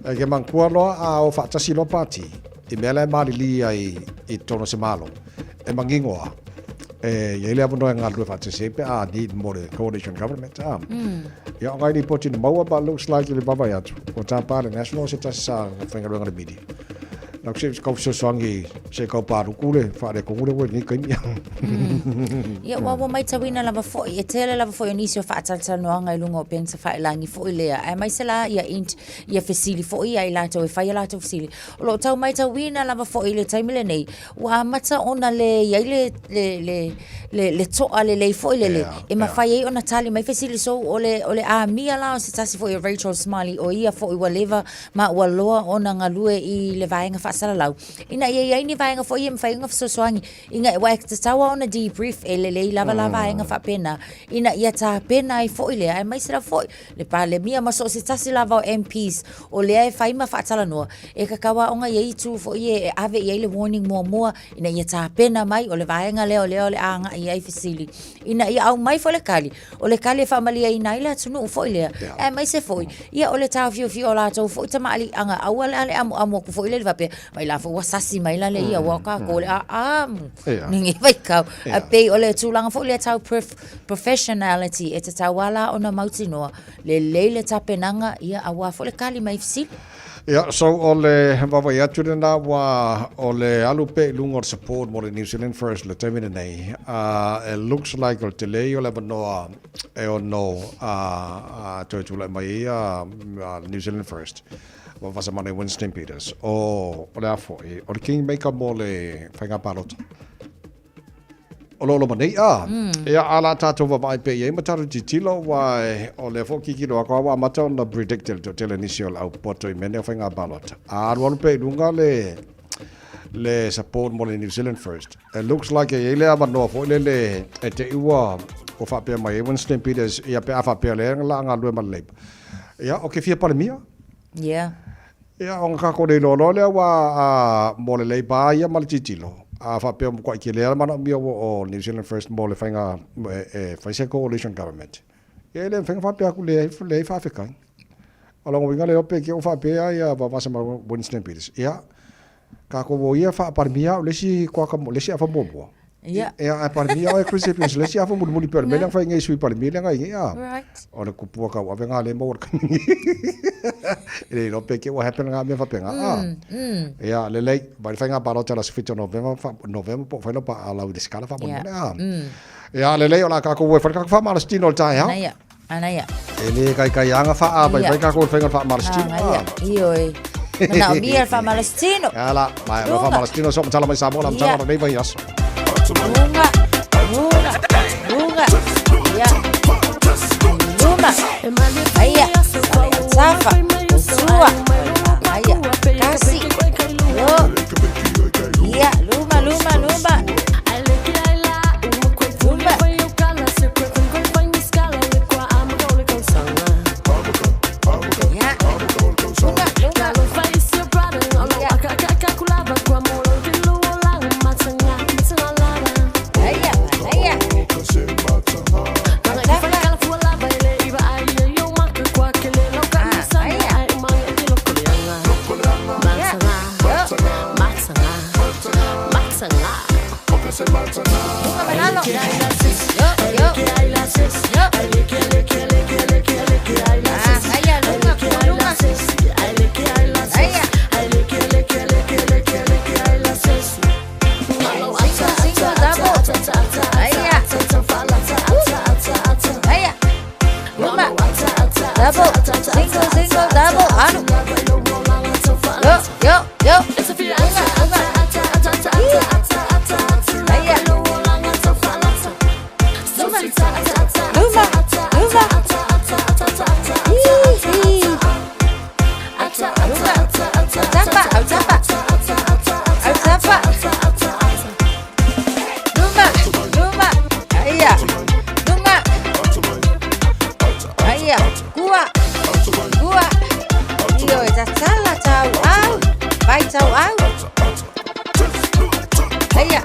E ke manatua loa a o faatasi loa pati i mea la e malili ai i totonu o se Malo, e manino lava, e i ai le avanoa e galulue faatasi ai pe a need mo le coalition government. Ia, o nai lipoti na maua, but looks like i le vaavaai atu, ua tapa le National se tasi sa faigaluega le media. Nau se kau fesoasoani se kau paluku le faaletonu le ua i lenei taimi. Ia, ua ua maitauina lava foi, e tele lava foi o nisi o faatalatalanoaga i luga o upega tafailagi foi lea, aemaise la ia int, ia fesili foi ia i latou e fai a latou fesili. O lo o tau maitauina lava foi i le taimi lenei, ua amata ona le i ai le, le, le, le, le toa lelei foi lele, yeah, e mafai ai ona tali mai fesili. So, o le, o le amia la o se tasi foi o Rachel Smiley, o ia foi ua leva ma ua loa ona galue i le vaega faa. faasalalau ina ia i ai ni vaega foi e mafai ona fesoasoani ina ua e tatau lava ona debrief e lelei lava la vaega faapena ina ia tapena ai foi lea aemaise lava foi le Palemia ma so o se tasi lava o MPs o lea e fai ma faatalanoa, e tatau lava ona i ai itu foi ia e ave i ai le warning muamua ina ia tapena mai o le vaega lea o lea o le a agai i ai fesili ina ia aumai foi le tali, o le tali e faamalieina ai le atunuu foi lea, aemaise foi ia o le taofiofia o latou foi tamaaliiaga, aua la le amoamo atu foi lea i le faapea mai la foi ua sasi mai la le ia ua tatou le aamu lenei vaitau. Ae pei o le tulaga foi lea tau professionality e tatau lava la ona mautinoa lelei le tapenaga ia aua foi le tali mai i fesili. Ia, so o le vaavaai atu lena ua o le alu pea i luga o le support mo le New Zealand First i le taimi lenei, it looks like o le tele ia o le avanoa e ono toe tulai mai ai ia le New Zealand First ma Vasamana Winston Peters. O le a foi, o le kingmaker mo le faiga palota. O lo o loma nei, a. Ia, a la tatou vaavaai pea i ai ma tatou tilotilo, aua o lea foi tilotilo atu lava ua amata ona predict e le toatele o nisi o le au poto i mea nei o faiga palota. A alualu pea i luga le le support mo le New Zealand First, it looks like e i ai le avanoa foi lele e te i ua ua faapea mai ai Winston Peters, ia pe a faapea o lea o le a galulue ma le Labour. Ia, o ke fia Palemia. Yeah. Ia, ona tatou le iloa loa lea aua a, mo le Labour ia ma le tilotilo, a faapea ua matuai tele lava le manaomia o New Zealand First mo le faiga e fai se coalition government, ia e le mafai ona faapea atu leai, leai faafetai. O lona uiga le iloa pe te i ua faapea ia Vaovasa ma Winston Peters, ia, tatou o ia faa-Palemia au le isi kuata, le isi afa muamua. Ia. Ia, ae Palemia oe Chris Hipkins, le isi afa mulimuli pei o le mea lea na fai nei i Sui Palemia lea na i ai nei, a. Right. O le kupua tauave lena lea e maua i le taimi nei. E le iloa pe te i ua happen lena mea faapena, a. Ia, lelei, mai le faiga palota i le aso 7 o Novema, Novema po o fai lau lau resitala faamolemole, a. Ia, lelei, o le a tatou o e fai le tatou faamalosi-tino i le taeao. Manaia. Manaia. E le kaikaiaga faaavaivai tatou i le faiga o le faamalosi-tino. Manaia. Ioe. Manaomia le faamalosi-tino. Ia la, mai le faamalosi-tino so matala mai Samoa la matala o lenei vaiaso. Luga, luga, luga. Ia. Luma. Aia. Tafa. Sua. Aia. Kasi. Yo. Ia, luma, luma, luma. Single, single, double, alu. Yo, yo, yo. Luma, luma. Autafa, autafa. Autafa. Luma, luma. Aia. Luma. Aia. Kua. Kua. Io e tatala tau au. Vai tau au. Aia.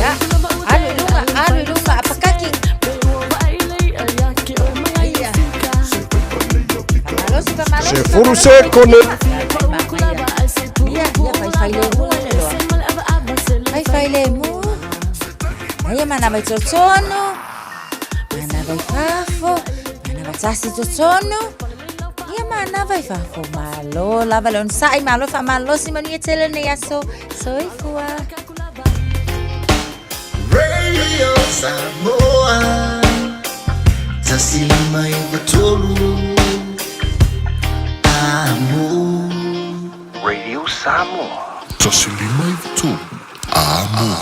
Ya. Alu i luga, alu i luga, apakaki. Aia. Faamalosi, faamalosi. Se fulu se kone. Ia, ia, faifai lemu le loa. Faifai lemu. Aia manava i totonu. Manava i fafo. Manava tasi i totonu. Ia manava i fafo. Malo lava le onosai, malo faamalosi manuia tele lenei aso. Soifua. Radio Samoa 159 Amo. Radio Samoa 159 Amo.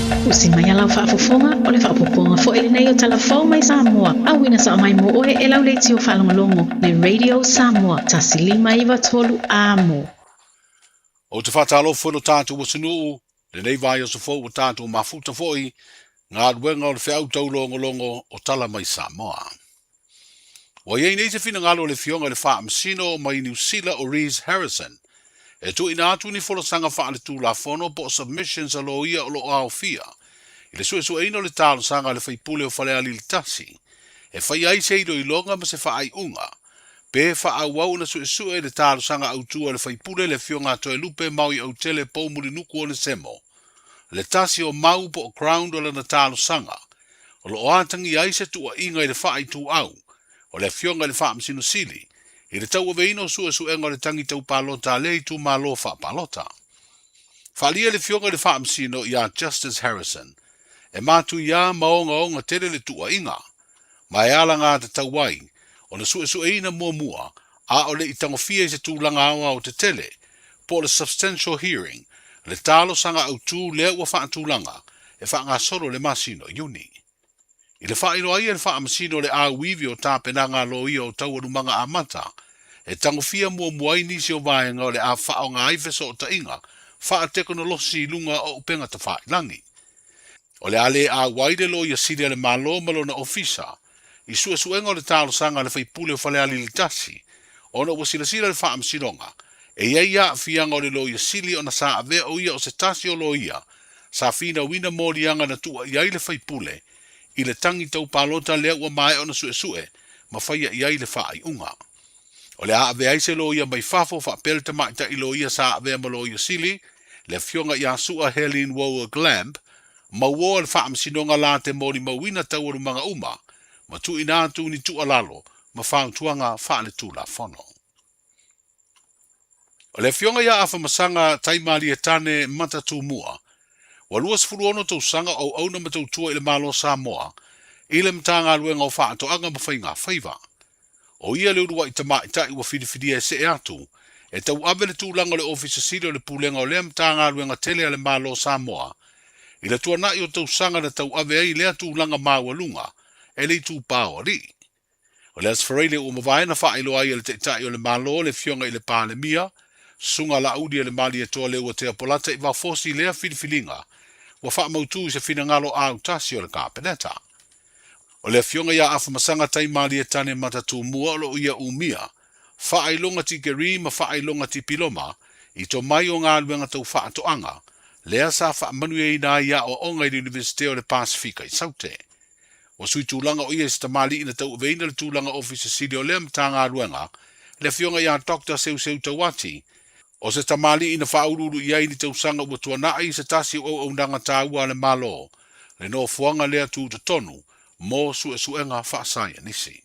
Usi mai a lau faafofoga, o le faaopoopoga foi lenei o Tala Fou mai Samoa, auina sao mai mo oe e lau leitio faalogologo le Radio Samoa 1593 Amo. Ou te faatalofa foi lo tatou atunuu, lenei vaiaso fou ua tatou mafuta foi galuega o le feau taulogologo o Tala mai Samoa. Ua i ai nei se finagalo o le Afioga i le Faamasino mai Niu Sila o Rhys Harrison e tuuina atu ni folasaga faaletulafono po o submissions a loia o lo o aofia i le suesueina o le talosaga a le faipule o Falealili 1 e faia ai se iloiloga ma se faaiuga pe faaauau ona suesue le talosaga autu a le faipule le Afioga a Toelupe Maui Autele Poumulinuku Onesemo le tasi o mau po o ground o lana talosaga o lo o atagia ai se tuuaiga i le faaituau o le Afioga i le Faamasino Sili i le tauaveina o suesuega o le tagi tau palota a lea itumalo faapalota. Faaalia le Afioga i le Faamasino ia Justice Harrison e matuia ma ogaoga tele le tuuaiga, ma e alagatatau ai ona suesueina muamua a o le i tagofia i se tulaga aoao tetele, po o le substantial hearing, le talosaga autu lea ua faatulaga e faagasolo i le masina o Iuni. I le faailoa ai e le Faamasino le auivi o tapenaga a loia o taualumaga amata, e tagofia muamua ai nisi o vaega o le a faaaoga ai fesootaiga faatekonolosi i luga o upega tafailagi. O le a le auai le Loia Sili a le Malo ma lona Ofisa i suesuega o le talosaga a le faipule o Falealili 1 ona ua silasila le Faamasinoga e i ai aafiaga o le Loia Sili ona sa avea o ia o se tasi o loia sa finauina moliaga na tuuaia ai le faipule i le tagi tau palota lea ua maea ona suesue ma faia i ai le faaiuga. O le a avea ai se loia mai fafo faapea le tamaitai loia sa avea ma Loia Sili, le Afioga ia Sua Helene Woer Glamb, mauoa le Faamasinoga la te molimauina taualumaga uma ma tuuina atu ni tuualalo ma fautuaga faaletulafono. O le Afioga ia Afamasaga Taimalietane Matatumua, ua 26 tausaga o auauna ma tautua i le Malo o Samoa i le Matagaluega o Faatoaga ma Faiga Faiva. O ia le uluai tamaitai ua filifilia e see atu e tauave le tulaga o le Ofisa Sili o le Pulega o lea Matagaluega tele a le Malo o Samoa i le tuanai o tausaga na tauave ai lea tulaga maualuga e le itupa o alii. O le Aso Faraile ua mavae na faailoa ai e le Taitai o le Malo le Afioga i le Palemia, Susuga Laauli Malietoa Leuatea Polata i Vafosi lea filifiliga ua faamautu i se finagalo autasi o le Kapeneta. O le Afioga ia Afamasaga Taimalietane Matatumua o lo o ia umia faailoga tikeri ma faailoga tipiloma i tomai o galuega tau faatoaga lea sa faamanuiaina ai aoaoga i le Iunivesite o le Pasefika i Saute. Ua sui tulaga o ia i se tamalii na tauaveina le tulaga Ofisa Sili o lea Matagaluega, le Afioga ia Doctor Seuseu Tauati, o se tamalii na faauluulu i ai ni tausaga ua tuanai i se tasi o auaunaga taua a le Malo, le nofoaga lea tutotonu mo suesuega faasaienisi.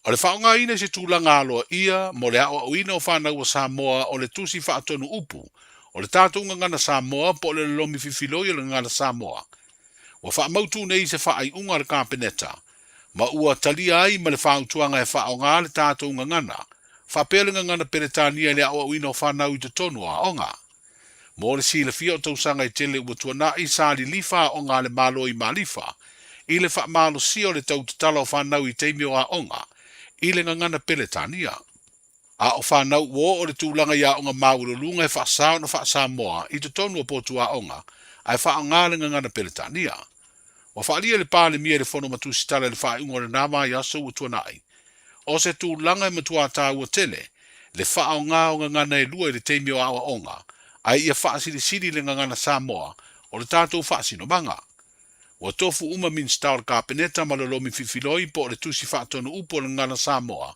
O le faaaogaina i se tulaga aloaia mo le aoaoina o fanau a Samoa o le tusi faatonu upu o le tatou gagana Samoa po o le lolomi fifiloi o le gagana Samoa ua faamautu nei i se faaiuga a le Kapeneta ma ua talia ai ma le fautuaga e faaaoga le tatou gagana faapea le gagana Peretania i le aoaoina o fanau i totonu o aoga. Mo le silafia o tausaga e tele ua tuanai sa lilifa aoga a le Malo i Malifa i le faamalosia o le tau tatala o fanau i taimi o aoga i le gagana Peretania. A o fanau ua oo le tulaga i aoga maualuluga e faasa ona faa-Samoa i totonu o potu aoga ae faaaoga le gagana Peretania. Ua faaalia e le Palemia i le Fono ma Tusitala i le faaiuga o lena vaiaso ua tuanai, o se tulaga e matua taua tele le faaaoga o gagana e lua i le taimi o aoaoga, ae ia faasilisili le gagana Samoa o le tatou faasinomaga. Ua tofu uma Minisita o le Kapeneta ma lolomi fifiloi po o le tusi faatonu upu o le gagana Samoa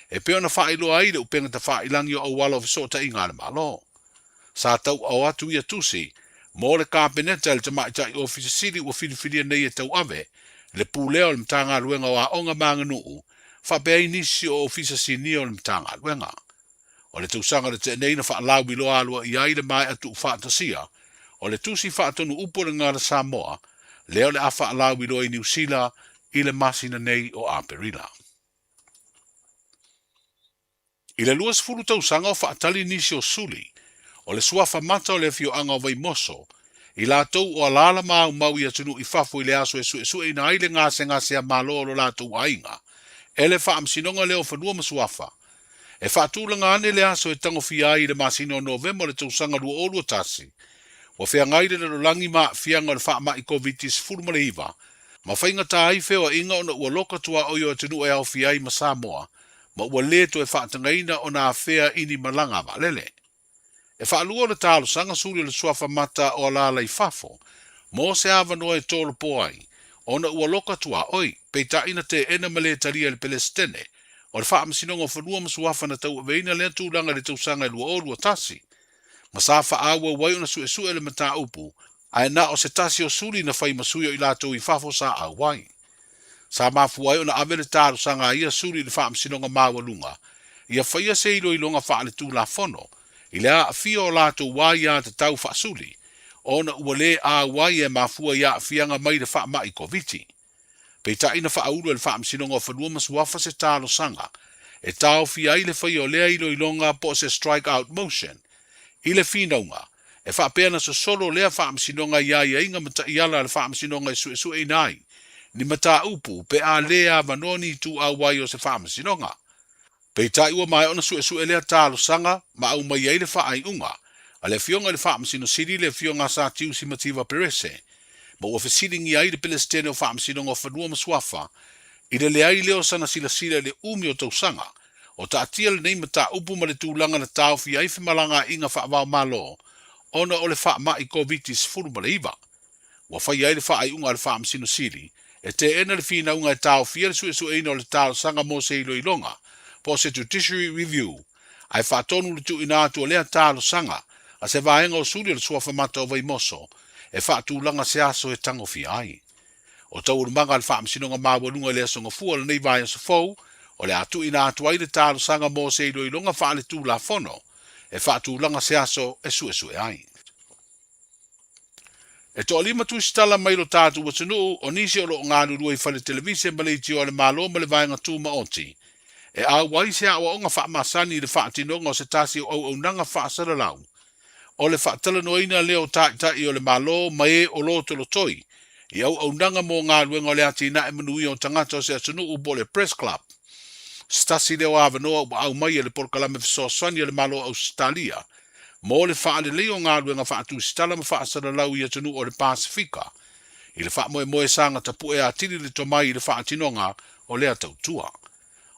e pei ona faailoa ai le upega tafailangi o auala o fesootaiga a le Malo. Sa tauao atu ia tusi mo le Kapeneta e le Tamaitai Ofisa Sili ua filifilia nei e tauave le pulea o le Matagaluega o Aoga ma Aganuu faapea ai nisi o Ofisa Sinia o le Matagaluega. O le tausaga na tea nei na faalauiloa aloaia ai le maea tuufaatasia o le tusi faatonu upu o le Gagana Samoa lea o le a faalauiloa i Niu Sila i le masina nei o Aperila. I le 20 tausaga o faatali nisi o suli o le suafa mata o le afioaga o Vaimoso I latou o alaala ma aumau i atunuu i fafo i le aso e suesueina ai le gasegase a Malo o lo latou aiga e le Faamasinoga lea o Fanua ma Suafa. E faatulaga ane le aso e tagofia ai i le masina o Novema o le tausaga 2021, ua feagai le lalolagi ma aafiaga o le faamai Koviti-19 ma faigata ai feoaiga ona ua loka tuaoi o atunuu e aofia ai ma Samoa ma ua le toe faatagaina ona afea i ni malaga a vaalele. E faalua o le talosaga suli o le suafa mata o alaala i fafo mo se avanoa e tolopo ai ona ua loka tuaoi, peitai na teena ma le talia e le Pelesitene o le Faamasinoga o Fanua ma Suafa na tauaveina lea tulaga i le tausaga e 2021 ma sa faaauau ai ona suesue le mataupu ae na o se tasi o suli na fai ma sui o i latou i fafo sa auai. Sa mafua ai ona ave le talosaga a ia suli i le Faamasinoga Maualuga ia faia se iloiloga faaletulafono i le aafia o latou aiatatau faasuli ona ua le auai e mafua i aafiaga mai le faamai Koviti. Peitai na faaulu e le Faamasinoga o Fanua ma Suafa se talosaga e taofia ai le faia o lea iloiloga po o se strike out motion i le finauga e faapea na sosolo lea Faamasinoga i aiaiga ma taiala a le Faamasinoga e suesueina ai ni mataupu pe a le avanoa ni itu auai o se Faamasinoga. Peitai ua maea ona suesue lea talosaga ma aumai ai le faaiuga a le Afioga i le Faamasino Sili le Afioga Sa Tiusi Mativa Perese ma ua fesiligia ai le Pelesitene o Faamasinoga o Fanua ma Suafa i le leai lea o sana silasila i le umi o tausaga o taatia lenei mataupu ma le tulaga na taofia ai femalagaaiga faavaomalo ona o le faamai Koviti-19. Ua faia ai le faaiuga a le Faamasino Sili e teena le finauga e taofia le suesueina o le talosaga mo se iloiloga po o se judiciary review ae faatonu le tuuina atu o lea talosaga a se vaega o suli o le Suafa Mata o Vaimoso e faatulaga se aso e tagofia ai. O taualumaga a le Faamasinoga Maualuga i le Aso Gafua o lenei vaiaso fou, o le a tuuina atu ai le talosaga mo se iloiloga faaletulafono e faatulaga se aso e suesue ai. E toalima tusitala mai lo tatou atunuu, o nisi o lo o galulue i fale televise ma leitio a le Malo ma le Vaega Tumaoti, e auai se aoaoga faamasani i le faatinoga o se tasi o auaunaga faasalalau o le faatalanoaina lea o Taitai o le Malo ma e o lotolotoi i auaunaga mo galuega o le atinae manuia o tagata o se atunuu po o le Press Club. Se tasi lea o avanoa ua aumai e le Polokalame Fesoasoani a le Malo o Ausetalia mo le faaleleia o galuega faatusitala ma faasalalau i atunuu o le Pasefika i le faamoemoe saga tapue atili le tomai i le faatinoga o lea tautua.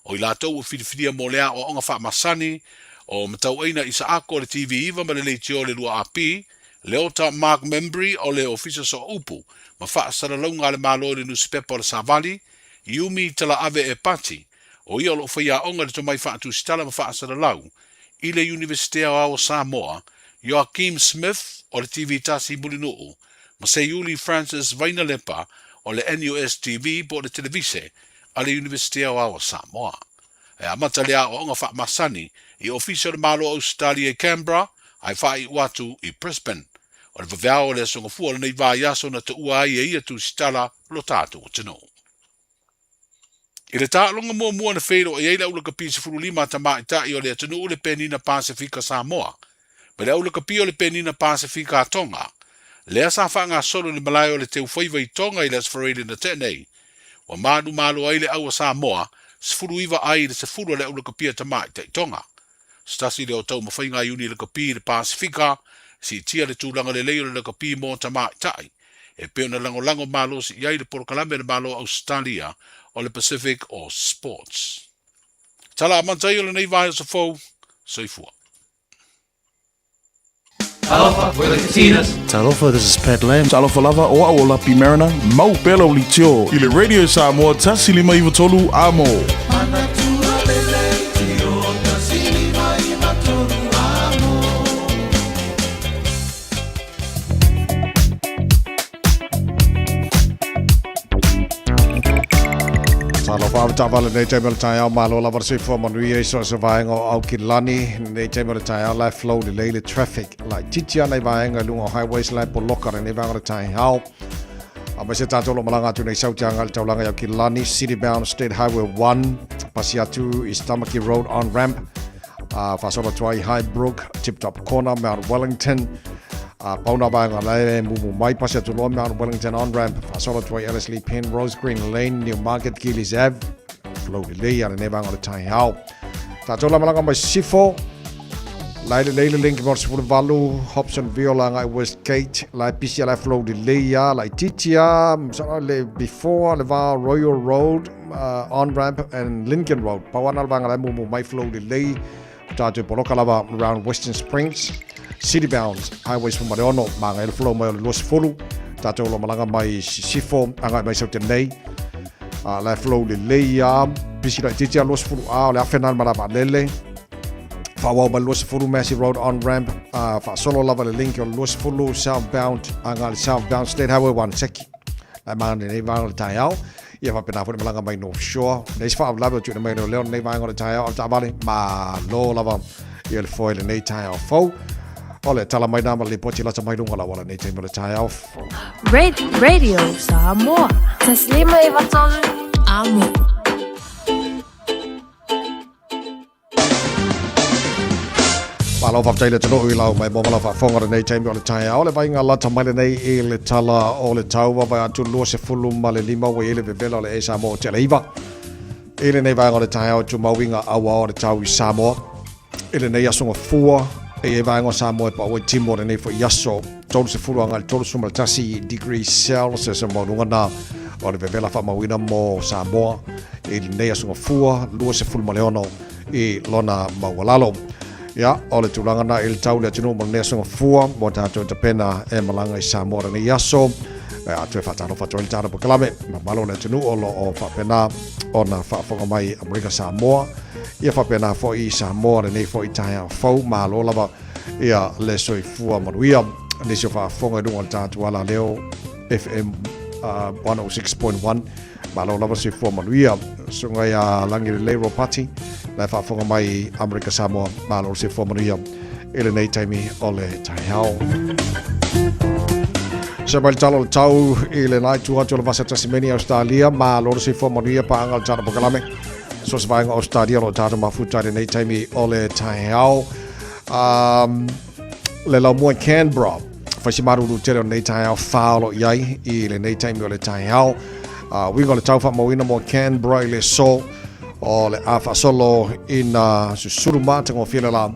O i latou ua filifilia mo le aoaoga faamasani o Matauaina Isaako o le TV9 ma le Leitio o le 2AP, Leota Mark Membrey o le Ofisa Sooupu ma Faasalalauga a le Malo i le Nusipepa o le Savali, Yumi Talaave Epati, o ia o lo o faiaoga i le tomai faatusitala ma faasalalau i le Iunivesite Aoao o Samoa, Joakim Smith o le TV1 i Mulinuu, ma Seiuli Francis Vainalepa o le NUS TV po o le Televise a le Iunivesite Aoao o Samoa. E amata le aoaoga faamasani i Ofisa o le Malo o Ausetalia i Canberra ae faaiu atu i Brisbane. O le vaveao o le Aso Gafua o lenei vaiaso na taua ai e ia tusitala lo tatou atunuu. I le taaloga muamua na feiloai ai le aulakapi 15 a tamaitai o le atunuu le Penina Pasefika Samoa ma le aulakapi o le Penina Pasefika a Tonga, lea sa faagasolo i le malae o le Teufaiva i Tonga i le Aso Faraile na tea nei, ua manumalo ai le au a Samoa 19 ai i le 10 a le aulakapi a tamaitai Tonga. Se tasi lea o taumafaiga a Iuni Lakapi i le Pasefika, siitia le tulaga lelei o le lakapi mo tamaitai, e pei ona lagolago malosi i ai le polokalame a le Malo o Ausetalia o le Pacific All Sports. Tala amata ai o lenei vaiaso fou, soifua. Talofa, we're the Katinas. Talofa, this is Pat Lam. Talofa lava, o au o Lapi Mariner, mau pea lau leitio i le Radio Samoa 1 5 9 3 Amo. Talofa ave taavale lenei taimi o le taeao, malo lava le soifua manuia i so o se vaega o Aukilani lenei taimi o le taeao la e flow lelei le traffic laitiiti ana i vaega i luga o highways la e poloka lenei vaega o le taeao. Aemaise tatou o lo o malaga atu nei Saute agai i le taulaga i Aukilani, City bound State Highway 1, pasi atu i Tamaki Road on ramp, faasolo atu ai Highbrook, Tip Top Corner, Mount Wellington. A pau nā vaega la e mumu mai pasi atu loa Mount Wellington on-ramp, faasolo atu ai Ellerslie Penrose, Green Lane, Newmarket, Gillies Ave, flow lelei a lenei vaega o le taeao. Tatou la malaga mai Sisifo, la e lelei le link mo le 18, Hobsonville agai Westgate, la e pisi a la e flow lelei a, laitiiti a, masalo le before le va Royal Road, on-ramp and Lincoln Road. Pau ana le vaega la e mumu mai flow lelei, Tatou poloka lava around Western Springs, City Bound, Highway 16, maga le flow mai o le 20, tatou lo malaga mai Sisifo, agai mai Saute nei, la flow lelei a, pisi laitiiti a 20 a, o le afe na le malaga vaalele, faaauau mai le 20 Massey Road on ramp, faasolo lava le link o le 20 southbound, agai le southbound State Highway 1, seki. La e maga lenei vaega o le taeao. Ia faapena foi le malaga mai North Shore. Nei se faalavelave o tuuina mai e leoleo lenei vaega o le taeao avetaavale. Malo lava ia le foe lenei taeao fou. O le tala mai nā ma le lipoti lata mai luga o le auala nei taimi o le taeao fou. Radio Samoa. Taslima 93 Amo. Malo faafetai le atunuu i lau mai mo ma lau faafofoga lenei taimi o le taeao. Le vaaiga lata mai lenei i le tala o le tau vaavaai atu 25 ua i ai le vevela o le ea i Samoa o te iva. I lenei vaega o le taeao e tumau i ngā auao o le tau i Samoa. I lenei aso gafua, e i ai vaega o Samoa e pau ai timu o lenei foi aso 30 agai i le 31 degrees Celsius o maualuga na o le vevela faamauina mo Samoa i lenei aso gafua 26 i lona maualalo. Ia, o le tulaga na i le tau le atunuu mo lenei aso gafua mo tatou tapena e malaga i Samoa lenei aso. A toe faatalofa atu ai le tatou polokalame mamalu o le atunuu o lo o faapena ona faafofoga mai Amerika Samoa. Ia faapena foi i Samoa lenei foi taeao fou. Malo lava ia le soifua manuia. Nisi o faafofoga i luga o le tatou ala leo FM 106.1. Malo lava soifua manuia. Susuga ia Langilelei Ropati, la e faafofoga mai Amerika Samoa. Malo le soifua manuia i lenei taimi o le taeao. Se mai le tala o le tau i le nai tu atu o le vasa Tasimeni Australia, malo le soifua manuia paaga o le tala pokalame. So se vaega Australia o lo o tatou mafuta i lenei taimi o le taeao. Le laumua i Canberra, fai si malulu tele o lenei taeao whā o lo o i ai i lenei taimi o le taeao. Uiga o le tau faamauina mo Canberra i le so o le a faasolo ina susulu matagofie le la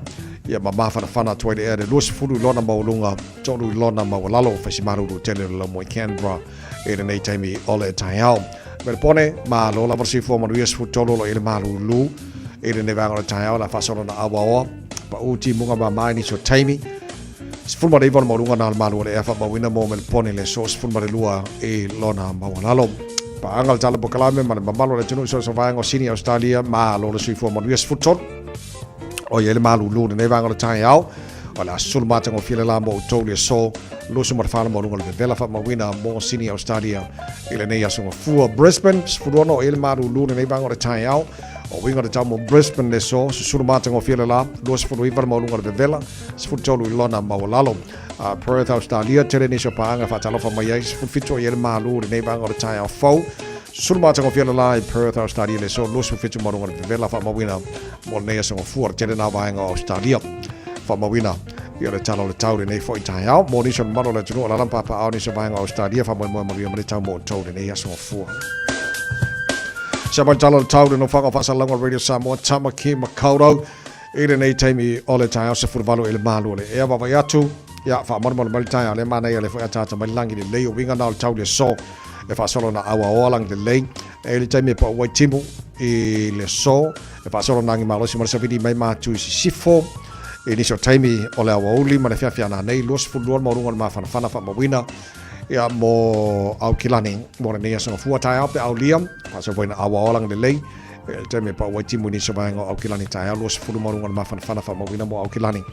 ia ma mafanafana atu ai le ea le 20 i lona maualuga, 3 i lona maualalo. Fai si malulu tele o le laumua i Canberra i lenei taimi o le taeao. Melepone, malo lava le soifua manuia 13 o lo o i ai le malulu i lenei vaega o le taeao la faasolo na auaoa pau timuga mama i nisi o taimi. 19 o le maualuga na o le malu o le ea faamauina mo Melepone le aso 12 i lona maualalo. Paaga le tala polokalame ma le mamalu o le atunuu i so o se vaega o Sini Australia, malo le soifua manuia 13 o i ai le malulu i lenei vaega o le taeao. O le a susulu matagofie le la mo outou le aso 24 le maualuga o le vevela faamauina mo Sini Australia i lenei aso gafua. Brisbane, 16 o i ai le malulu i lenei vaega o le taeao. O uiga o le tau mo Brisbane le aso, susulu matagofie le la, 29 le maualuga o le vevela, 13 i lona maualalo. Perth, Australia, tele nisi o paaga e faatalofa mai ai, 17 o i ai le malu i lenei vaega o le taeao fou. Susulu matagofie le la i Perth, Australia le aso, 27 maualuga o le vevela faamauina mo lenei aso gafua. Tele nā vaega o Australia faamauina ia le tala o le tau lenei foi taeao. Mo nisi o le mamalu o le atunuu o alaala ma papaaao nisi o vaega o Australia, faamoemoe manuia ma le tau mo outou lenei aso gafua. Sia mai le tala o le tau le nofoaga o faasalalauga o Radio Samoa, Tamaki Makaurau i lenei taimi o le taeao 18 i le malu o le ea vaavaai atu. Ia, faamalumalu mai le taeao lea manaia le foi ataata mai le lagi lelei o uiga na o le tau le aso e faasolo na auaoa lagi lelei. E le taimi e pau ai timu i le aso e faasolo na agi malosi ma le savili mai matu i sisifo i nisi o taimi o le aoauli ma le fiafia nanei 22 le maualuga o le mafanafana faamauina ia mo Aukilani mo lenei aso gafua taeao pe aulia faasolo na auaoa lagi lelei e le taimi e pau ai timu i nisi o vaega o Aukilani taeao 20 maualuga o le mafanafana faamauina mo Aukilani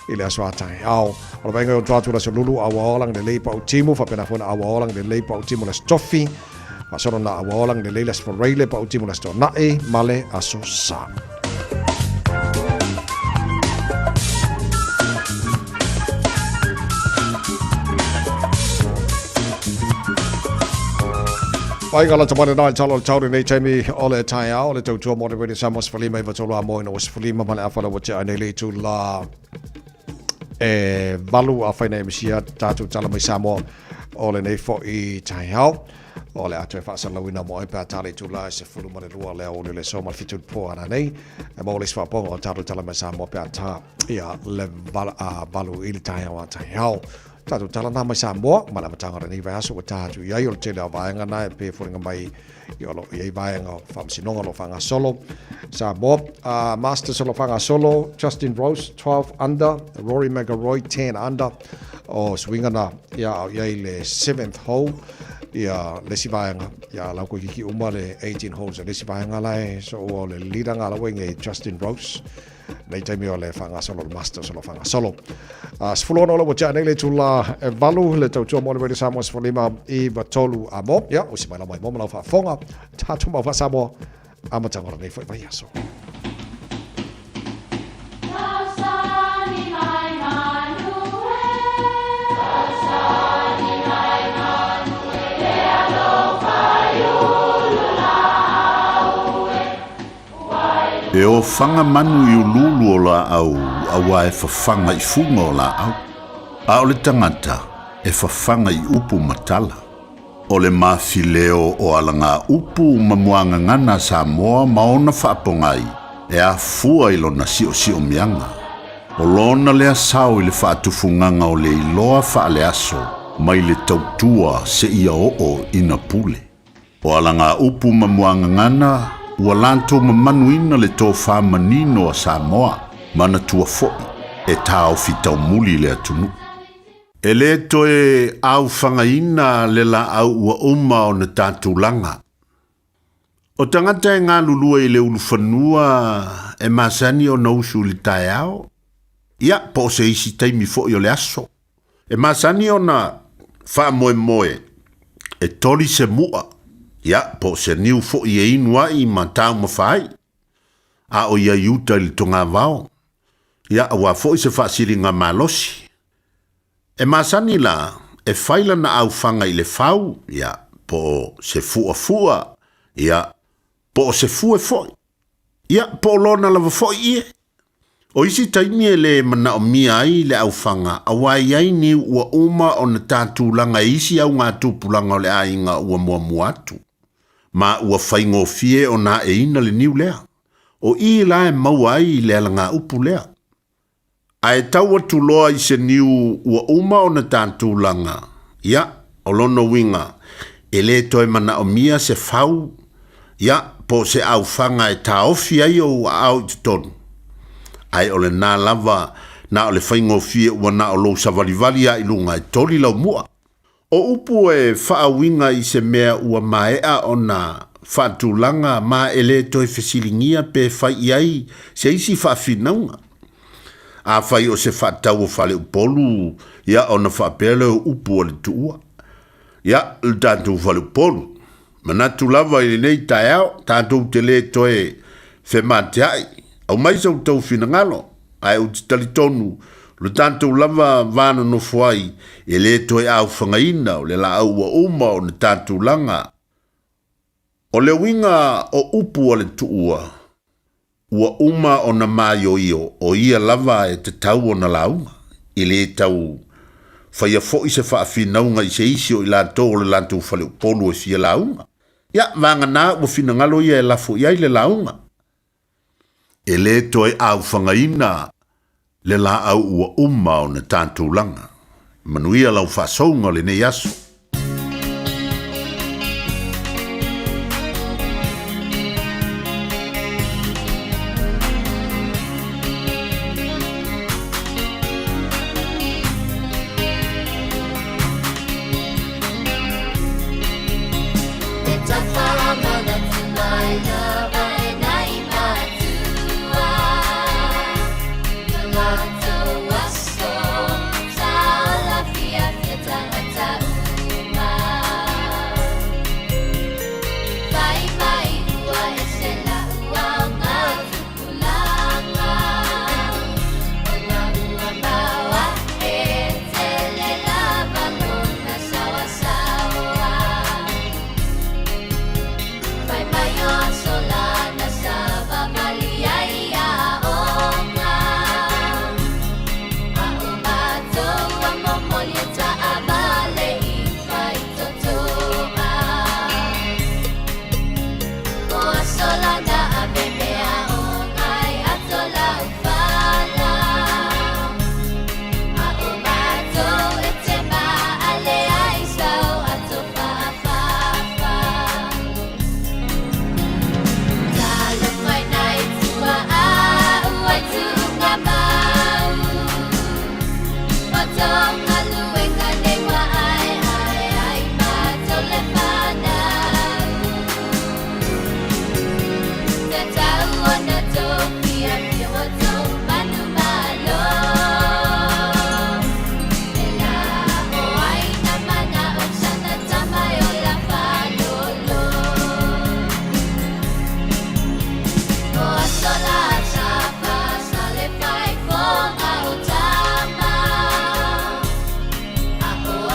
i le aso a taeao. O le vaaiga i o atu le aso lulu auaoa lagi lelei pau timu faapena foi na auaoa lagi lelei pau timu le aso tofi. Faasolo na auaoa lagi lelei le aso Faraile pau timu le aso Toonai ma le aso Sa. Vaaiga lata mai lenā i tala o le tau lenei taimi o le taeao o le tautua mo le Radio Samoa 15 i vatolu a moe no 15 ma le afa lau ua tea ai nei le itula. e 8 afai na e misia tatou tala mai Samoa o lenei fo'i taeao. O le a toe faasalalauina mo oe pe a ta le itula e 12 le aoauli o le aso ma le 7 i le po ananei. E maua le isi faaopooga o tatou tala mai Samoa pe a ta ia le 8 i le taeao a taeao. Tatou tala na mai Samoa ma le amataga o lenei vaiaso ua ta atu i ai o le tele o vaega na e pei e foliga mai o lo o i ai vaega o faamasinoga o lo o faagasolo Samoa. Masters o lo o faagasolo Justin Rose 12 under, Rory McIlroy 10 under o suiga na ia a o i ai le 7th hole ia le isi vaega ia lau koe kiki uma le 18 holes o le isi vaega la e so ua o le leader nga lau e Justin Rose nei taimi o le faagasolo le Masters o lo faagasolo. 16 la ua tea nei le itula e 8 le tautua mo le Radio Samoa 15 i 3 a mo. Ia, usi mai la mai mo ma lau faafofoga. Tatou mau faa-Samoa amataga o lenei foi vaiaso. E ofaga manu i uluulu o laau auā e fafaga i fuga o laau, a o le tagata e fafaga i upu ma tala. O le mafileo o alagaupu ma muagagana a Samoa ma ona faapogai e afua i lona siosiomiaga. O lona lea sao i le faatufugaga o le iloa faaleaso mai le tautua seia oo ina pule. O alagaupu ma muagagana ua latou mamanuina le tofa manino a Samoa, manatua foi e taofi taumuli le atunuu. E lē toe aofagaina le laau ua uma ona tatulaga. O tagata e galulue i le ulufanua e masani ona usu i le taeao, ia, po o se isi taimi foi o le aso. E masani ona faamoemoe e toli se mu'a, ia, po o se niu foi e inu ai ma taumafa ai, a o i ai uta i le togavao, ia, auā foi se faasiliga malosi. E masani la e fai lana aufaga i le fau, ia, po o se fu'afu'a, ia, po o se fue foi, ia, po o lona lava foi ie. O isi taimi e lē manaomia ai le aufaga, auā e i ai niu ua uma ona tatulaga e isi augatupulaga o le aiga ua muamua atu, ma ua faigofie ona aeina le niu lea. O i la e maua ai le alagaupu lea. Ae tau atu loa i se niu ua uma ona tatulaga, ia, o lona uiga, e lē toe manaomia se fau, ia, po o se aufaga e taofi ai ou aao i totonu. Ae o lenā lava na o le faigofie ua na o lou savalivali lava i luga e toli lau mu'a. O upu e faauiga i se mea ua maea ona faatulaga ma e lē toe fesiligia pe fai i ai se isi faafinauga. Afai o se faatau o faleupolu, ia ona faapea lea o upu a le tuua. Ia, le tatou faleupolu. Manatu lava i lenei taeao, tatou te lē toe femateaʻi. Aumai sa outou finagalo, ae ou te talitonu, o le tatou lava va nonofo ai, e lē toe aofagaina o le laau ua uma ona tatou laga. O le uiga o upu a le tuua, ua uma ona maioio o ia lava e tatau ona lauga, e lē tau faia foi se faafinauga i se isi o i latou o le latou faleupolu e fia lauga. Ia, vagana ua finagalo ia e lafo i ai le lauga. E lē toe aufagaina le laau ua uma ona tatou laga. Manuia lau faasouga o lenei aso.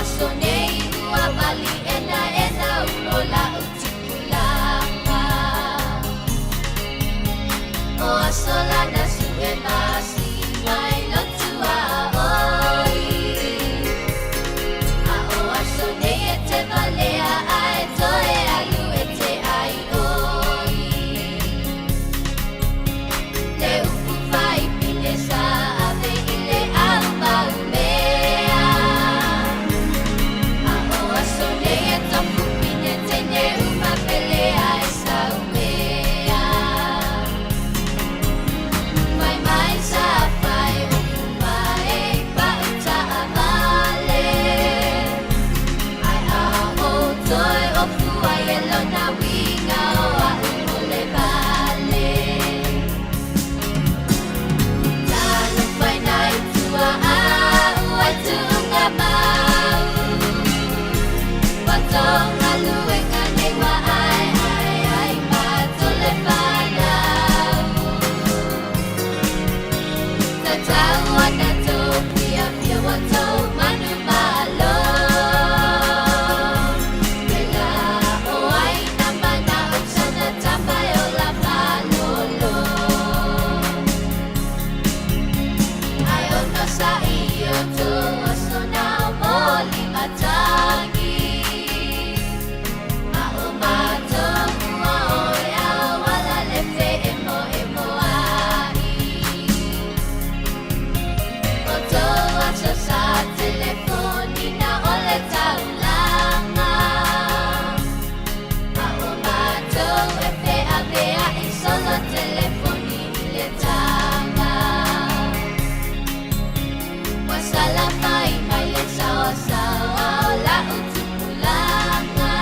aso nei ua pali ena ena ulo lau tupulaga. O aso lana sue masi mai lotua oi. A o aso nei e te valea ae toe alu e te ai oi. Le upu fai pine sa ave i le au mau mea. A o aso nei e tofu pine tene uma pelea e sau mea. Mai mai sa fai o mai pa uta a vale. Ai a o toi o fua e lona winga o a o le vale. Talo whai nai tua a ua tunga mau. Watonga luenga nei wa ai ai ai ma tole whanau. Tatau ana tō pia pia wa tō manu malo. Ke la o ai na mana o sana tapa e o la malolo. Ai ono sa i o tō aso nao moli matangi. A o mātou mua o e ao ala le fe e mo e mo ai. O tō aso sa telefoni na ole taulanga. A o mātou e fe a mea i solo telefoni i le tanga. Wa sala mai mai le sawa sawa o la utupulanga.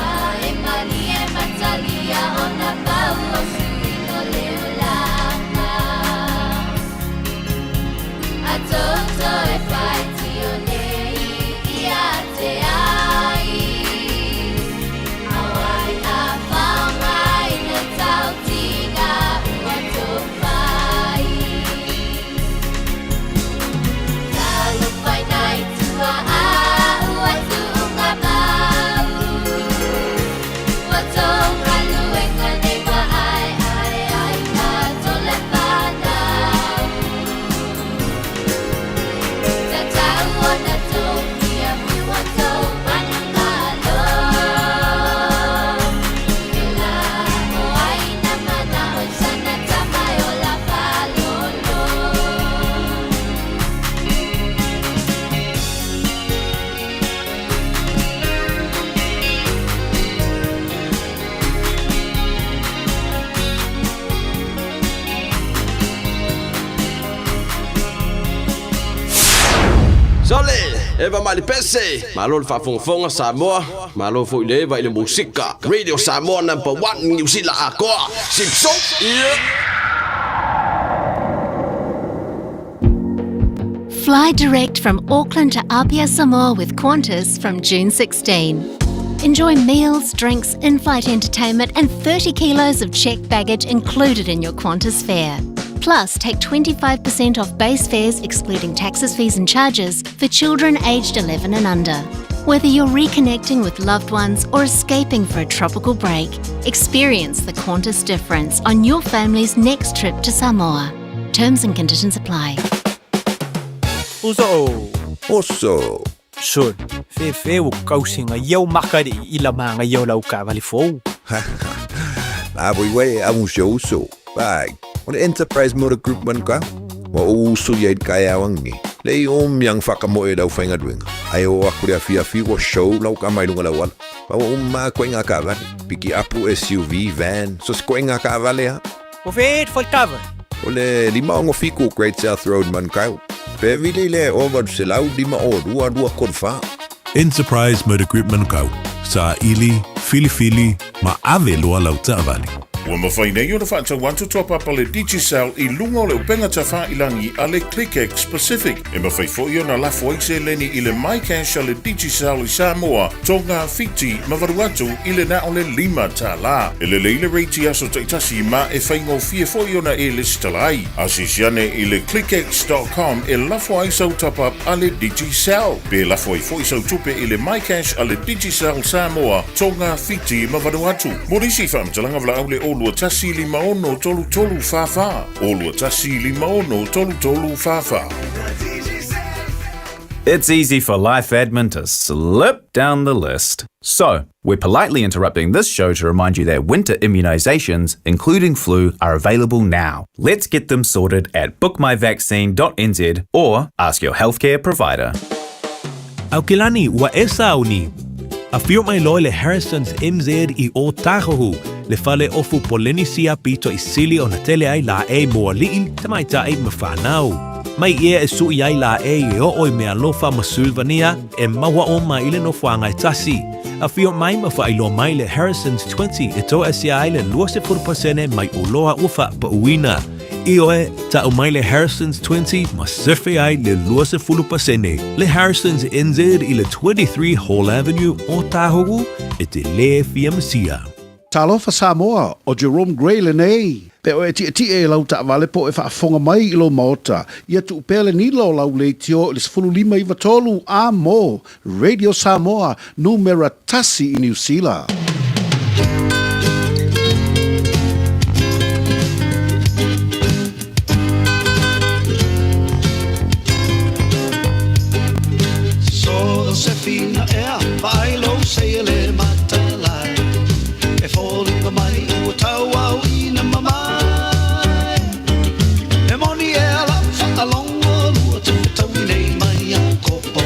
A e mani e matalia o na pau o suino le olanga. A toto e whai tio nei i a te ai. A wai a whangai na tau tinga ua tō whai. Talo whai nai tua a ua tuunga mau. Ua tō ngaluenga nei wa ai ai ai ma tole whanau. Tatau ona tō pia pia tō manu malo. Ke la o ai na mana o sana tama e o la palolo. Sole, Eva Malipese, malo le faafogafoga Samoa, malo foi le Eva i le musika. Radio Samoa number 1 New Zealand akoa. Sipso. Yeah. Fly direct from Auckland to Apia, Samoa with Qantas from June 16. Enjoy meals, drinks, in flight entertainment, and 30 kilos of checked baggage included in your Qantas fare. Plus, take 25% off base fares, excluding taxes, fees, and charges, for children aged 11 and under. Whether you're reconnecting with loved ones or escaping for a tropical break, experience the Qantas difference on your family's next trip to Samoa. Terms and conditions apply. Uso. Oso. Sol, fe fe o kausinga iau makari i la manga iau lau kavali fou. La voi we a un show uso. Bai, o le Enterprise Motor Group man ka. Wa o uso ia i kai awangi. Le i o miang whaka mo e lau whainga duenga. Ai o aku rea fia fi wa show lau ka mai lunga lau ala. Pa wa umma koe ngā kavale. Piki apu SUV, van, so se koe ngā kavale ha. O fe e kava. O le lima ongo fiku Great South Road man kau. Pe vili le o valu se lau lima o lua lua kolu wha. Enterprise Motor Group Manukau. Sa ili, filifili, ma ave loa lau taavale. Ua mafai nei ona faatau atu top-up a le Digicel i luga o le upega tafailagi a le ClickX Pacific. E mafai foi ona lafo ai seleni i le MyCash a le Digicel i Samoa, Tonga, Fiti ma Vanuatu i le na o le $5. E lelei le rate i aso taitasi ma e faigofie foi ona e lesitala ai. Asiasi ane i le clickx.com e lafo ai sau top-up a le Digicel. Pe lafo ai foi sau tupe i le MyCash a le Digicel Samoa, Tonga, Fiti ma Vanuatu. Mo nisi faamatalaga valaau le 021 56 33 44. 021 56 33 44. It's easy for life admin to slip down the list. So, we're politely interrupting this show to remind you that winter immunisations, including flu, are available now. Let's get them sorted at bookmyvaccine.nz or ask your healthcare provider. Aukilani, ua e sauni. Afio mai loa i le Harrison's MZ i Ōtāhuhu, le fale ofu Polenisia pito i sili ona tele ai lāʻei mo aliʻi, tamaitai ma whānau. Mai ia e suʻi ai lāʻei e oo i mealofa ma Sulvania e maua uma i le nofoaga e tasi. Afio mai ma faailoa mai le Harrison's 20 e toesea ai le 20% mai oloa ua faapauina. Ioe, tau mai le Harrison's 20 ma sefe ai le 20%. Le Harrison's NZ i le 23 Hall Avenue, Ōtāhuhu, e te lē fia masia. Talofa Samoa, ʻo Jerome Gray lenei. Pe o e tiʻetiʻe i lau taʻawale po o e faafofoga mai i lou maota, ia tuu pea le nila o lau leitio i le 15 93 a mo Radio Samoa numera tasi i Niu Sila. So se fina ea vaai lou seia le matalai E foliga mai ua tauau ina mamae E moni ea lau faalogo lua te fetaui nei mai Iakopo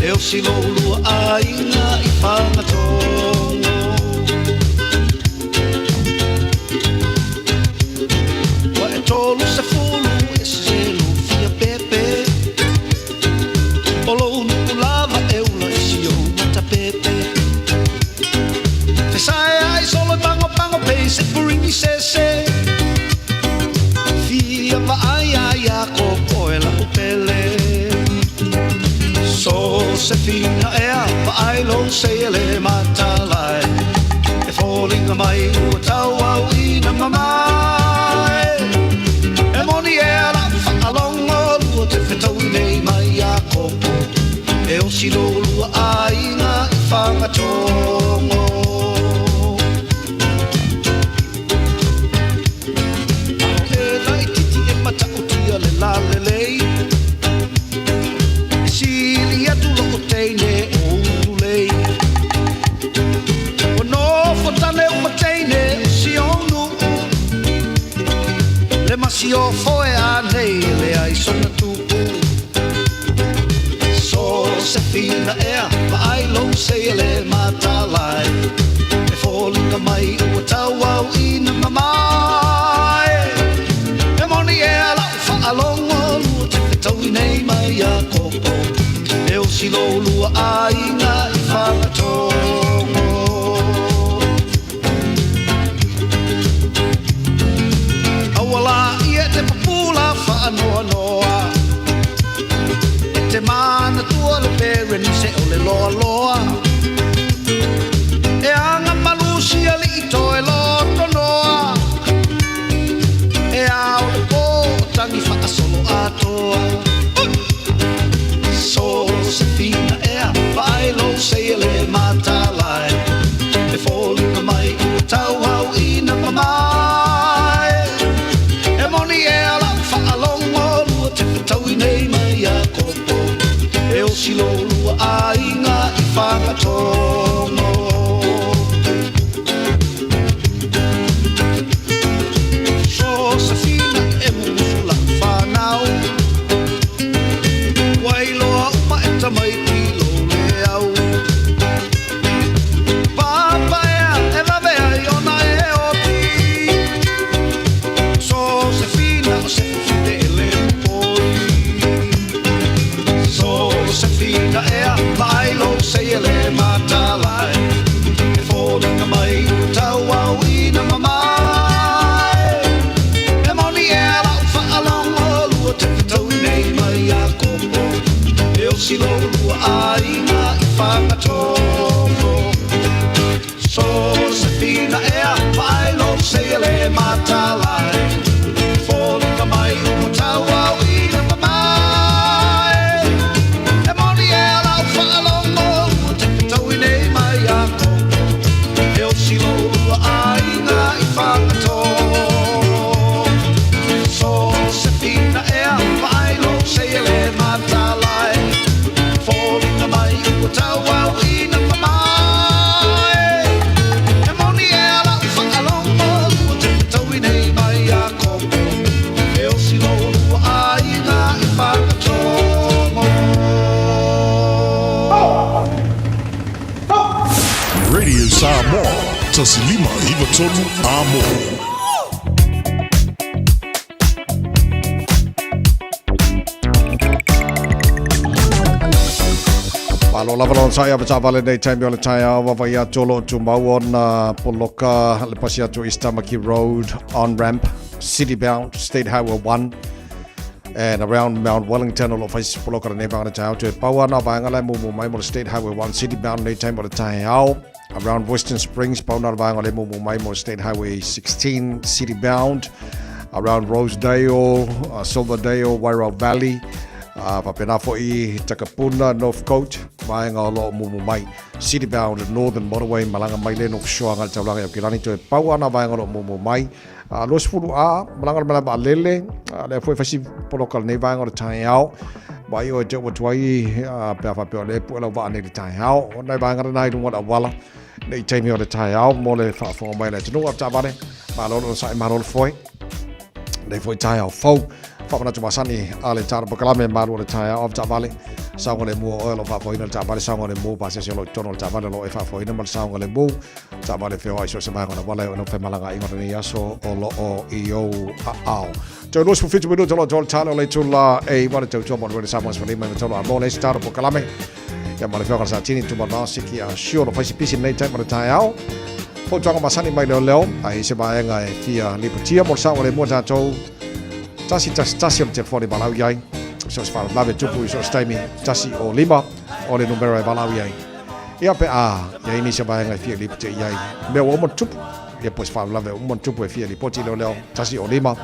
E osi lo lua aiga i Fagatogo Ua e 30 e selu fia pepe O lou nu'u lava e ula i si ou matapepe Fesae ai solo e pagopago pei se purini sese Fia vaai ia Iakopo e la'u pele So se fina ea vaai lou seia le matalai E foliga mai ua tauau ina mamae E moni ea lau faalogo lua te fetaui nei mai Iakopo E osi lo lua aiga i Fagatogo E laitiiti e matautia le lalelei E sili atu loo teine o Utulei Ua nofo tane uma teine o si ou nuu Le masiofo e anei e leai sona tupu So se fina ea vaai lou seia le matalai E foliga mai ua tauau ina mamae E moni ea lau faalogo lua te fetaui nei mai Iakopo E osi lo lua aiga i Fagatogo Aua laia e te pupula faanoanoa E te manatua le Perenise o le loaloa E aga malusi ali'i toe lotonoa E ao le po o tagi faasolo atoa So se fina ea vaai lou seia le matalai E foliga mai ua tauau ina mamae E moni ea lau faalogo lua te fetaui nei mai Iakopo E osi lo lua aiga i Fagatogo So se fina e musu lau whanau Ua iloa uma e tamaiti lou le au Papa ea e vave ai ona e oti So se fina o se fufine e le popoi So se fina ea vaai lou seia le matalai E foliga mai ua tauau ina mamae. lua aiga i Fagatogo. So se fina ea vaai lou seia le matalai. Foliga mai ua tauau ina mamae. E moni ea lau faalogo ua te fetaui nei mai ia Koko. E osi lou lua aiga i Fagatogo. So se fina ea vaai lou seia le matalai. Foliga mai ua tauau ina mamae. E moni ea lau faalogo ua te fetaui nei mai ia Koko. E osi lou lua aiga i Fagatogo. Radio Samoa, 1593 Amo. Malo lava lona sai ava taavale nei taimi o le taeao vaavaai atu o lo o tumau ona poloka le pasi atu East Tamaki Road on ramp city bound State Highway 1 and around Mount Wellington o lo o fai se poloka lenei vaega o le taeao toe pau ana vaega la e mumu mai mo le State Highway 1 city bound nei taimi o le taeao around Western Springs pau na le vaega o le mumu mai mo le State Highway 16 city bound around Rosedale, Silverdale, Wairau Valley faapena foi Takapuna, Northcote, vaega o lo o mumu mai city bound Northern Motorway malaga mai le North Shore agai le taulaga i Aukilani toe pau ana vaega o lo o mumu mai 20 A, malaga le malae vaalele, lea foi e fai si poloka o lenei vaega o le taeao. Vaai oe te oo atu ai, pe a faapea o lea e pue lau vaa nei i le taeao. O nai vaega lena i luga o le auala, nei taimi o le taeao mo le faafofoga mai a le atunuu. A taavale, malo le onosai, malo le foe. Nei foi taeao fou. Faamanatu masani a le tala polokalame malu o le taeao ave taavale. Saogalemu o oe o lo o faafoeina le taavale, saogalemu pasese o lo o i totonu o le taavale o lo o e faafoeina ma le saogalemu. Taavale feoai so o se vaega o le auala e oo ina femalagaaiga o lenei aso o lo o i ou aao. Toe 27 minute o lo o toa le tala o le itula e iwa le tautua mo le Radio Samoa 15 93 a mo le isi tala polokalame. Ia ma le afioga i le Satini Tumalao Siki a Sure o fai si pisi lenei taimi o le taeao. Fautuaga masani mai leoleo a i se vaega e fia lipotia mo le saogalemu a tatou 111 o le telefoni valaau i ai. So se faalavelave tupu i so o se taimi 105 o le numera e valaau i ai. Ia pe a i ai nisi o vaega e fia lipotia i ai. Mea ua uma ona tupu. Ia po o se faalavelave ua uma ona tupu e fia lipoti i leoleo 105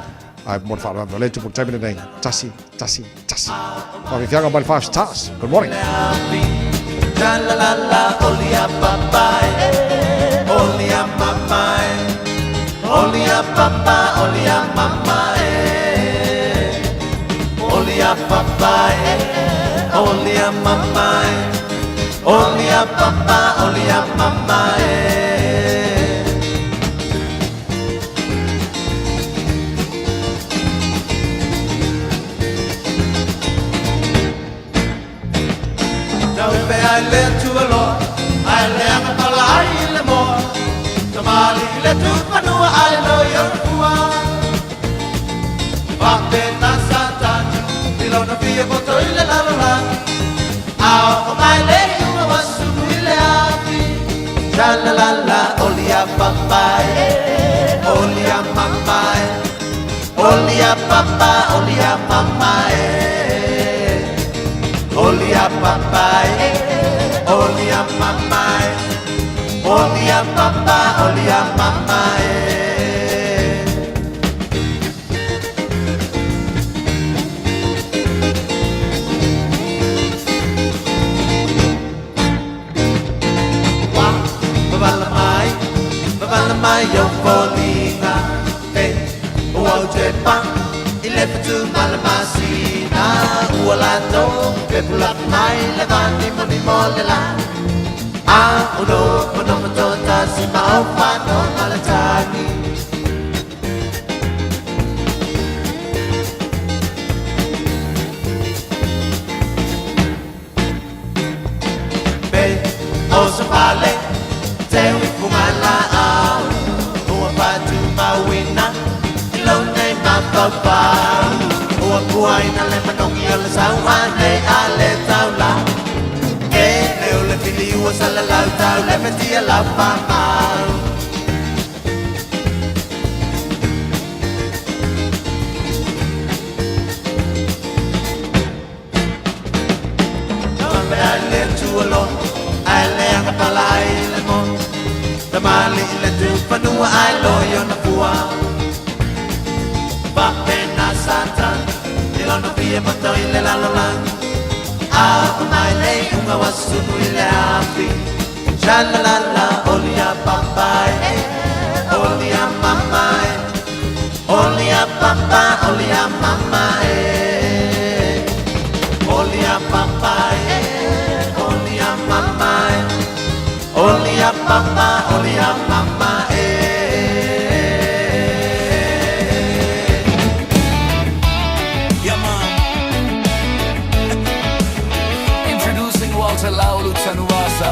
ae mo le faalavelave o lea e tupu i le taimi lenei 111. Faafiafiaga mai le Five Stars. Good morning. La la la la, oli a papa e, oli a mama e, oli a papa, oli a mama e, oli a papa e, oli a mama e, oli a papa, oli a mama e. Tau pe ai le atua loa, ai leaga pala ai i le moa, Tamalii le tufanua ai lo i ona fua. Faapena Satani i lona fia poto i le lalolagi, A oo mai le iuga ua sulu i le afi. Tra la la la, oli a papa e, oli a mama e, oli a papa, oli a mama e, oli a papa e, oli a mama e, oli a papa, oli a mama e. Ua mavala mai, mavala mai ou foliga e ua ou toe pa i le fatu ma le masina. Ua latou pepulaʻi mai le vanimonimo o le lā. A ua nofonofo toatasi ma ou fanoga le tagi. Pe o se fale teu i fugalaau ua faatumauina i lou nei mafaufau. Ua puaina le manogi o le sauane a le taula. E le o le fili ua salalau tau le fetia lau faamau. Pe ai le tualo Ai le anga pala ai le mo Tamali le tu fanua ai lo i ona pua Papena satan I lona fia mato i le lalolangi A o mai le unga wa sunu i le afi Sha la la la oli a papa e Oli a mama e Oli a papa oli a mama e Oli a papa e Oli a mama e Oli a papa oli a mama e Yeah, man. Introducing Walter Laulu Tanuasa.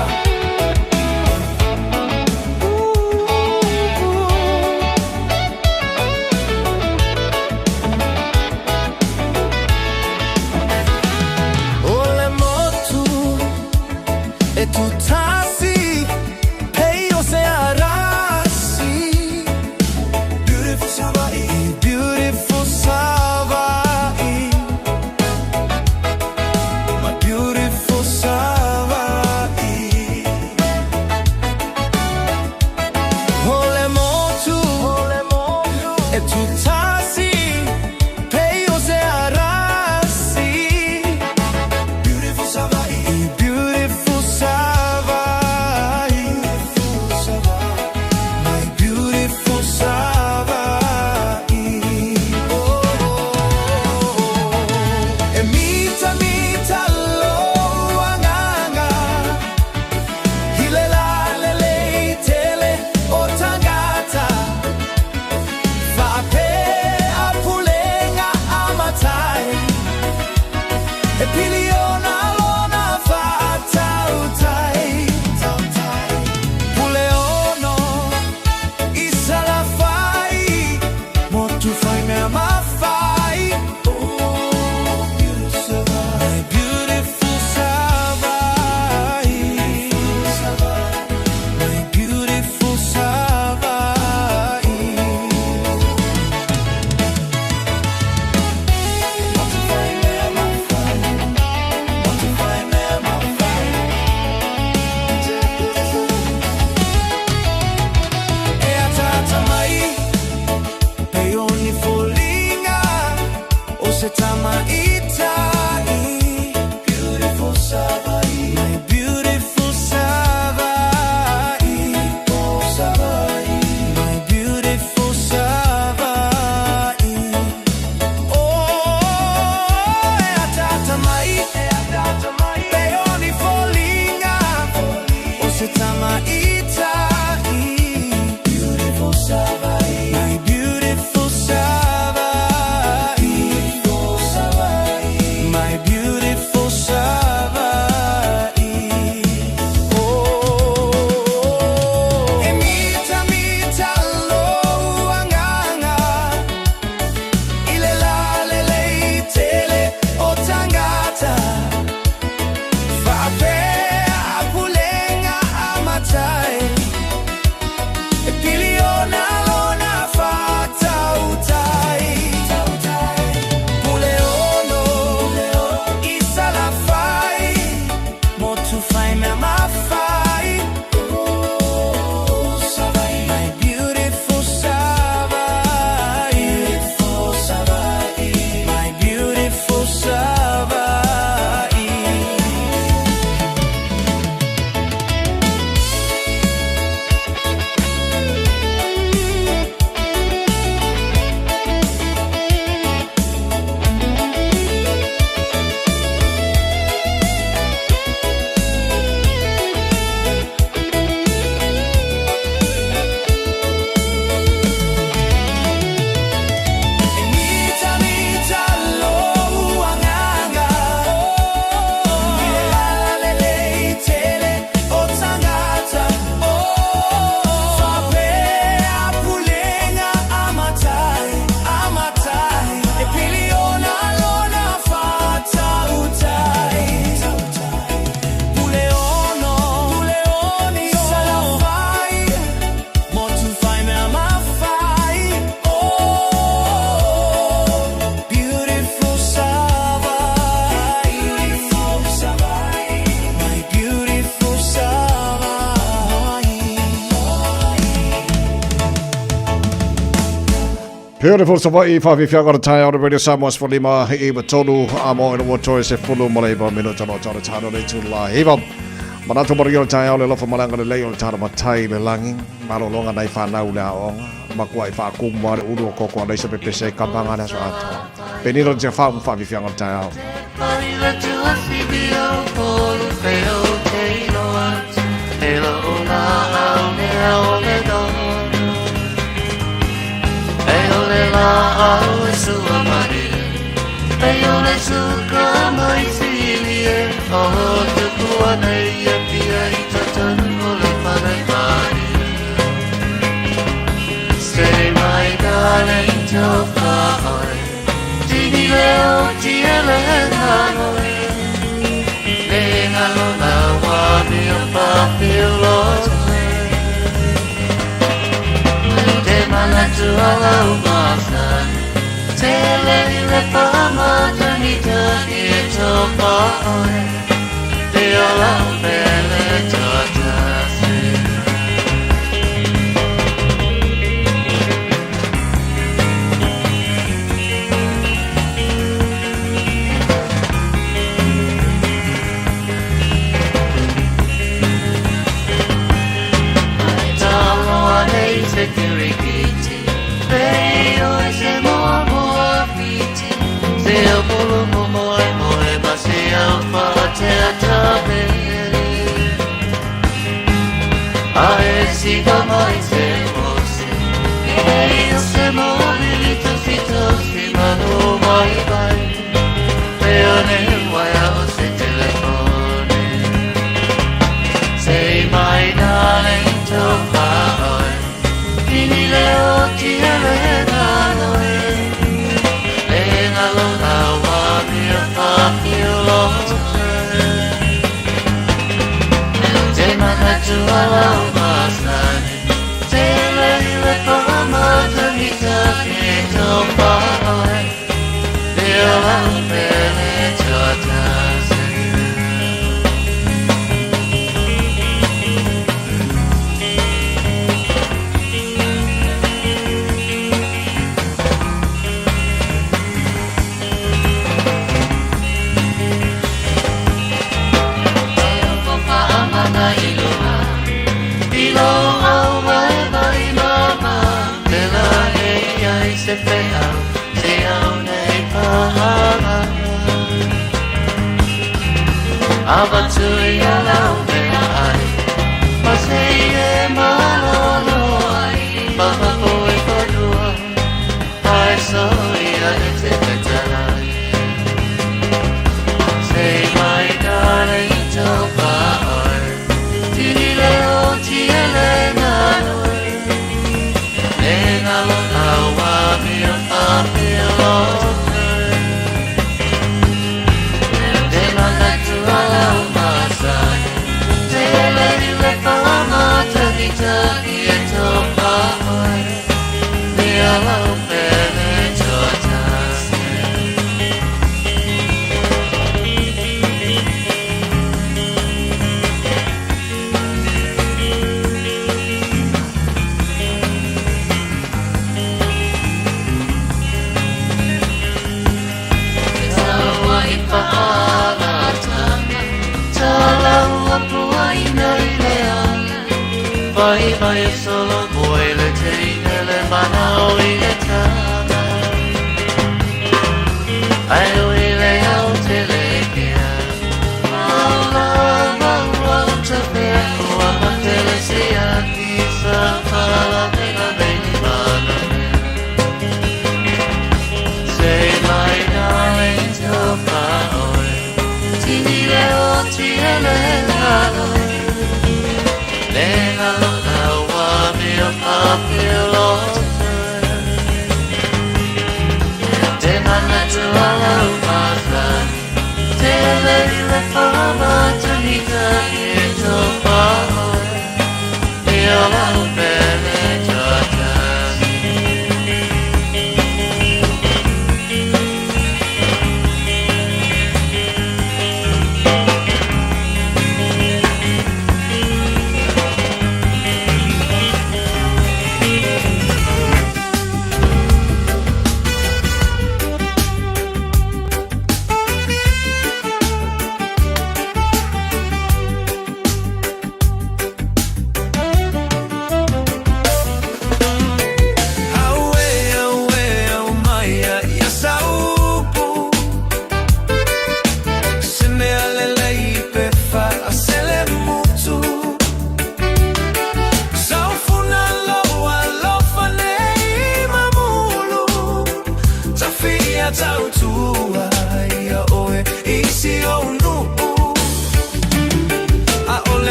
O le motu e tutasi pei o se arasi. Beautiful Savaii, beautiful Savaii, my beautiful Savaii. O le motu e tutasi pei o se arasi. Beautiful Savaii, beautiful Savaii. Beautiful Savaii faafiafiaga o le taeao le Radio Samoa 15 i 93 a mo ina ua toe 19 minute no tau tano le tula hiva. Manatu maria o le taeao le alofa malaga lelei o le tala matai le lagi malologa nai whanau le aoga makua i whaakumu a le ulu o koko a leisa pepese kapanga le aso atoa. Penilo le tia whaamu faafiafiaga o le taeao. Say my darling to far Tini leo tiele nanoe Le ngalo la wa mi o pa pilo Te mana tu ala umasa Te le le pa ma tani tani e to pa oe Te ola pele to tasi. Talo nei se kirikiti Pe o se moa moa fiti Se o polo mo moe moe ma se au fa te atabere A e si ga mai se mo se E o se mo lili tosi tosi manu mai mai Pe o ne wai o se telefone. Say my darling to far Tini leo tiele nanoe Le ngalo la wa mi o pa pilo Te mana tu ala o masani Te le le pa ma tani tani to pa oe Le ola o pele to tasi. Se wheau, te au nei pahanga. Ava tui a lau mea ai, ma se e malolo ai, maha poe whanua, ai so ia e te petalai. Say my darling to paoi, tini leo tiele nanoe, Le ngalo awa mi o papilo. Te mana tu ala o masani, te le le whama tani tani e tō paoi, le ala o pele tō tasi. Taua i whaalatanga, tālaua pua ina i le ala. Vai vai e solo moe le teine le manao i le tama. Ai o i le au te le kea, maula maua o te pea, ua matele se aki sa pala mena meni mana mea. Say my darling to paoe, tini leo tiele nanoe, Le ngalo awa mi o papilo. Te mana tu ala o masani, te le le whama tani tani e tō paoe, Le ala o pele tō tasi.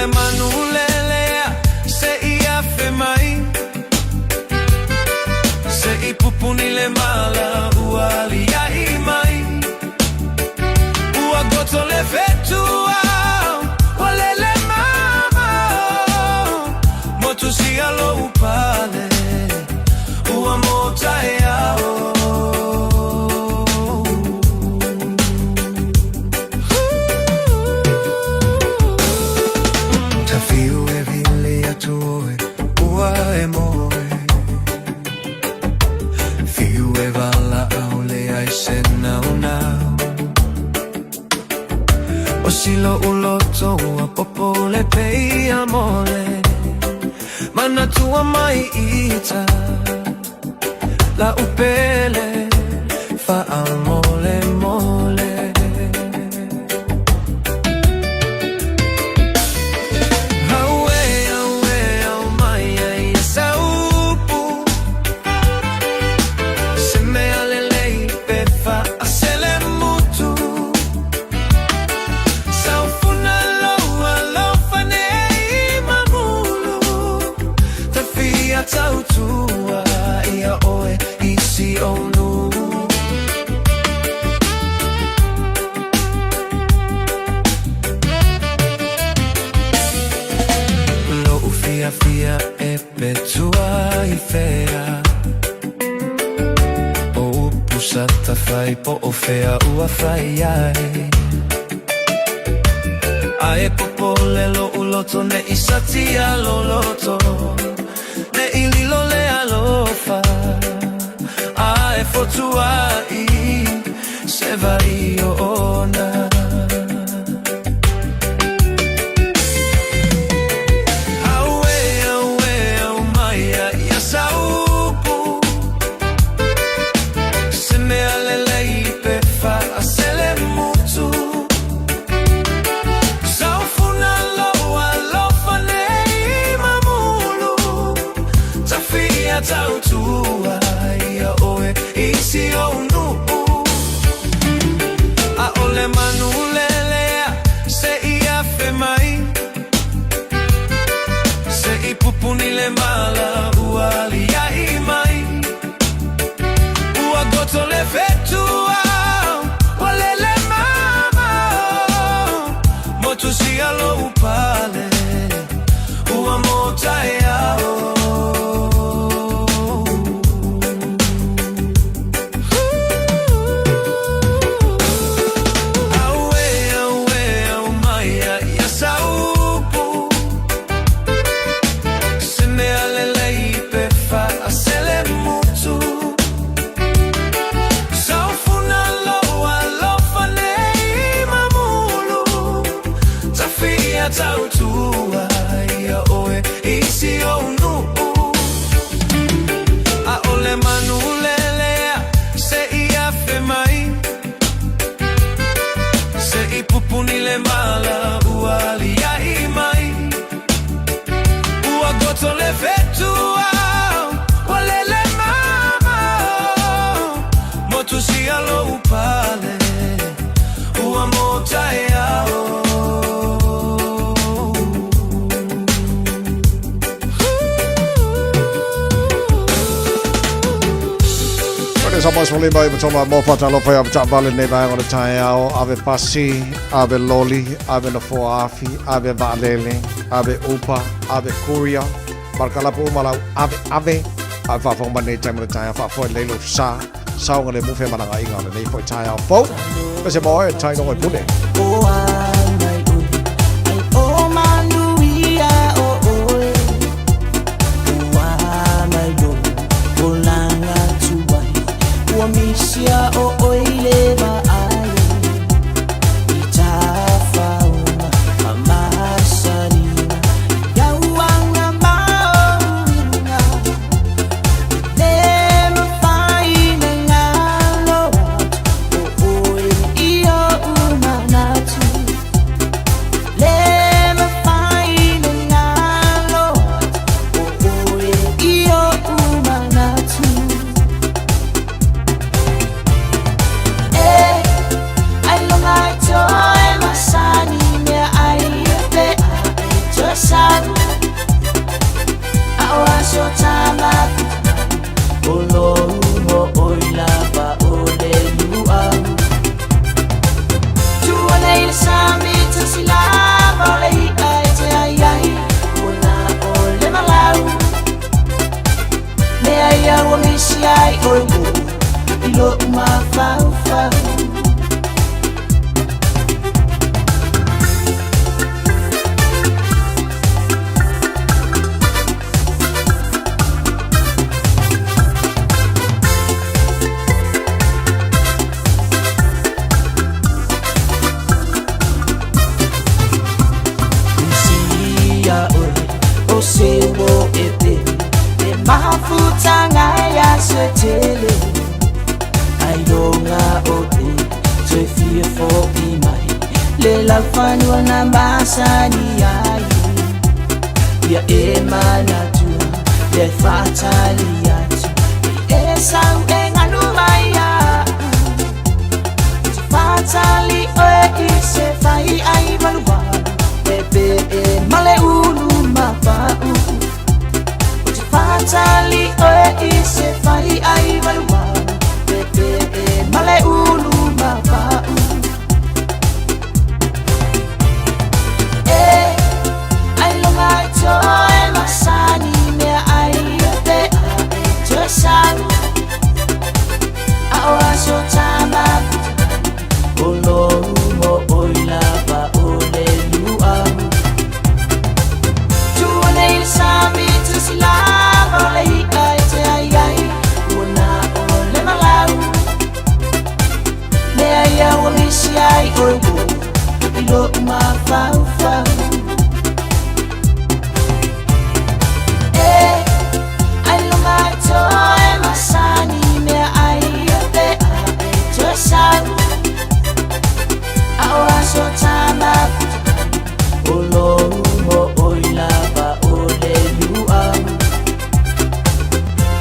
le manu lelea se i afe mai Se i pupuni le mala ua aliaʻi mai Ua goto le fetua ua lele mamao Motusia lou pale ua motaeao. Ta fiu e vili atu oe ua e moe Fiu e valaau leai se naunau O si lo'u loto ua popole pei a mole Manatua mai ita la'u pele faamolemole. Auē, auē, au mai ai e saupu Se mea lelei pe faaselemutu Saufuna lou alofa nei mamulu Ta fia tautua ia oe i si ou nuu. Lo'u fiafia e pe tua i fea O upu sa tafai po o fea ua fai ai Ae popole lo'u loto ne'i satia loloto Ne'i lilo le alofa Ae fotua'i se vai o ona. Auē, auē, au mai a ia saupu Se mea lelei pe faaselemutu Saufuna lou alofa nei mamulu Ta fia tautua ia oe i si ou nuu A'ole manu lelea se i afe mai Se i pupuni le mala ua aliaʻi mai Ua goto le fetua ua lele mamao Motusia lou pale ua motaeao. Auē, auē, au mai a ia saupu Se mea lelei pe faaselemutu Saufuna lou alofa nei mamulu Ta fia tautua ia oe i si ou nuu A'ole manu lelea se i afe mai Se i pupuni le mala ua aliaʻi mai Ua goto le fetua ua lele mamao Motusia lou pale ua motaeao. Ore sa mai sole mai toma mo fata lo fa ta vale ne vai o le taeao ave pasi ave loli ave no fo afi ave valele ave upa ave kuria markala pu malau ave ave ave fa fo mane tai mo le taeao fa fo le lo sa sa o le mu fe malanga inga le nei fo taeao fo pe se mo e tai no e pune. O manuia o oe Ua mai lo o langa tuai Ua misia o oi le vaai I tafauma ma masalina Iauanga maoina Le mawhai na ngalo O oe i o umanatu. e tele Ai longa o te Toe fia fo'i mai Le laufanua na masani ai Ia e manatua Le whaatali atu E sau e nganu mai au Te whaatali oe i se whai ai malualu E pe e male ulu mapau O te whaatali oe i se whai ai malualu E pe e male ulu mapau E ai longa i toe masani mea ai e pe a e toe sau A o aso tama O lo mo oi lava o le luau Tua nei le sami tu si lava o le ia e te ai ai Ua na o le malau Mea ia ua misi ai oi o I lo mafaufau E ai longa i toe masani mea ai e pe a e toe sau A o aso tama O lo mo oi lava o le luau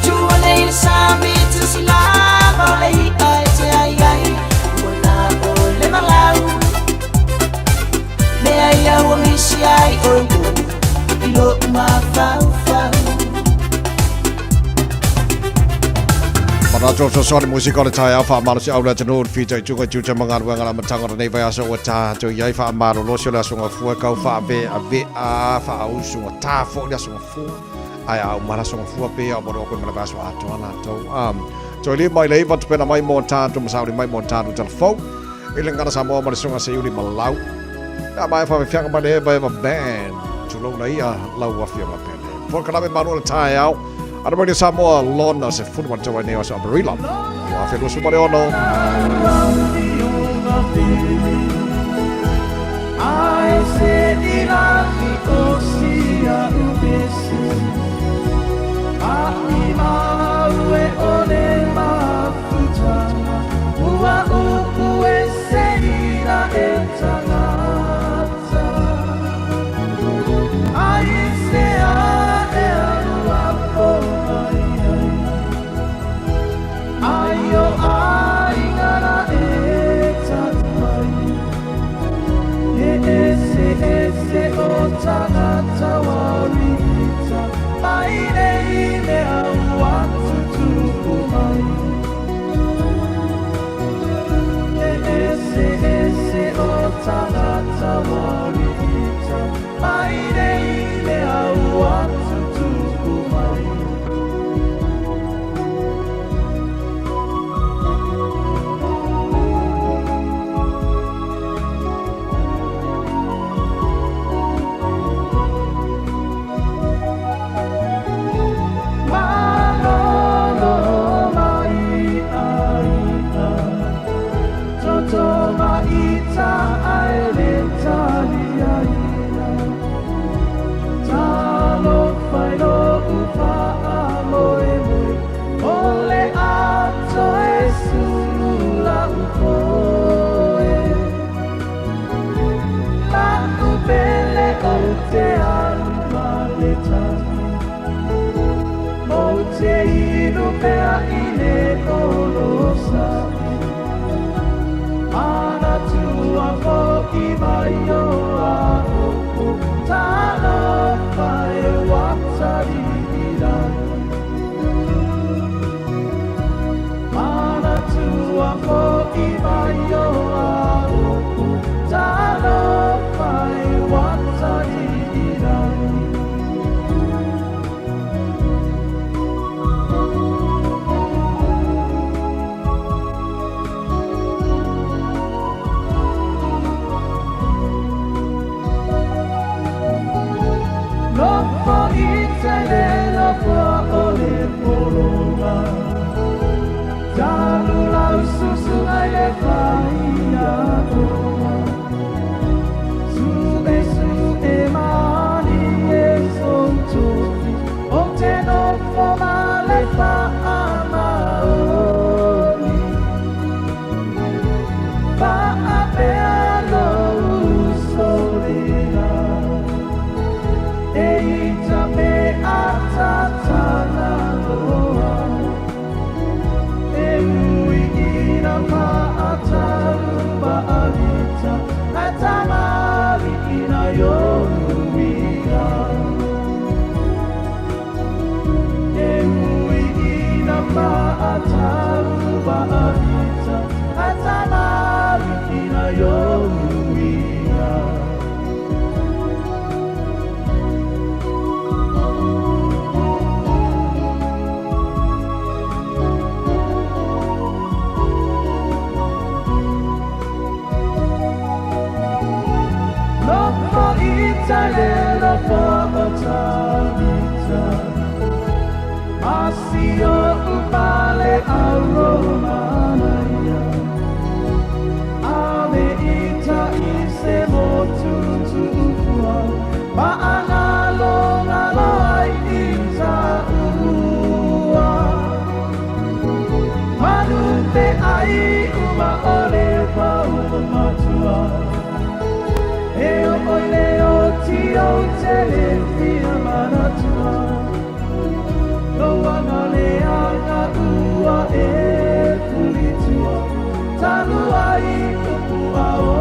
Tua nei le sami tu si lava o le ia e te ai ai Ua na o le malau Mea ia ua misi ai oi o I lo mafaufau Manatu o fesoasoani musika o le taeao faamalosi au le atunuu le fitaituga i tiute ma galuega le amataga o lenei vaiaso ua tatou i ai faamalolosi o le Aso Gafua e kau faaveavea faausugatā foi le Aso Gafua ae a uma le Aso Gafua pei a uma loa koe ma le vaiaso atoa latou toe 5 i le 9 tupena mai mo tatou ma sauni mai mo tatou talafou i le Gagana Samoa ma le Susuga Seiuli Malau pe a maea faafeafeaga mai le Eva Eva Band tulou ia lau afioga pele polokalame malu o le taeao Ana Radio Samoa lona 18 ai nei o aso Aperila 2026. Ai se ilagi o sia ubesi A i mau e ole mafuta Ua upu e se ina e tangata Ai se a e aua po mai ai Ai o ai ngara e tatu E ese ese o tangata warita Mai nei mea ua tutupu mai E ese ese o tangata warita Mai nei mea ua tutupu mai nofoa o Tavita Ma si oʻu fale alo manaia Ave ita i se motu tuʻufua Faʻagalogalo ai i uta Manu te ai uma o le pau matua E o oi le o ti o te le fia manatua Loa le aga ua e pulitua Talu ai upu a o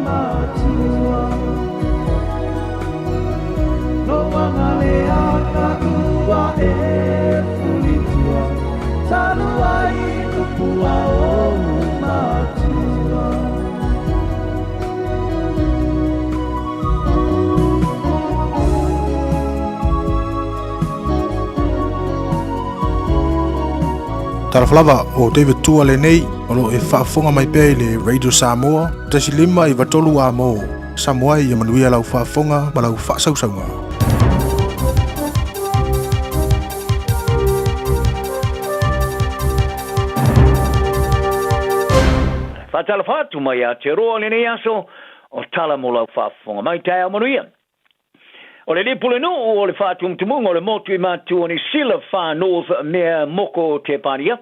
matua Loa le aga ua e pulitua Talu ai upu a o matua Talofa lava o David Tua lenei o lo o e faafofoga mai pea i le Radio Samoa 1 5 93 A mo Samoa ia manuia lau faafofoga ma lau faasausauga. Faatalofa atu mai ia Aotearoa i lenei aso o tala mo lau faafofoga mai taeao manuia. O le Pulenuu o le faatumutumuga o le motu i Matua Niu Sila Far North Mea Moko Tepania,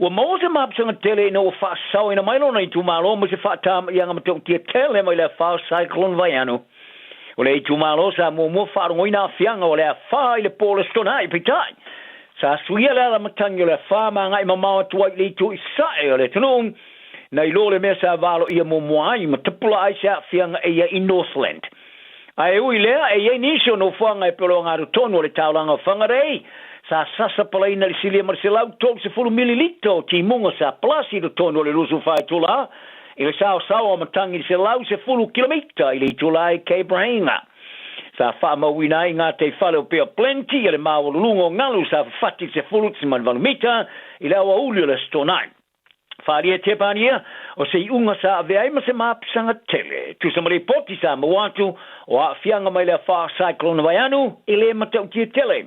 ua maua se mapusaga tele ina ua faasaoina mai lona itumalo ma se faatama'iaga matautia tele mai le afa o Cyclone Vaianu. O le itumalo sa muamua faalogoina aafiaga o le afa i le po o le Aso Toonai, peitai, sa suia le alamatagi o le afa ma agai mamao atu ai i le itu i sae o le atunuu, nai lo le mea sa valoia muamua ai ma tapulaa ai se aafiaga e ia i Northland. Ae ui i lea, e i ai nisi o nofoaga e pologa tonu o le taulaga o Whangarei, sa sasa palaina le silia ma le 130 mililita o timuga sa palasi i totonu o le 24 itulā, i le saosao o matagi i le 110 kilomita i le itulā i Cape Reinga. Sa faamauina ai gataifale o Bay of Plenty i le maualuluga o galu sa fafati i le 10.8 mita i le aoauli o le Aso Toonai. Faaalia Tepania, o se iuga sa avea ai ma se mapusaga tele. E tusa ma lipoti sa maua atu o aafiaga mai le afa Cyclone Vaianu e le matautia tele.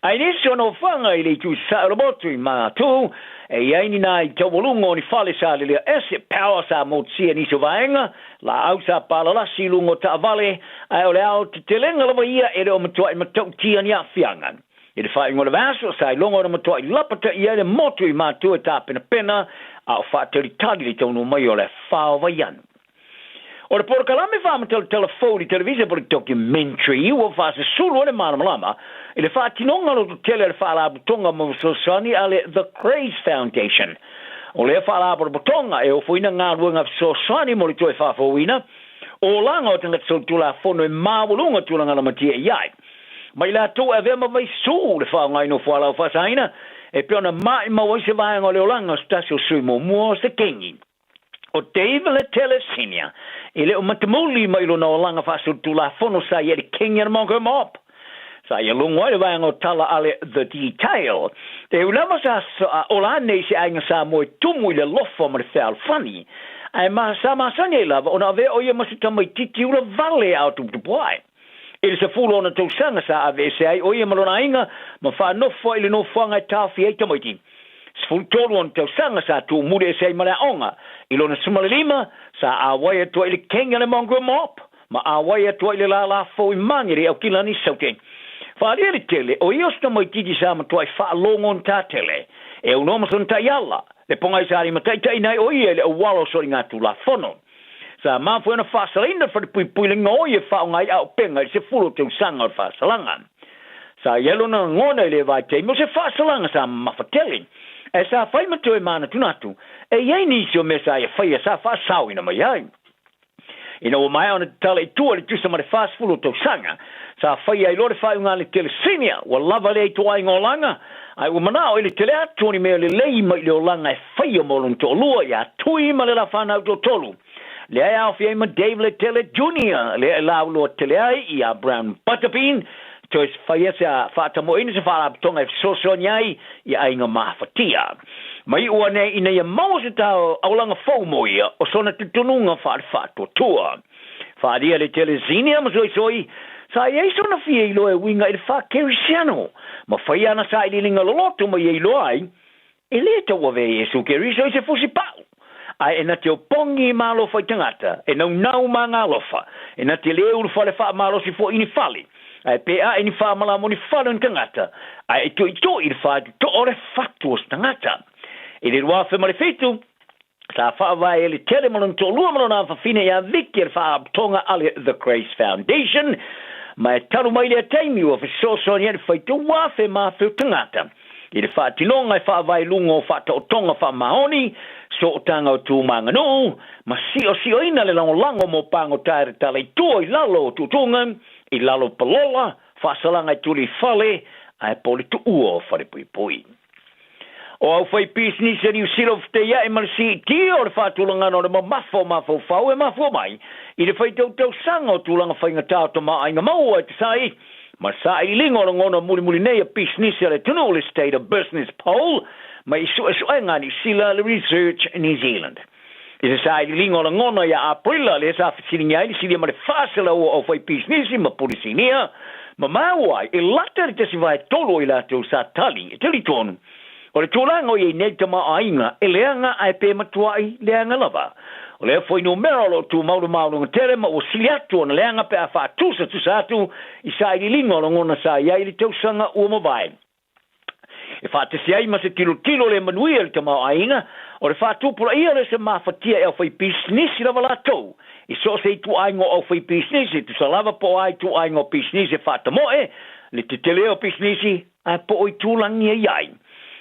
Ae nisi o nofoaga i le itu i sae o le motu i Matū, e i ai ni nai taualuga o ni fale sa lelea ese, power sa motusia nisi o vaega, laau sa palalasi i luga o taavale, ae o le aotetelega lava ia e le o matuai matautia ni aafiaga. I le faaiuga o le vaiaso, sa iloga ona matuai lapataia ai le motu i Matua e tapenapena a o faatalitali le taunuu mai o le afa o Vaianu. O le polokalame faamatalatala fou i le televisa po o le documentary ua faasesulu ai le malamalama i le faatinoga lototele a le Faalapotopotoga mo Fesoasoani a le The Craze Foundation. O lea faalapotopotoga e ofoina galuega fesoasoani mo le toe faafouina olaga o tagata solitulafono e maualuga tulaga lamatia i ai. Ma i latou e avea ma vaisū le faaaogaina o fualaau faasaina, e pei ona maimau ai se vaega o le olaga o se tasi o sui muamua o se kengi. O Dave Letele Senior, e le o matamuli mai lona olaga faasolitulafono sa ia i le kengi a le Mongo Mob. Sa ia logo ai le vaega o tala a le The Detail. E ui lava sa ola ane i se aiga Samoa e tumu i le alofa ma le fealofani, ae ma sa masani ai lava ona avea o ia ma se tamaitiiti ula vale a o tuputupu ae. I le 16 tausaga sa aveese ai o ia ma lona aiga ma faanofo ai i le nofoaga e taofia ai tamaiti. 13 ona tausaga sa tuumuli ese ai ma le aoga. I lona 15, sa auai atu ai i le kegi a le Mongrel Mob ma auai atu ai i le lālā fou i Mangere i Aukilani, Saute. Faaalia le tele, o ia o se tamaitiiti sa matuai faalogo-na-tatele. E aunoa ma sona taiala, le pogai sa limataitaiina ai o ia i le auala o soligatulafono. Sa mafua ona faasalaina le falepuipui le gaoi e faaaoga ai auupega i le 10 tausaga o le faasalaga. Sa i ai lona lagona i lea vaitaimi o se faasalaga sa mamafa tele, ae sa fai ma toe manatunatu e i ai nisi o mea sa ia faia sa faasaoina mai ai. Ina ua maea ona tatala i tua i le tusa ma le 40 o tausaga, sa faia ai loa le faaiuga a le Telesinia ua lava lea ituaiga olaga, ae ua manao i le tele atu o ni mea lelei mai i le olaga e faia mo lona toalua ia Tui ma le la fanau toatolu. Lea e aofia ai ma Dave Letele Junior, lea e lauloa tele ai ia Brown Butterbean, toe faia se faatamoeina se faalapotopotoga e fesoasoani ai i aiga mafatia. Ma iu ane ina ia maua se taulaga fou mo ia o sona tutunuga faale-faatuatua. Faaalia le Telesinia ma soisoi, Sa i ai sona fia iloa e uiga i le faa-Kerisiano, ma fai ana sailiiliga loloto ma ia iloa ai, e lē tauavea Iesu Keriso i se fusi pa'u, ae e na te opogi ma alofa i tagata, e naunau ma agaalofa, e na te lē ulufale faamalosi fo'i i ni fale, ae pe a'e ni faamalama o ni fale o ni tagata, ae e tu'itu'i i le faatuto'a o le fatu o se tagata. I le 2007, sa faavae e le tele ma lona toalua ma lona afafine ia Vicki le faalapotopotoga a le The Grace Foundation, ma e talu mai lea taimi ua fesoasoani ai le faitau afe ma afe o tagata i le faatinoga e faavae i luga o faataotoga faamaoni, sootaga o tu ma aganuu, ma siosioina le lagolago mo pagota e tatala i tua i lalo o tuutuuga, i lalo o palola, faasalaga i tuli i fale, ae po o le tuua o falepuipui. O au faipisinisi a Niu Sila ua fetaia'i ma le siitia o le faatulagaga o le mamafa o mafaufau e mafua mai i le faitau tausaga o tulaga faigata o tamaoaiga maua e tasai ma le sailiiliga o lagona mulimuli nei a pisinisi a le atunuu le State of Business Poll mai i suesuega a Niu Sila le Research New Zealand. I se sailiiliga o lagona ia Aperila lea sa fesiligia ai le silia ma le 400 o au faipisinisi ma pulisinia ma maua ai e lata i le tasi vaetolu o i latou sa tali e talitonu o le tulaga o i ai nei le tamaoaiga e leaga ae pe matuai leaga lava. O lea fuainumera o lo o tumau le maualuga tele ma ua sili atu ona leaga pe a faatusatusa atu i sailiiliga o lagona sa i ai i le tausaga ua mavae. E faatasi ai ma se tilotilo le manuia i le tamaoaiga, o le faatupulaia lea o se mafatia e aufaipisinisi lava latou i so o se ituaiga o aufaipisinisi, tusa lava po o a ituaiga o pisinisi e faatamoe le tetele o pisinisi ae po o itulagi e i ai.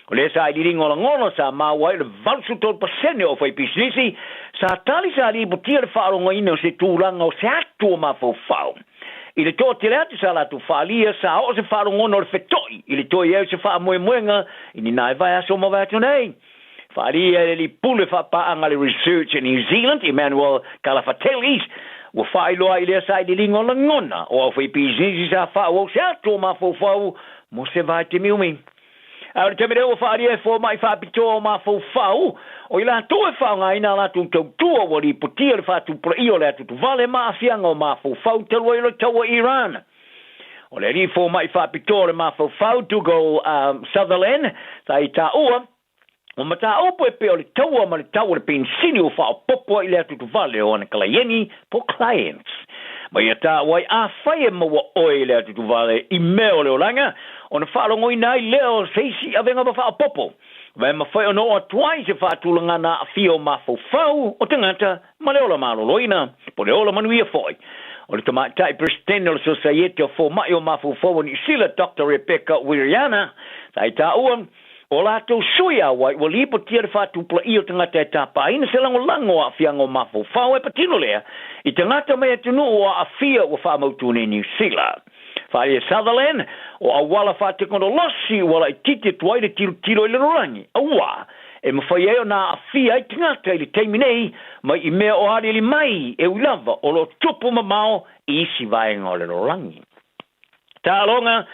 O lea sailiiliga o lagona sa maua ai o le 83% o aufaipisinisi sa tali sa lipotia le faalogoina o se tulaga o se atu o mafaufau. I le toatele atu sa latou faaalia, sa oo se faalogona o le feto'i i le toe i ai o se faamoemoega i ni nai vaiaso mavae atu nei. Faaalia e le alii pule faapaaga a le Research New Zealand, Emmanuel Kalafateli's, ua faailoa ai i lea sailiiliga o lagona o aufaipisinisi sa faaauau se atu o mafaufau mo se vaitaimi umi. A o le taimi lea ua faaalia e fomai faapitoa o mafaufau, o i latou e faaaogaina a latou tautua ua lipotia le faatupulaia o le atutuvale ma aafiaga o mafaufau talu ai o le taua i Iran. O le alii fomai faapitoa o le mafaufau, Dougal Sutherland, sa i taua, o mataupu e pei o le taua ma le tau o le penisini ua faaopoopo ai i le atutuvale o ana kalaieni po o clients. Ma ia taua ai, afai e maua oe i le atutuvale i mea o le olaga, ona faalogoina ai lea o se isi avega ma faaopoopo, ma e mafai ona oo atu ai se faatulagana aafia o mafaufau o tagata ma le ola maloloina, po o le ola manuia foi. O le tamaitai Peresetene o le Sosaiete o Fomai o Mafaufau o Niu Sila, Doctor Rebecca Wiriana, sa i taua, O latou sui auai ua lipotia le faatupulaia o tagata e tapaaina se lagolago o aafiaga o mafaufau e patino lea i tagata mai atunuu o aafia ua faamautu nei Niu Sila. Faaalia Sutherland, o auala faatekonolosi ua laitiiti atu ai le tilotilo i le lalolagi, auā e mafai ai ona aafia ai tagata i le taimi nei mai i mea o aliali mai e ui lava o lo o tupu mamao i isi vaega o le lalolagi. Taaloga,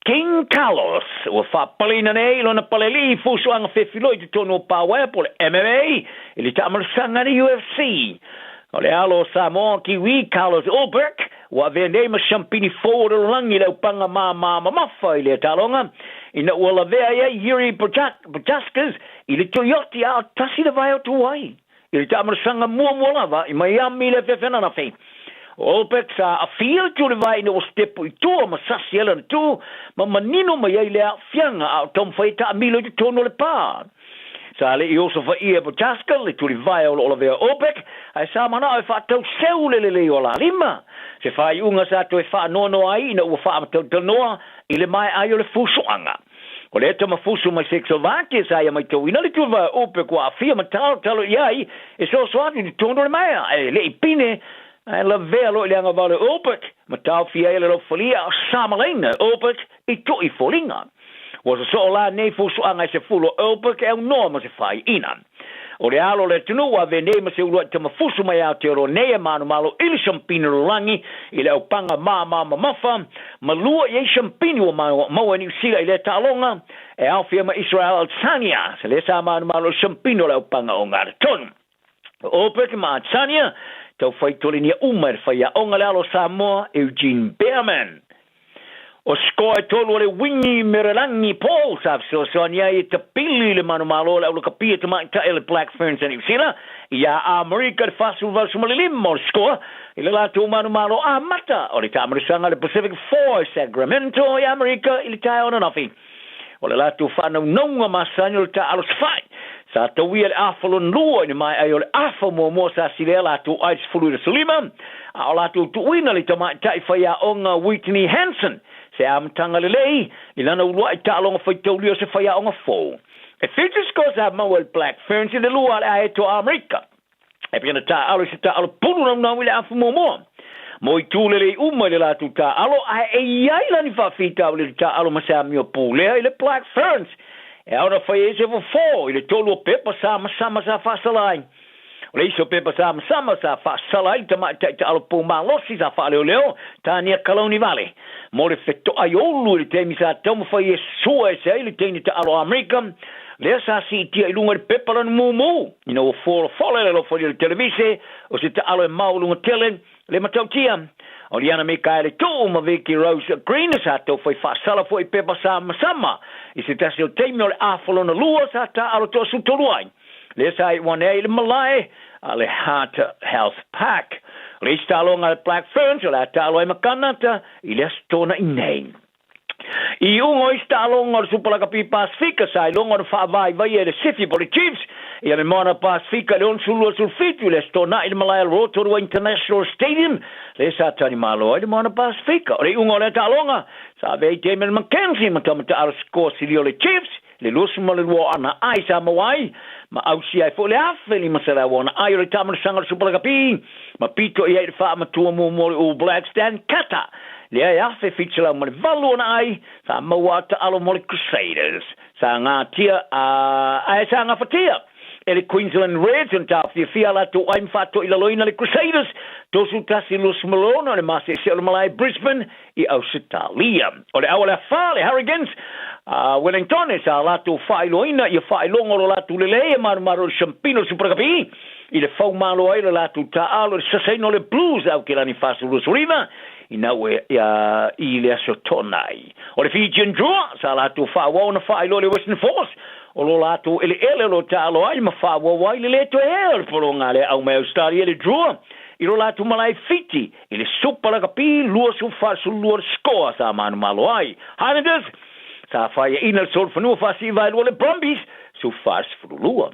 King Carlos, ua faapaleina nei lona palealii i fusuaga fefiloi i totonu o Pāwaea po o le MMA i le taamalosaga a le UFC. O le alo o Samoa Kiwi Carlos Ulberg ua avea nei ma siampini fou o le lalolagi i le aupaga māmā mamafa i lea taaloga ina ua lavea ai ai Jiri Prochazka i le Toyota a o tasi le vae o tu ai. I le taamalosaga muamua lava i Miami i le afiafi ananafi, o Ulberg sa aafia le tulivae ina ua sitepu i tua ma sasi ai lana tu ma manino mai ai le aafiaga a o taumafai e taamilo i totonu o le pā. Sa le i osofaia e Prochazka le tulivae o lo o lavea Ulberg ae sa manao e faatau seu le lelei o lalima, se faaiuga sa toe faanoanoa ai ina ua faamatalatalanoa i le maea ai o le fusoaga. O lea tama fusu mai Czechoslovakia sa ia maitauina le tulivae o Ulberg ua aafia ma talotalo i ai e soso atu i totonu o le maea ae le i pine ae lavea loa i le agavale o Ulberg ma taofia ai le laufalia a o samalaina Ulberg i to'i foliga. Ua sosoo la nei fusuaga e sefulu o Ulberg e aunoa ma se faaiina. O le alo o le atunuu ua avea nei ma se uluai tamafusu mai Aotearoa nei e manumalo i le siampini lalolagi i le aupaga māmā mamafa ma lua i ai siampini ua maua e Niu Sila i lea taaloga e aofia ma Israel Adesanya, se lea sa manumalo i le siampini o le aupaga ogatotonu. O Ulberg ma Adesanya Taufai tolenia uma e le faiaoga le alo o Samoa Eugene Behrman. O sikoa e tolu o le uiga Merelagi Paul sa fesoasoani ai e tapili le manumalo o le aulakapia tamaitai a le Black Ferns a Niu Sila iā Amerika i le 45 o le sikoa i le latou manumalo amata o le taamanosaga a le Pacific Four i Sacramento i Amerika i le taeao ananafi. O le latou faanaunauga masani o le taaalo safa'i sa tauia i le afa lona lua i le maea ai o le afa muamua sa silea latou ai i le 15 a o latou tuuina le tamaitai faiaoga Whitney Hansen se amataga lelei i lana ulua'i taaloga faitaulia o se faiaoga fou. E fitu score sa maua e le Black Ferns i le lua a le aeto a Amerika. E pei ona taaalo i se taaalo pulu naunau i le afu muamua. Mo itu lelei uma i le latou taaalo, ae e i ai la ni faafitauli i le taaalo ma se amio pulea i le Black Ferns e ao ona fai ai se fofo i le tolu o pepa samasama sa faasala ai. O le isi o pepa samasama sa faasala ai le tamaitai taaalo pou malosi sa faaleoleo Tania Kalaunivale mo le fetoai ulu i le taimi sa taumafai e sua ese ai le teine taaalo a Amerika lea sa siitia i luga i le pepa lona mumu ina ua folafola i le alofalia o le televise o se taaalo e maualuga tele le matautia. O Liana Mikaele Tuu ma Vicky Rose Green sa taufai faasala foi i pepa samasama i se tasi o taimi o le afa lona lua sa taaalo toasutolu ai. Lea sa iu ane ai i le malae a le Heart Health Park. O le isi taaloga a le Black Ferns o le a taalo ai ma Kanata i le Aso Toonai nei. I iuga o isi taaloga o le Supa Lakapi Pasifika sa iloga ona faavaivaia e le Sifi po o le Chiefs ia le Moana Pasifika i le 62 i le Aso Toonai i le malae a le Rotorua International Stadium lea sa talimalo ai le Moana Pasifika. O le iuga o lea taaloga sa avea ai Damian McKenzie ma tama taalo sikoa sili o le Chiefs le 22 o ana ai sa maua ai ma ausia ai foi le 1500 o ana ai o le taamanosaga o le Supa Lakapi ma pito i ai le faamatua muamua o le All Blacks Dan Carter lea e 1708 ona ai sa maua a taalo mo le Crusaders sa gatia ae sa gafatia e le Queensland Reds ona taofiafia a latou ai ma faatoilaloina le Crusaders 31-26 o le maseese o le malae Brisbane i Ausetalia. O le au a le afa, le Hurricanes, a Wellington e sa latou faailoaina ia faailoga o lo latou lelei e malumalu o le Shampino Super Rugby i le faumalo ai o le latou taaalo i le sasaina o le Blues Aukelani 49 ina ua i le Aso Toonai. O le Fijian Drua sa latou faaauau ona faailoa i le Western Force o lo latou eleele o lo taalo ai ma faaauau ai le le toe ea o le pologa lea au mai Ausetalia le Drua i lo latou malae Fiti I le Supa Lakapi 2042 le sikoa sa manumalo ai Highlanders sa faiaina le solofanua faasiivaelua le Brumbies 42.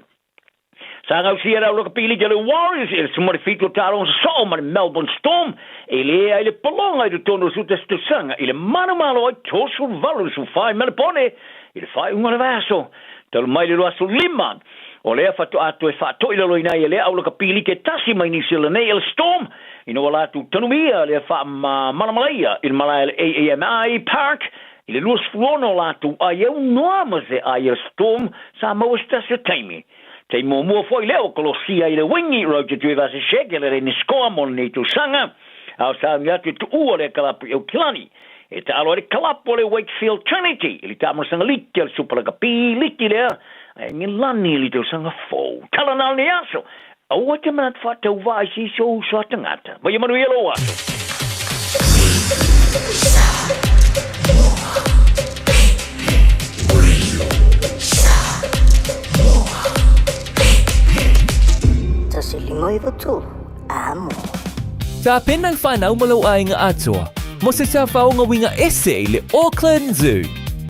Sa gausia le au lakapi lita le Warriors i le 17 o taaloga sosoo ma le Melbourne Storm e le ai le pologa i totonu o sutasi tausaga i le manumalo ai 38 15 Melepone i le faaiuga o le vaiaso talu mai le 25 o lea faatoa toe faatoilaloina ai e lea au lakapi lita e tasi mai New Zealand nei e le Storm Ina ua latou tanumia lea faamalamalamaia i le malae a le AAMI Park i le 26 o latou ai e aunoa ma se ai a le Storm sa maua se tasi o taimi. Taimi muamua foi lea ua kolosia ai le wingi Roger Tuivasa-Sheck e le Scoa mo lenei tausaga, a o sauni atu e tuua lea kalapu i Aukilani. E taalo ai le kalapu a le Wakefield Trinity i le taamanosaga liti a le Supa Lakapi liti lea a Engelani i le tausaga fou. Tala na o lenei aso, Aua te manatu faatauvaa i se isi o uso a tagata. Vaia manuia lou aso. 153 Amo. Tapena le whanau ma lou aiga atoa mo se tafaoga uiga ese i le Auckland Zoo.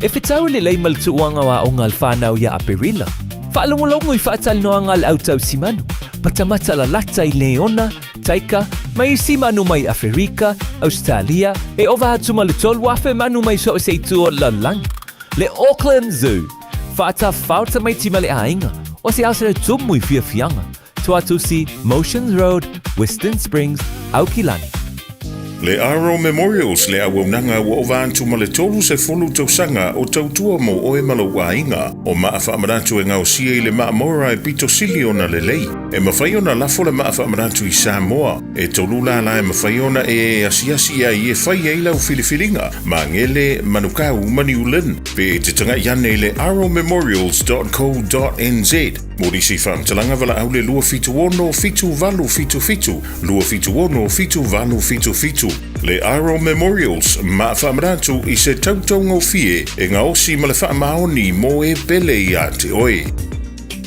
E fetau lelei ma le tuuaga o aoga a le whanau ia Aperila. Faalogologo i faatalanoaga a le au tausimanu, matamata lalata i leona, taika, ma isi manu mai Aferika, Ausetalia, e ova atu ma le 3,000 manu mai so o se itu o le lalolagi. Le Auckland Zoo, faatafao tamaiti ma le aiga, o se aso tumu i fiafiaga, Tuatusi, Motions Road, Western Springs, Aukilani. Le Aro Memorials le auaunaga ua ova atu ma le 30 tausaga o tautua mo oe ma lou aiga. O maa faamanatu e gaosia i le maa mora e pito sili ona lelei. E mafai ona lafo le maa faamanatu i Samoa. E tolu lala e mafai ona e asiasi ai e fai ai lau filifiliga, Magele, Manukau ma Niu Lin. Pe e te tagai ane i le aromemorials.co.nz. Mo nisi faamatalaga valaau le 276 7877, 276 7877. Le Iro Memorials ma faamanatu i se tautaugofie e gaosi ma le faamaoni mo e pele ia te oe.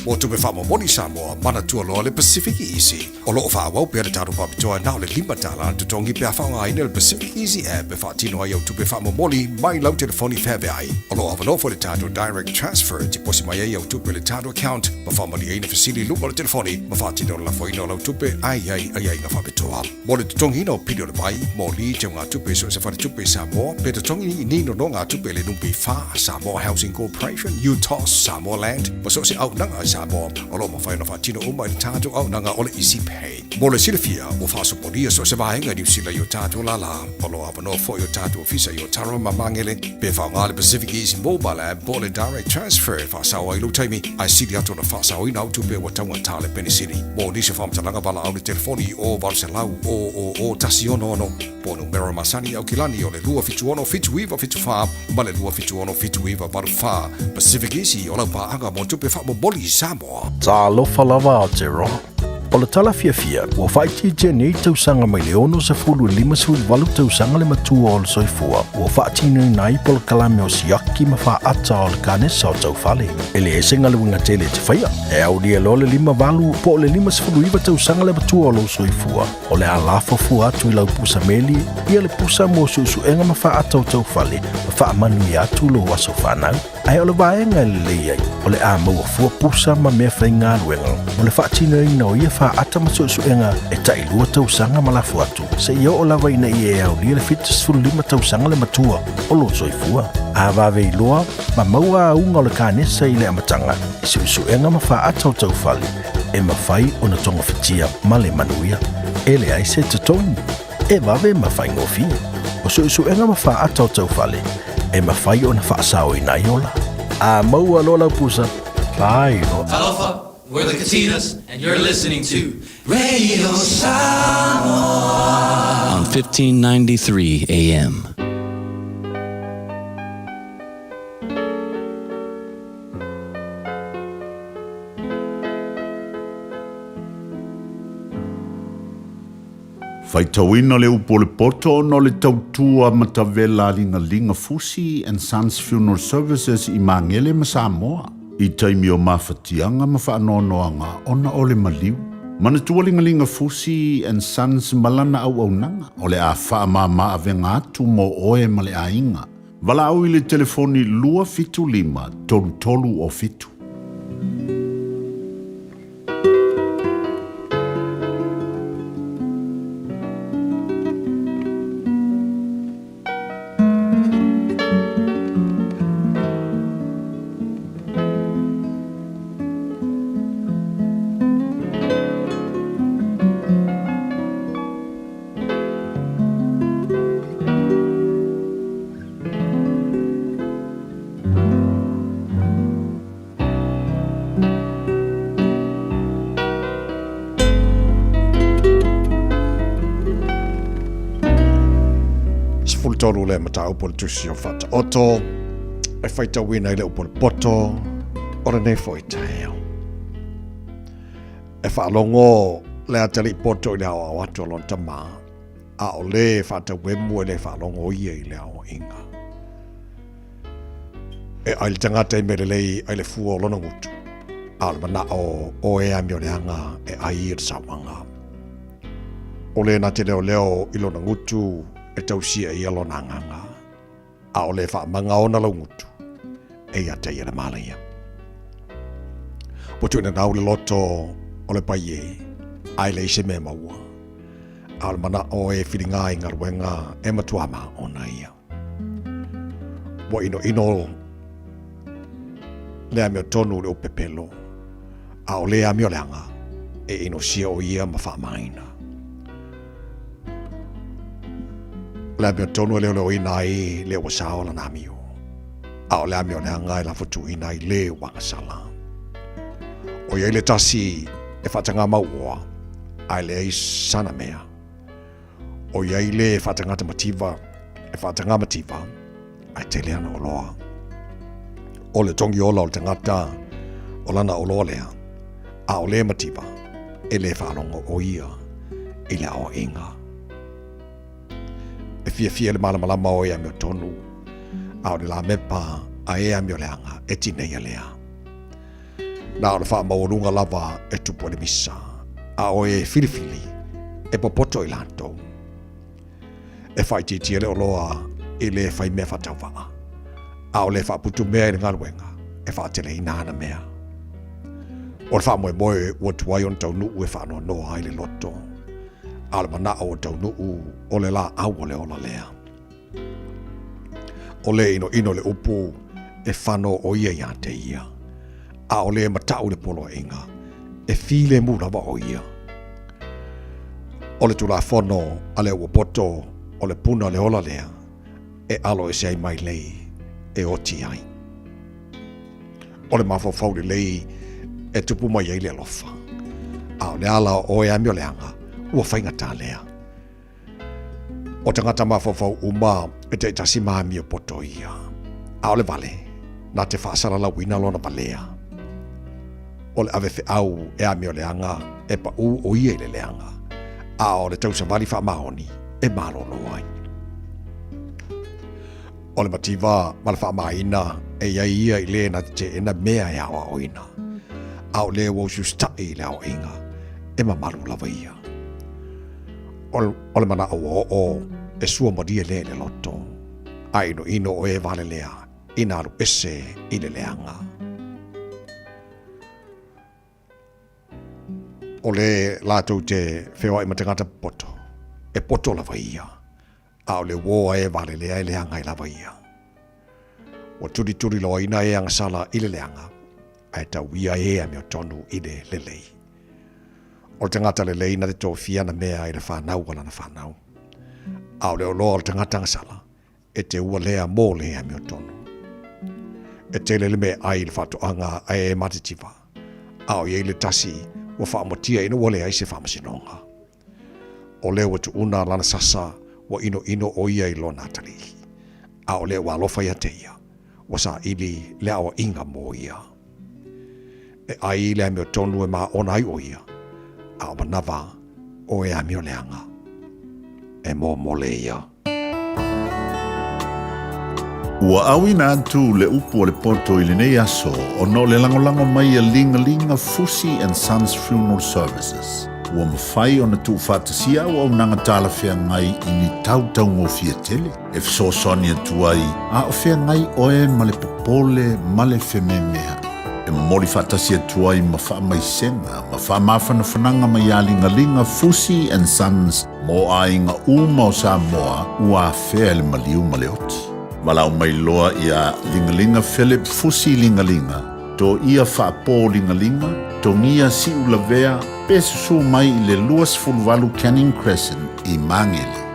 Mo tupe faamomoli Samoa, manatua loa le Pacific Easy. O lo o faaauau pea le tatou faapitoa na o le $5 le totogi pe a faaaogaina le Pacific Easy app e faatino ai au tupe faamomoli mai lau telefoni feaveai. O lo o avanoa foi le tatou Direct Transfer e tiposi mai ai au tupe i le tatou account ma faamalieina fesili i luga o le telefoni ma faatino le lafoina o lau tupe a i ai aiaiga faapitoa. Mo le totogiina o pili o le vai, moli, teugatupe i so o se faletupe i Samoa, pe totogi ni nonogatupe i le NPF, Samoa Housing Corporation, UTOS, Samoa Land, ma so o se auaunaga i Samoa. O lo o mafai ona faatino uma i le tatou auaunaga o le Easy Pay. Mo le silafia, ua faasopolia so o se vaega i Niu Sila i o tatou lālā. O lo o avanoa foi o tatou ofisa i Otaru ma Magele, pe faaaoga le Pacific Easy Mobile App po o le Direct Transfer e faasao ai lou taimi, ae sili atu ona faasaoina au tupe ua taugata le penisini. Mo nisi o faamatalaga valaau le telefoni i o 800 000 166 po o numera masani i Aukilani o le 276 7974 ma le 276 7984. Pacific Easy o lau paaga mo tupe faamomoli i Samoa. Talofa lava Aotearoa. O le tala fiafia, ua faaitiitia nei tausaga mai le 60 i le 58 tausaga le matua o le soifua ua faatinoina ai polokalame o siaki ma faata o le kanesa o taufale. E leai se galuega tele e te faia, e aulia loa le 58 po o le 59 tausaga le matua o lou soifua, o le a lafo fua atu i lau pusa meli ia le pusa mo suesuega ma faata o taufale ma faamanuia atu lou aso fanau. Ae o le vaega e lelei ai, o le a maua fua pusa ma mea faigaluega mo le faatinoina o ia faata ma suesuega e tailua tausaga ma lafo atu, seia oo lava ina ia e aulia le 75 tausaga le matua o lou soifua. A vave iloa ma maua auga o le kanesa i le amataga i suesuega ma faata o taufale, e mafai ona togafitia ma le manuia. E leai se totogi, e vave ma faigofie. O suesuega ma faata o taufale, e mafai ona faasaoina ai ola. A maua loa lau pusa, faailoa. Talofa, we're the Katinas, and you're listening to Radio Samoa on 1593 AM. Faitauina le upu o le poto ona o le tautua matavela a Ligalinga Fusi and Sons Funeral Services i Magele ma Samoa i taimi o mafatiaga ma faanoanoaga ona o le maliu. Manatua Ligalinga Fusi and Sons ma lana auaunaga o le a faamama avega atu mo oe ma le aiga. Valaau i le telefoni 275 33 o 7. 13 le mataupu o le tusi o Faataoto e faitauina i le upu o le poto o lenei foi taeao. E faalogo le atalii poto i le aoao atu a lona tama, a o le faatauemu e le faalogo ia i le aoaiga. E ai le tagata i mea lelei ai le fua o lona gutu, a o le manao o e amio leaga e ai i le sauaga. O le na te leoleo i lona gutu e tausia ia lona agaga, a o le faamaga ona lau gutu e ia te ia le malaia. Ua tuuina nau le loto o le pai e, ai le ise mea maua. A o le manao e whiringa i galuega e matua ma ona ia. Ua ino ino le amio tonu le upepelo, a o le amio leaga e ino sia o ia ma whaamaina. Le amio tonu e leo leo ina ai le ua sao la namio. A o le amio leaga e la fotuina ai le wagasala. O ia i le tasi e whaatanga mauoa, a e leai sana mea. O ia i le whaatangata mativa, e whaatanga mativa, ae tele ana oloa. O le tongi ola o le tangata, o lana oloa lea, A o le mativa, e lē faalogo o ia i le aoaiga. E fiafia le malamalama o e amiotonu, a o le lamepa a e amioleaga e tineia lea. Na o le faamaualuga lava e tupu ai le misa, a o e filifili e popoto i latou. E faaitiitia le oloa i le fai mea faatauvaa, a o le faaputu mea i le galuega e faateleina ana mea. O le faamoemoe ua tuai ona taunuu e faanoanoa ai le loto, a o le manao ua taunuu o le laau o le ola lea. O le inoino le upu e fano o ia ia te ia, a o le matau le poloaiga e filemu lava o ia. O le Tulafono a le Uapoto o le puna le ola lea e alo ese ai mai lei e oti ai. O le mafaufau lelei e tupu mai ai le alofa, a o le ala o e amioleaga ua faigata lea. O tagata mafaufau uma e taitasi ma amio poto ia, a o le vale, na te faasalalauina lona valea. O le ave feau e amio leaga e paʻū o ia i le leaga, a o le tausavali faamaoni e malolo ai. O le mativa ma le faamaina e i ai ia i le na te teena mea e aoaoina, a o le ua usiusitaʻi i le aoaiga e mamalu lava ia. O le manaʻo ua oo e sua malie lea i le loto, a inoino o e valelea ina alu ese i le leaga. O le latou te feoai ma tagata popoto, e poto lava ia, a o le uō a e valelea e leaga ai lava ia. Ua tulituli loaina e agasala i le leaga, ae tauia e amiotonu i le lelei. O le tagata lelei na te tofia ana mea i le fanau a lana fanau. A o le oloa o le tagata agasala, e te ua lea mō le amiotonu. E tele le meaai i le faatoaga a e matitiva, a o i ai le tasi ua faamatia ina ua leai se faamasinoga. O lea ua tuuna lana sasa ua inoino ʻo ia i lona atalii, a o lea ua alofa ia te ia, ua saili le aoaiga mo ia. E ʻai le amiotonu e māʻona ai ʻo ia, a o manawa o e amioleaga, e momole ia. Ua auina atu le upu a le poto i lenei aso ona o le lagolago mai a Ligalinga Fusi and Sons Funeral Services. Ua mafai ona tuufaatasia auaunaga talafeagai i ni tautaugofie tele e fesoasoani atu ai a o feagai oe ma le popole ma le fememeaʻi. E momoli faatasi atu ai ma faamaisega ma faamafanafanaga mai iā Ligaliga Fusi and Sons Mo aiga uma o Samoa ua afea e le maliu ma le oti. Valaau mai loa iā Ligaliga Philip Fusi Ligaliga, Toia Faapō Ligaliga, Togia Siulavea pe susū mai i le 28 Canning Crescent i Māngere.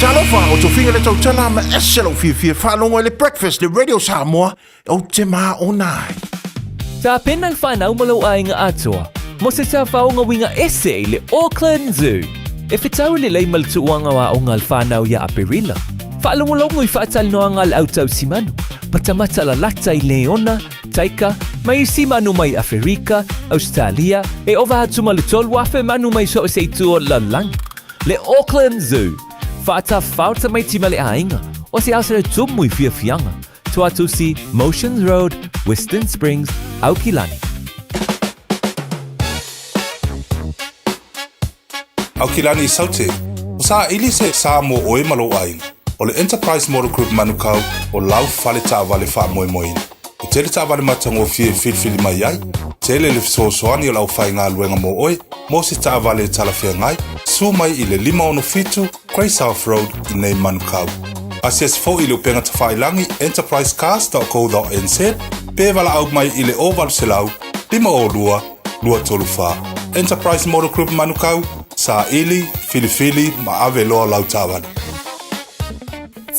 Talofa, o tofiga le tautala ma ese lou fiafia faalogo i le Breakfast le Radio Samoa, ou te maona ai. Tapena le whanau ma lou aiga atoa mo se tafaoga uiga ese i le Auckland Zoo. E fetau lelei ma le tuuaga o aoga a le whanau ia Aperila. Faalogologo i faatalanoaga a le au tausimanu, matamata lalata i leona, taika, ma isi manu mai Aferika, Ausetalia, e ova atu ma le 3,000 manu mai so o se itu o le lalolagi. Le Auckland Zoo, faatafao tamaiti ma le aiga, o se aso e tumu i fiafiaga, Tuatusi, Motions Road, Western Springs, Aukilani. Aukilani i Saute, ua saili se sa mo ʻoe ma lou ʻāina. ʻO le Enterprise Motor Group Manukau o lau fale taavale faamoemoeina. E tele taavale matagofie e filifili mai ai, tele le fesoasoani o le aufaigaluega mo ʻoe mo se taavale e talafeagai, susu mai i le 567 Grey South Road i nei Manukau. Asiasi foi i le upega tafailagi enterprisecars.co.nz pe valaau mai i le 0800 502 234. Enterprise Motor Group Manukau, saili, filifili ma ave loa lau taavale.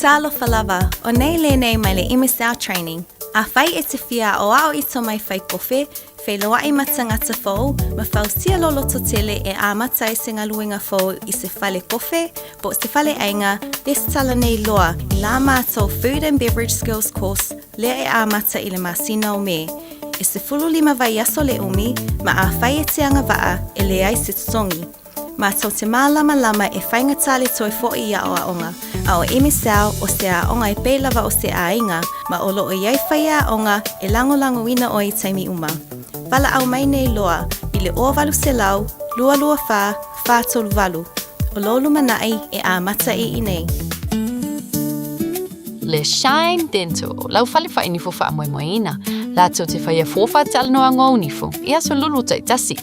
Talofa lava, o nei lenei mai le MSL Training. Afai e te fia aoao i to mai whai kofe, Feiloai ma tagata fou, ma fausia lo loto tele e amata ai se galuega fou i se fale kofe po o se fale aiga, lesitala nei loa i la matou Food and Beverage Skills Course lea e amata i le masina o Me. E 15 vaiaso le umi, ma afai e te agavaa, e leai se totogi. Mātou te mālamalama e whaingatā le toi foʻi i aʻoaʻoga, a o MSL o se aoga e pei lava o se ʻāiga, ma o loo i ai faiaʻoga e lagolagoina ʻoe i taimi uma. Valaau mai nei loa i le 0800 224 438. O lou lumanaʻi e amata i inei. Le Shine Dental, lau fale whainifo whaamoemoeina. Latou te whaia fōwha talanoa ngō nifo, i aso lulu taitasi.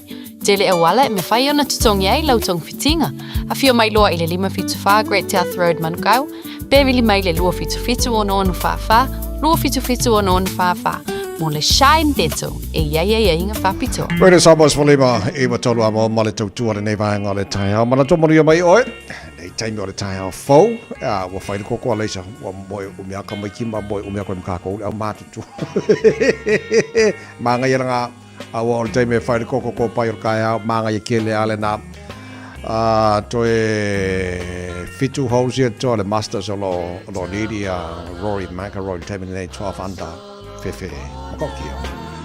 Tele auala e mawhai ona totogi ai lau togafitiga. Afio mai loa i le 574 Great South Road Manukau, pe vili mai le 277 6644, 277 6644 mo le Shine Dental e i ai aiaiga faapitoa. Radio Samoa 15 i wa tolu amo ma le tautua lenei vaega o le taeao. Manatua manuia mai oe, nei taimi o le taeao fou, a, ua whai le koko a Leisa, ua moe umi aka mai ki ma moe umi aka i mkākou le au mātutu. Māngai ana ngā Aua o le taimi e whai le koko ko pai o le kaeao, māngai e kele ale nā. Toe 7 holes ia toa le Masters o lo, o lo niri a Rory McIlroy le taimi nei 12 under whewhe makauki au.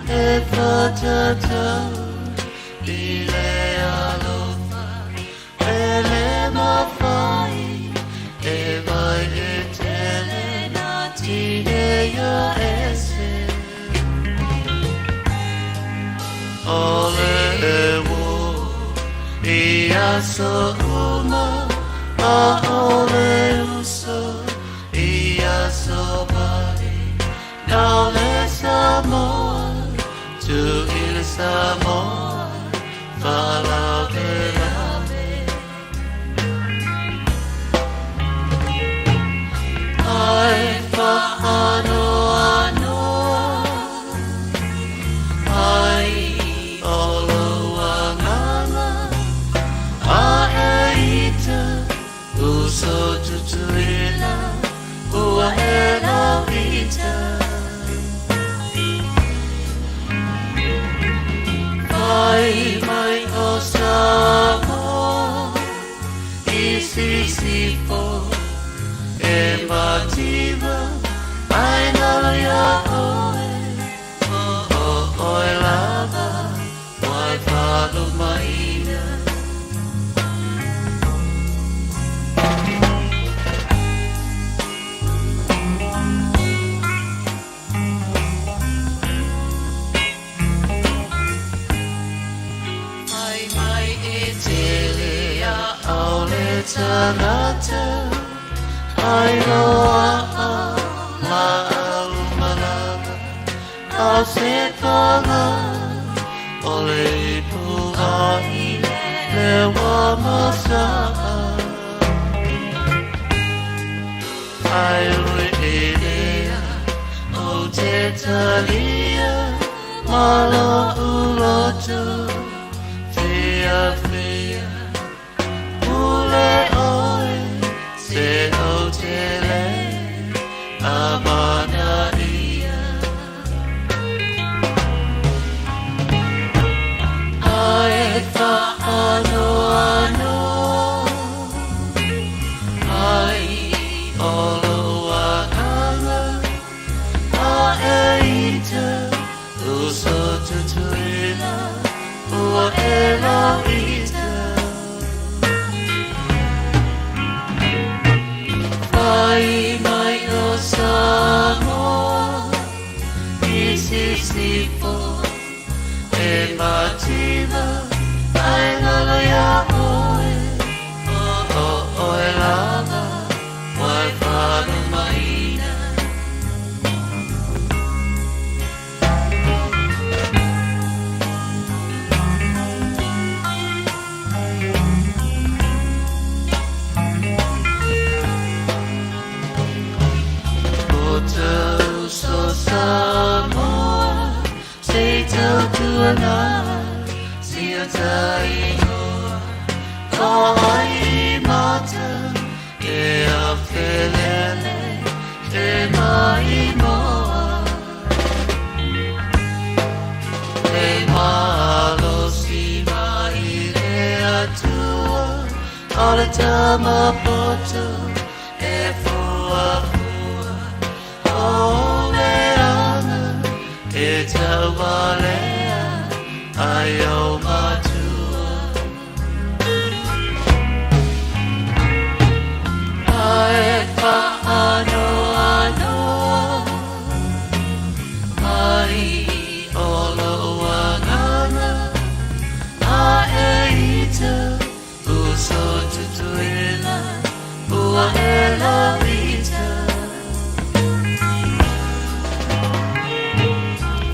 E whatatau i le alofa e le mawhai e vai e tele nā tineia ese O le e wo i aso uma a o le uso i aso mai Nau le Samoa tu i le Samoa Whalavelave Ai whaanoanoa Ai o lou agaga A e ita uso tutuila Ua e lau ita Fai mai o Samoa I sisifo e mativa Ai nalo ia oe O o oe lava Wai whalumaina Mai mai e tele a aole tagata Ai loa a la au malama A se paga o le ipu ai le wa masaa Ai ui e lea o te talia ma lo uloto fia fia Pule oe se Tutuila ua e lauita. Fai mai o Samoa i sisifo e mativa ai lalo iā ʻoe o ʻoe lava wai whalumaina. O tau so Samoa se i tautuana si o taingoa o ai mata e a felele te maimoa Le malosi mai le Atua o le tama poto e fuafua o le aga e taualea ai o matua. Ae faanoanoa mai o lou agaga a e ita uso Tutuila ua e lauita.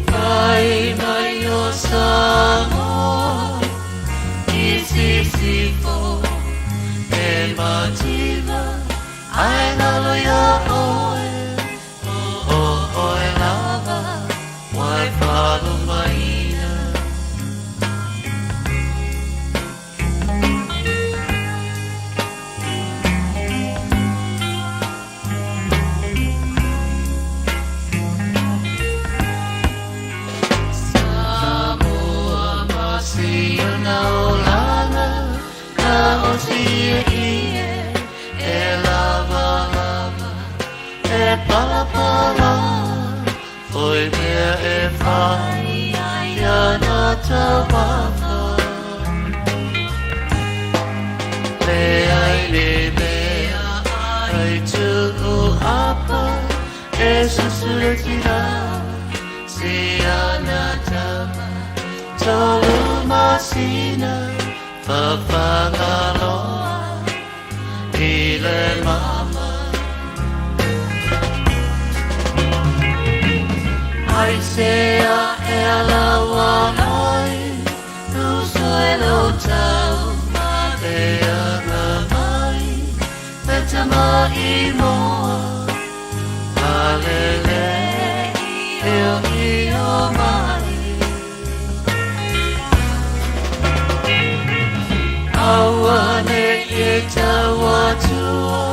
Fai mai o Samoa i sisifo e mativa ai lalo iā ʻoe o ʻoe lava wai whalumaina. Samoa ma si ona olaga ka o si ie e lava lava e palapala foi mea e fai ia na taumafa Le ai le mea ai tuu apa e susuletira si ana tama tolu masina fafagaloa i le mama. Ai se a e alawa ai uso e lo tau ma le aga mai le tama i moa alele e o i o mai. Aua ne e tau atua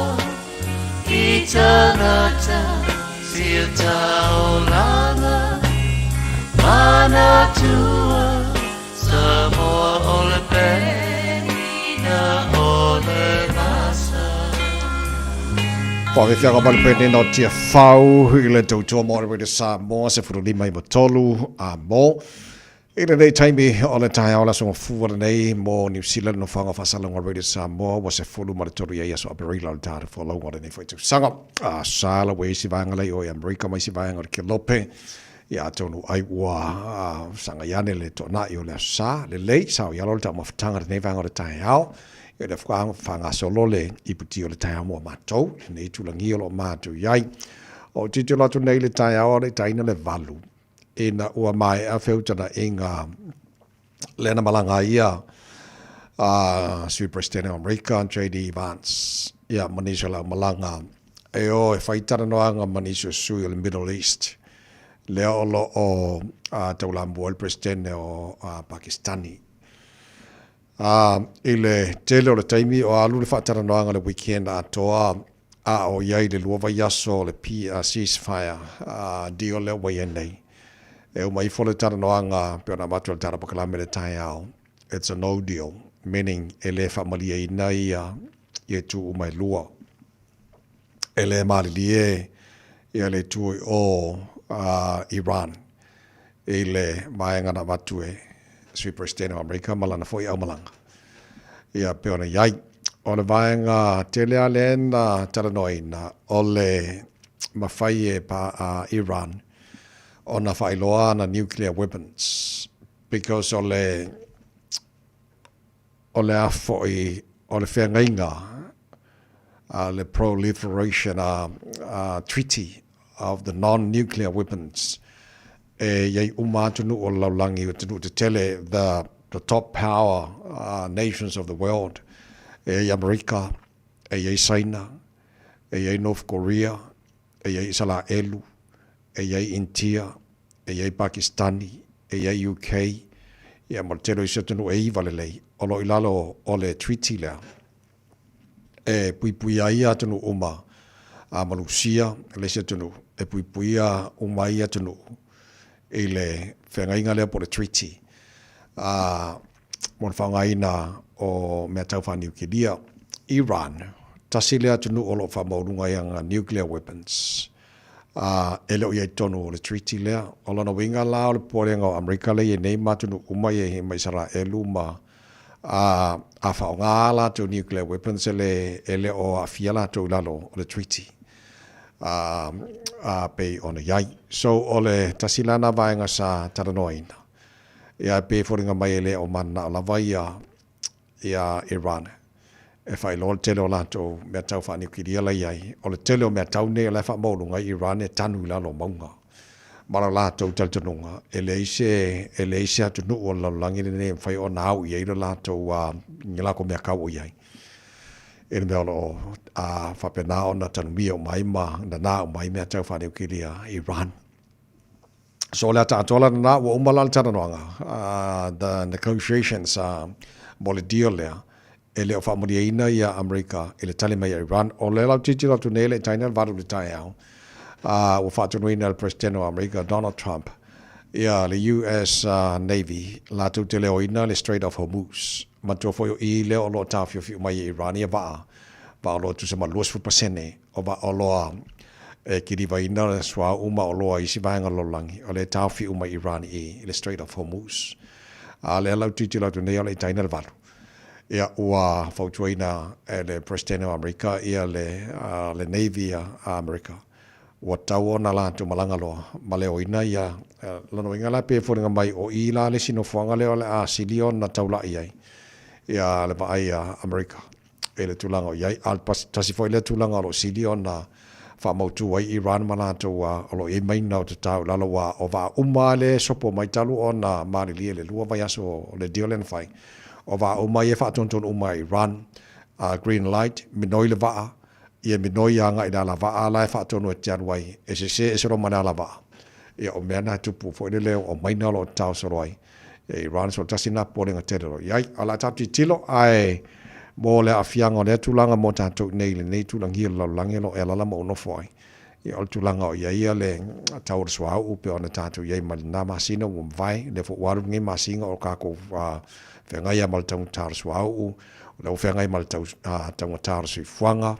i tangata si o taolanga manatua Samoa o le pena o le masa. Faafefiaga mai le Peretene o Tiafau i le tautua mo le Radio Samoa 15 i a mo. I lenei taimi o le taeao le aso gafua lenei mo Niu Sila le nofoaga faasalaga o Radio Samoa ua 13 i ai aso Aperila o le tatou folauga o lenei foi tausaga. A sala ua i isi vaega lei o i Amerika ma isi vaega o le Kelope. Ia atonu ai ua sagai ane le toanai o le aso sa lelei sao i alo le taumafataga lenei vaega o le taeao. Ia le faagasolo le iputi o le taeao mo matou lenei tulagi o lo o matou i ai. O titilo atu nei le taeao le taina le 8 ina ua maea feutanaʻiga lea na malaga ai ia a Sui Peresetene o Amerika, JD Vance, ia ma nisi o le aumalaga e o e fai talanoaga ma nisi o sui o le Middle East lea o lo o taulamua ai le Peresetene o Pakistani. A i le tele o le taimi o alu le faatalanoaga le weekend atoa a o i ai le 2 vaiaso o le ceasefire deal lea ua i ai nei. E uma ifo le talanoaga pei ona avatu e le Tala Pakalame i le taeao, it's a no deal, meaning e le faamalieina ia itu uma e lua. E le malilie ia le itu i o Iran. i le vaega na avatu e Sui Peresetene o Amerika ma lana foi aumalaga. Ia, pei ona i ai. O le vaega tele lava lea na talanoaina, o le mafai e pa a Iran ona faailoa ana nuclear weapons because o le o le a foi o le feagaiga a le proliferation a treaty of the non-nuclear weapons e i ai uma atunuu o le lalolagi, atunuu tetele, the the top power nations of the world, e i ai Amerika, e i ai Saina, e i ai North Korea, e i ai Isalaelu, e i ai Intia, e i ai Pakistani, e i ai UK, ia ma le tele o isi atunuu e iva lelei o lo o i lalo o le treaty lea e puipuia ai ia atunuu uma a Malusia le isi atunuu e puipuia uma ai ia atunuu i le feagaiga lea po o le treaty a mo le faaaogaina o mea tau faaniukilia. Iran, tasi lea atunuu o lo o faamaualuga i ana nuclear weapons a e le o i ai i totonu o le treaty lea. O lona uiga la o le popolega o Amerika lea e i ai nei ma atunuu uma ia ma Isaraelu ma a a faaaoga a latou nuclear weapons e le e le o aafia latou i lalo o le treaty a a pei ona i ai. So o le tasi la na vaega sa talanoaina ia e pei e foliga mai e le o mananao lava ia ia Iran e faailoa le tele o latou mea tau faaniukilia la i ai. O le tele o mea tau nei o la e faamaualuga ai Iran e tanu i lalo o mauga ma lo latou talitonuga e leai se e leai se atunuu o le lalolagi lenei e mafai ona au i ai lo latou ni latou mea kau o i ai i le mea o lo o faapena ona tanumia uma ai ma nana uma ai mea tau faaniukilia i Iran. So o le ata atoa la lena, ua uma la le talanoaga, the negotiations mo le deal lea, e le o faamalieina ia Amerika i le tali mai a Iran. O lea la ou tilotilo atu nei e le i taina le 8 i le taeao, ua faatonuina e le Peresetene o Amerika, Donald Trump, ia le US Navy latou te leoina le Strait of Hormuz. Manatua foi o i lea o lo o taofiofi uma ai e Iran ia vaa, vaa oloa tusa ma le 20% o vaa oloa e kilivaina le suauu ma oloa i isi vaega o le lalolagi, o lea e taofi uma i Iran i le Strait of Hormuz. A o lea la ou tilotilo atu nei o le i taina le 8. Ia, ua fautuaina e le Peresetene o Amerika ia le, le Navy a Amerika, ua tatau ona latou malaga loa ma leoina ia lona uiga la e pei e foliga mai o i la le isi nofoaga lea o le a sili ona taulai ai ia le vaai a Amerika i le tulaga o i ai. A o le tasi foi lea tulaga o lo o sili ona faamautu ai Iran ma latou o lo o i ai maina o tatau i lalo aua o vaa uma lava lea e sopo mai talu ona malilie i le 2 vaiaso o le deal lea na fai, o vaa uma ia e faatonutonu uma e Iran, green light, minoi le vaa, ia minoi agai i le alavaa la e faatonu e te alu ai, e sese ese loa ma le alavaa. Ia o mea na e tupu foi lele o maina o lo o tatao solo ai. Ia Iran so tasi na popolega tele o lo o i ai. A o le a tatou tilotilo ae mo le aafiaga o lea tulaga mo tatou i nei i lenei tulagia o le lalolagi o lo o e alala ma ou nofo ai. Ia o le tulaga o i ai ia le tau o le suauu pei ona tatou i ai mai lena masina ua mavae, lea foi ua alu lenei masina o tatou feagai lava ma le taugata o le suauu, o lea ua feagai ma le taugata o le soifuaga,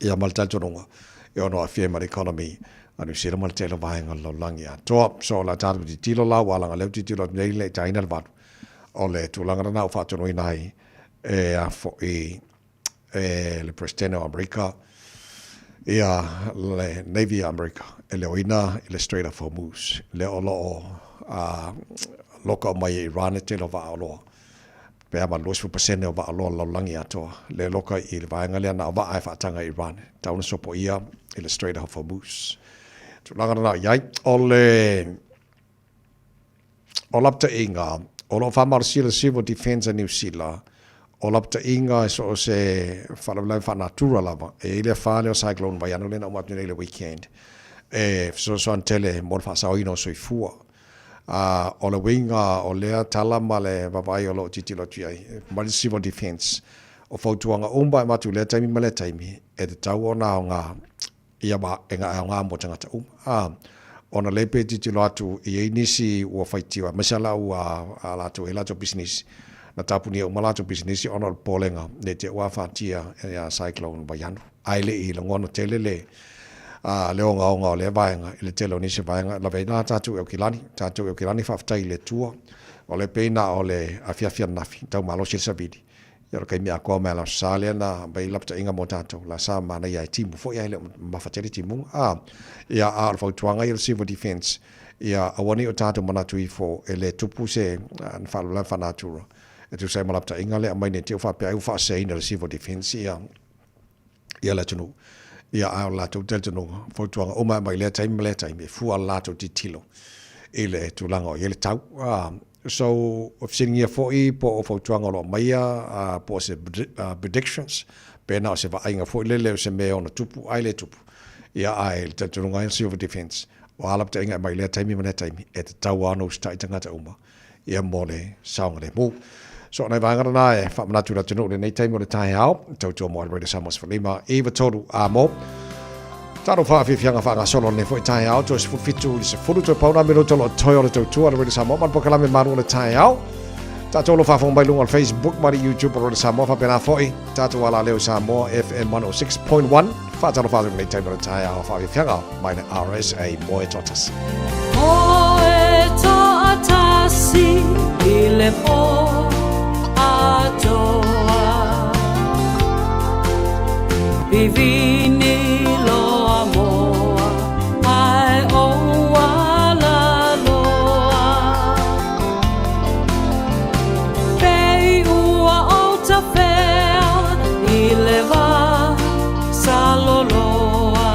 ia ma le talitonuga e ono aafia ai ma le economy a Niu Sila ma le tele o vaega o le lalolagi atoa. So o le a tatou tilotilo la, ua alaga lea ou tilotilo atu nei le i taina le 8 o le tulaga lena ua faatonuina ai e a foi e le Peresetene o Amerika ia le Navy a Amerika e leoina i le Strait of Hormuz lea o lo o loka mai e Iran le tele o vaa oloa pe a ma 20% o vaa oloa o le lalolagi atoa lea e loka i le vaega lea na o vaa e faataga e Iran e tatau ona sopoia i le Strait of Hormuz. Tulaga lena o i ai. O le O lapataiga, o lo o faamalosia le Civil Defence a Niu Sila, o lapataiga e so o se faalavelave faanatura lava, e i ai le afa lea o Cyclone Vaiano lea na uma atu nei i le weekend, e fesoasoani tele mo le faasaoina o soifua. A o le uiga o lea tala ma le vaavaai o lo o tilotilo atu i ai, e fai mai le Civil Defence, o fautuaga uma e avatu i lea taimi ma lea taimi, e tatau ona aoga Ia ma e nga aoga mo tagata uma. A, ona lea pe tilotilo atu i ai nisi ua faitio aemaise lava ua a latou e latou pisinisi, na tapunia uma latou pisinisi ona o le popolega ne i te i ua afatia ia Cyclone Vaianu. Ae le i lagona tele le le ogaoga o lea vaega i le tele o nisi vaega e lave ai la tatou i Aukilani, tatou i Aukilani faafetai i le Atua o lea pei na o le afiafi ananafi tau malosi le savili ia o le taimi atoa mai lava le Aso Sa lea na aumai ai lapataiga mo tatou la sa manaia ai timu foi ae le o mamafa tele timuga a ia a o le fautuaga ia o le civil defence ia aua ne i o tatou manatu ifo e le tupu se faalavelave faanatura e tusa ai ma lapataiga lea aumai nei te i ua faapea ai ua faaseseina e le civil defence ia ia le atunuu. Ia, a o le latou talitonuga, fautuaga uma e aumai i lea taimi ma lea taimi, e fua le latou tilotilo i le tulaga o i ai le tau. So, o fesiligia foi po o fautuaga o lo o aumaia po o se predictions, pe na o se vaaiga foi lele o se mea e ono tupu ae le tupu. Ia, ae i le talitonuga lava ia o le Civil Defence, o a lapataiga e aumai i lea taimi ma lea taimi, e tatau lava ona usitai tagata uma ia mo le saogalemu. So, o nai vaega lena e faamanatu i le atunuu i lenei taimi o le taeao, tautua mo Radio Samoa 15 93 a mo. Talo whaafiafianga whaangasolo nei foi taeao, toe 17 i le 10 toe pauna minuta o lo o toe o le tautua le Radio Samoa ma le polokalame malu o le taeao. Tatou lo faafofoga mai luga o le Facebook ma le YouTube o Radio Samoa faapena foi tatou alaleo i Samoa FM 106.1. Faatalofa atu i lenei taimi o le taeao faafiafiaga mai le RSA Moe Toatasi. Moe toatasi i le pō atoa. Vivini loa moa ae ou ala loa. Pei ua ou tafea i le wā saloloa.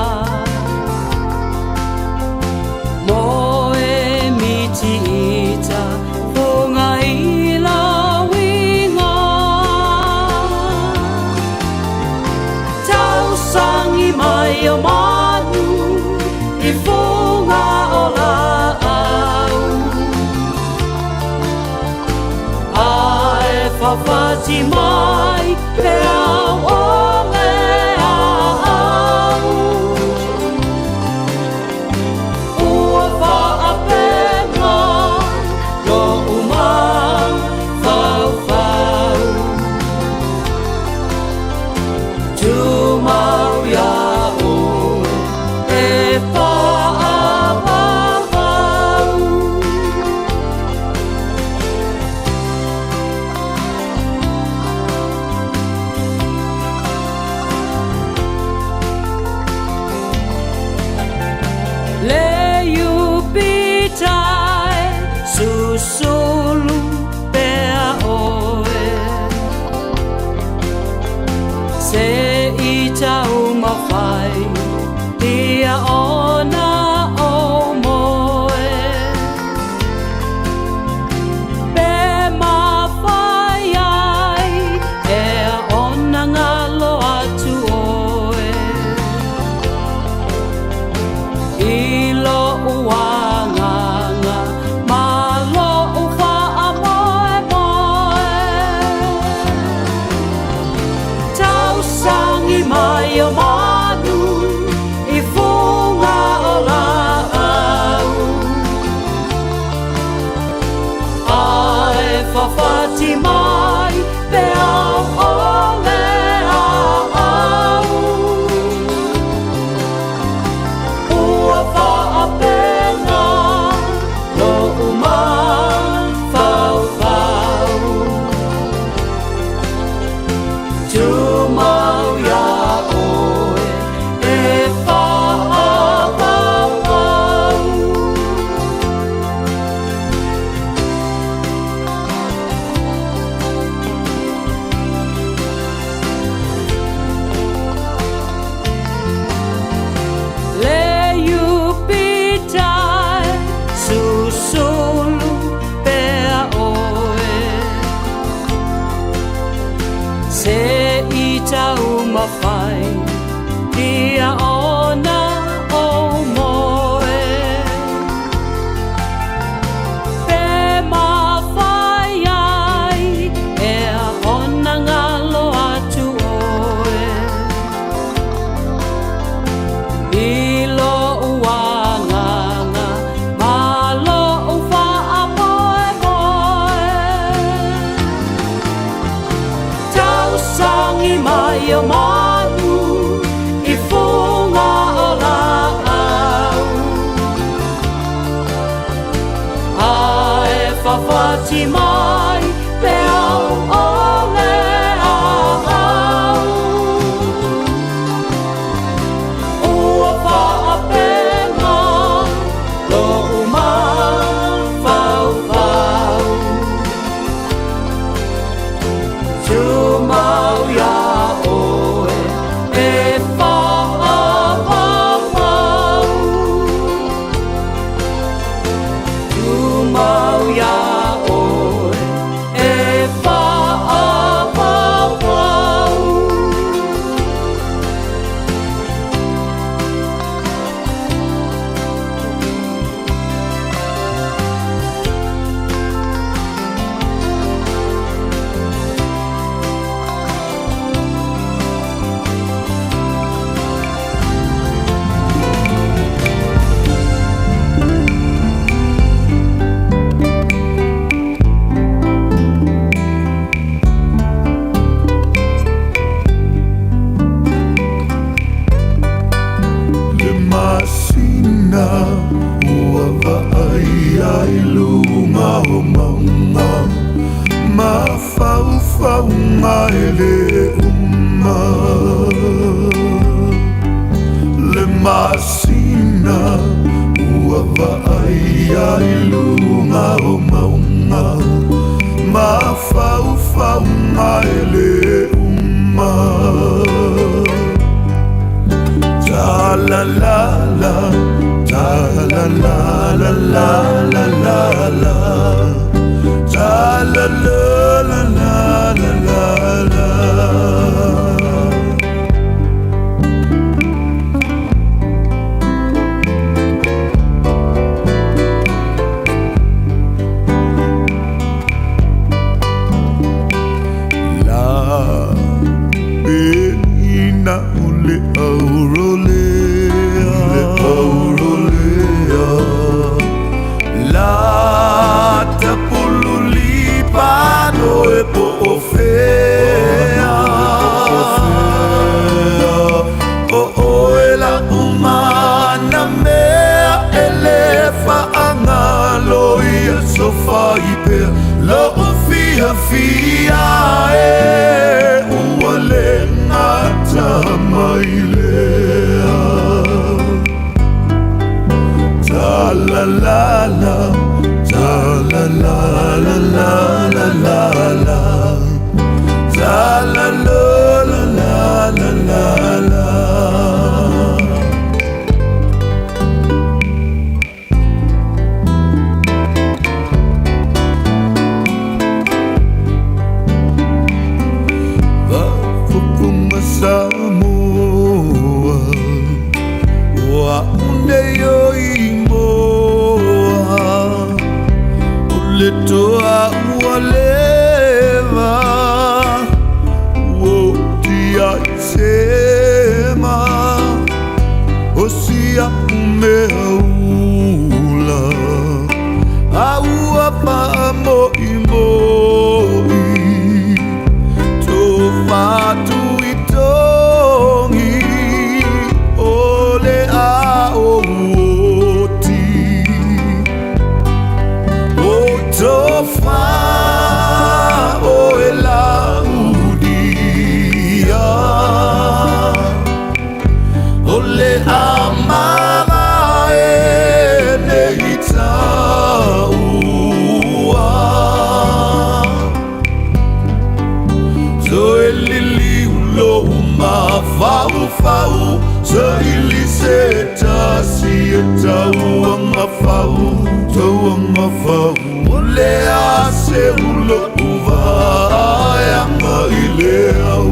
Moe miti ita funga i la winga. Tausangi mai o manu i funga o laau. Ae fafati mai pe au o le au. Ua faapena lo'u mafaufau. Tumau iā ʻoe e paʻapapau. Le Iupitai susulu pea ʻoe. Se i taumafai ia ona ou moe. Pe mafai ai ea ona galo atu ʻoe. I loʻu agaga ma loʻu faamoemoe. Tausangi mai o manu i fuga o laau. Ae fafati mai pe au o le au. Ua faapena loʻu mafaufau. Tumau iā ʻoe e paʻapapau. Le Iupitai susulu pea ʻoe. Se i taumafai ia ona ou moe. Pe mafai ai ea ona galo atu ʻoe. I loʻu agaga ma loʻu faamoemoe. Tausangi mai o manu i fuga o laau. Mafati mai peau o le ahau. Ua faapenga lo'u mafaufau. Tumau iā oe e faaauau. Tumau iā oe e faaauau. Le masina ua vaaia i luga o mauga, mafaufauga e lē uma. Le masina ua vaaia i luga o mauga, mafaufauga e lē uma. Ta la la la, ta la la la la la la la, ta la la la la la la la. La peina o le aurolea, le aurolea. La tapululi pano e po o fea. O oe la umana mea e le faagalo ia sofai pea lo'u fiafia e ua le gata mai lea. Ta la la la, ta la la la la la la la, ta la la la la la la la. Faafofoga Samoa, ua unei o imoa, o le toa ua leva, ua tia i sema, o sia umea ula, a ua faamoʻimoʻi, to fatu i togi, o le ao oti. O tofa o e laudia, o le amava e nei taua. Toe liliu lou mafaufau, saili se tasi e tauagafau, tauagafau. O le a se ulo'u vaeaga i le au.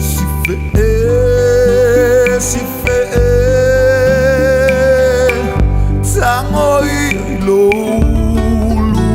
Si fe'e, si fe'e, tago i loulu.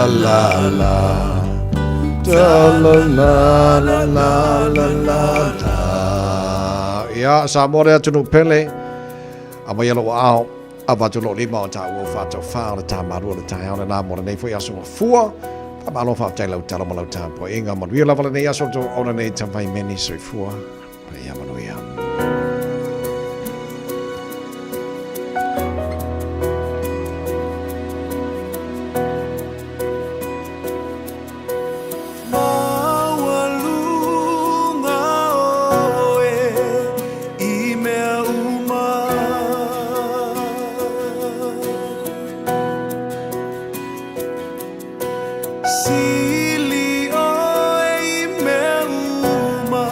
la la la Ta la la la la la la la Ia, Samoa le atunuu pele, aumaia lou aao, avatu lou lima o taua faataufā o le tamalua o le taeao lenā mo lenei foi aso gafua. Faamalo faafetai lau talo ma lau tapuaiga. Manuia lava lenei aso tou auauna nei tamai meni soifua. Ia manuia. Maualuga oe i mea uma. Sili oe i mea uma.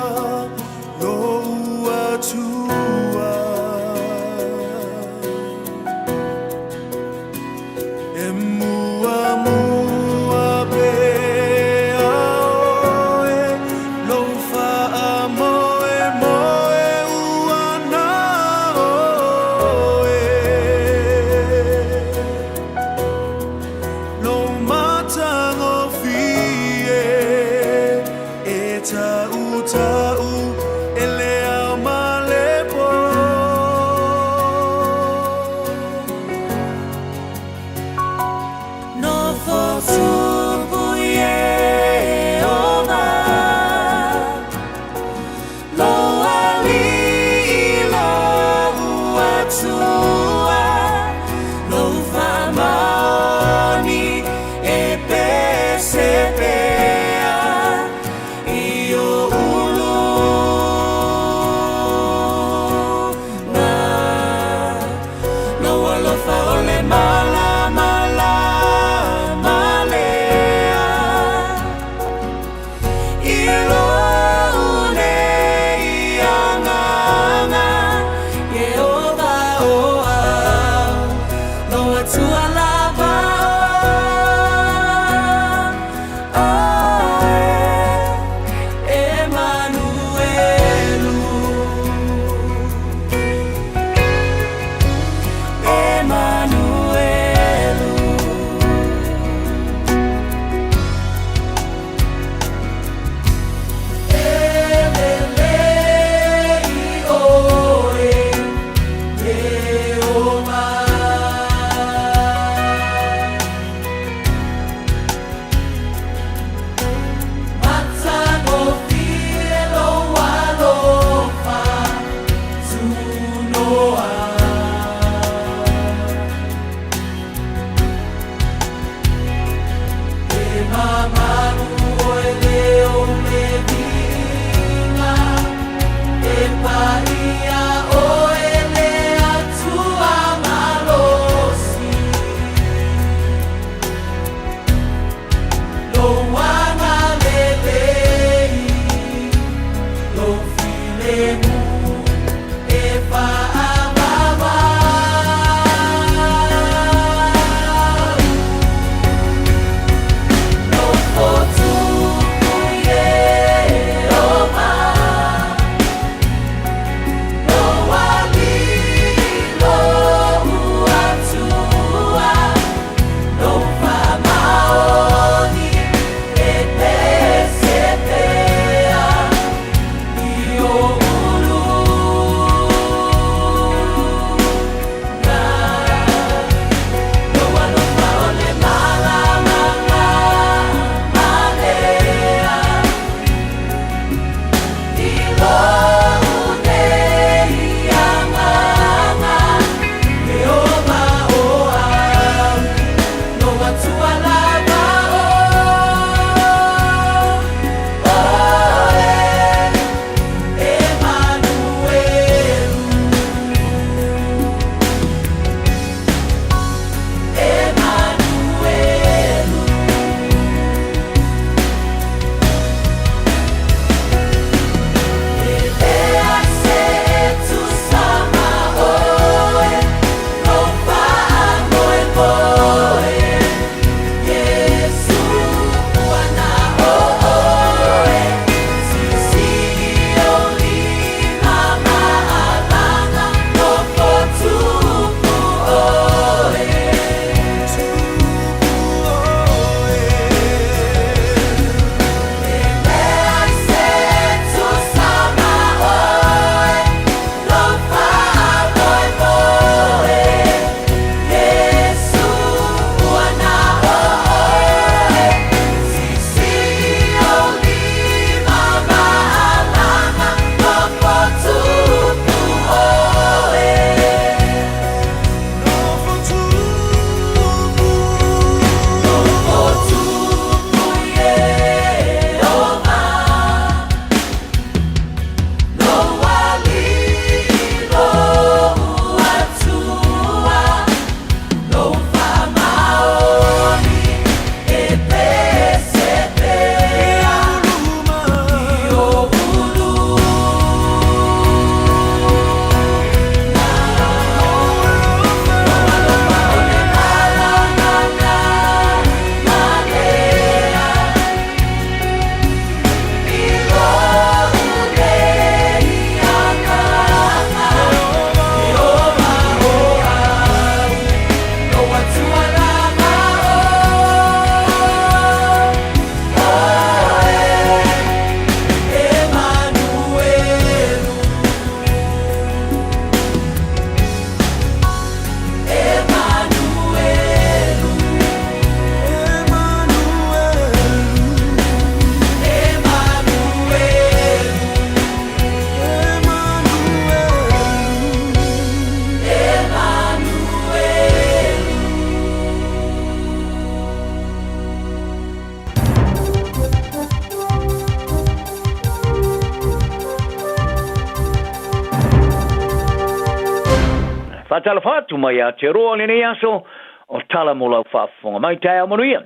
Faatalofa atu mai ia Aotearoa i lenei aso, o tala mo lau faafofoga mai. Taeao manuia.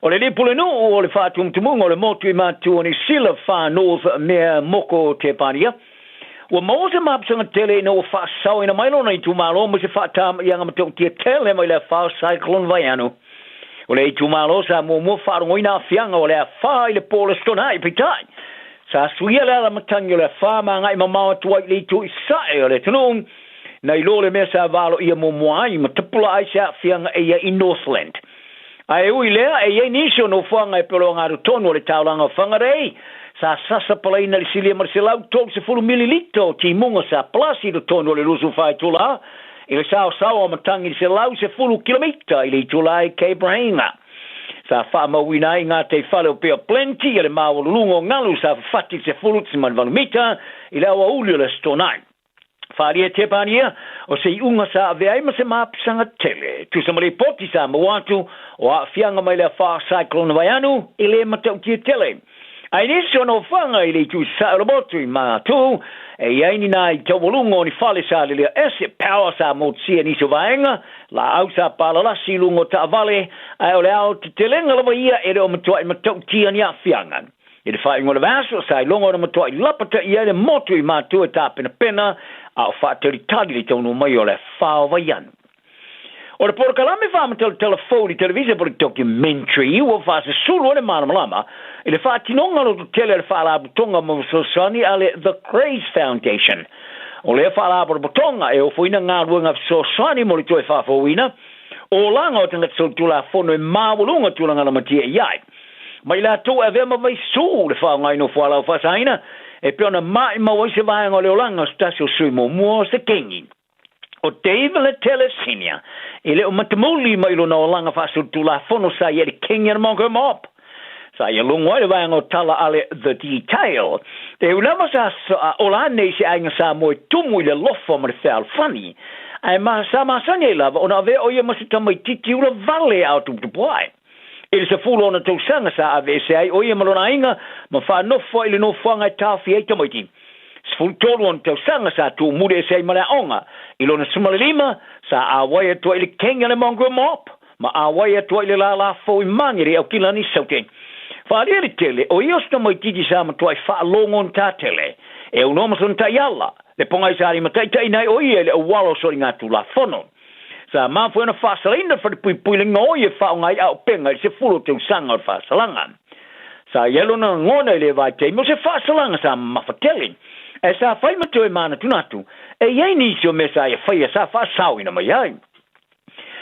O le alii pulenuu o le faatumutumuga o le motu i Matu o Niu Sila, Far North Mayor Moko Tepania, ua maua se mapusaga tele ina ua faasaoina mai lona itumalo ma se faatama'iaga matautia tele mai le afa o Cyclone Vaianu. O le itumalo sa muamua faalogoina aafiaga o le afa i le po o le Aso Toonai, peitai, sa suia le ala matagi o le afa ma agai mamao atu ai i le itu i sae o le atunuu, nai lo le mea sa valoia muamua ai ma tapulaa ai se aafiaga e ia i Northland. Ae ui i lea, e i ai nisi o nofoaga e pologa totonu o le taulaga o Whangarei, sa sasa palaina i le silia ma le 130 mililita o timuga sa palasi i totonu o le 24 itula, i le saosaoa o matagi i le 110 kilomita i le itula i Cape Reinga. Sa faamauina ai gataifale o Bay of Plenty a le maualuluga o galu sa fafati i le 10.8 mita i le aoauli o le Aso Toonai. Faaalia Tepania, o se iuga sa avea ai ma se mapusaga tele. Tusa ma lipoti sa maua atu o aafiaga mai le afa Cyclone Vaianu e le matautia tele. Ae nisi o nofoaga i le itu sae o le motu i Matu, e i ai ni nai taualuga o ni fale sa lelea ese, power sa motusia nisi o vaega, laau sa palalasi i luga o taavale, ae o le aotetelega lava ia e le o matuai matautia ni aafiaga. I le faaiuga o le vaiaso, sa iloga ona matuai lapataia ai le motu i Matu e tapenapena a o faatalitali le taunuu mai o le afa o Vaianu. O le polokalame faamatalatala fou i le televisa po o le documentary ua faasesulu ai le malamalama i le faatinoga lototele a le Faalapotopotoga mo Fesoasoani a le The Craze Foundation. O lea faalapotopotoga e ofoina galuega fesoasoani mo le toe faafouina olaga o tagata solitulafono e maualuga tulaga lamatia i ai. Ma i latou e avea ma vaisū le faaaogaina o fualaau faasaina, e pei ona maimau ai se vaega o le olaga o se tasi o sui muamua o se kengi. O Dave Letele Senior, e le o matamuli mai lona olaga faasolitulafono sa i ai le kengi a le Mongo Mob. Sa ia logo ai le vaega o tala a le The Detail. E ui lava sa ola ane i se aiga Samoa e tumu i le alofa ma le fealofani, ae ma sa masani ai lava ona avea o ia ma se tamaitiiti ula vale a o tuputupu ae. I le 16 tausaga sa aveese ai o ia ma lona aiga ma faanofo ai i le nofoaga e taofia ai tamaiti. 13 ona tausaga sa tuumuli ese ai ma le aoga. I lona 15, sa auai atu ai i le kegi a le Mongrel Mob ma auai atu ai i le lālā fou i Mangere i Aukilani Saute. Faaalia le tele, o ia o se tamaitiiti sa matuai faalogo tele. E aunoa ma sona taiala, le pogai sa limataitaiina ai o ia i le auala o soligatulafono. Sa mafua ona faasalaina le falepuipui le gaoi e faaaoga ai auupega i le 10 o tausaga o le faasalaga. Sa i ai lona lagona i lea vaitaimi o se faasalaga sa mamafa tele, ae sa fai ma toe manatunatu e i ai nisi o mea sa ia faia sa faasaoina mai ai.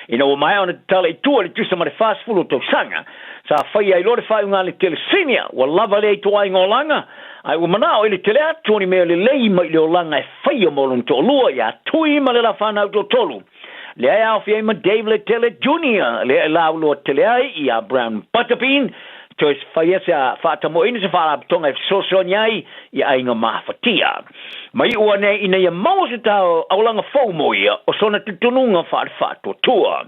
Ina ua maea ona tatala i tua i le tusa ma le 40 o tausaga, sa faia ai loa le faaiuga a le Telesinia, ua lava lea ituaiga olaga, ae ua manao i le tele atu o ni mea lelei mai le olaga e faia mo lona toalua ia Tui ma le la fanau toatolu. Lea e aofia ai ma Dave Letele Junior, lea e lauloa tele ai ia Brown Butterbean, toe faia se faatamoeina se faalapotopotoga e fesoasoani ai i aiga mafatia. Ma iu ane ai ina ia maua se olaga fou mo ia o sona talitonuga faale-faatuatua.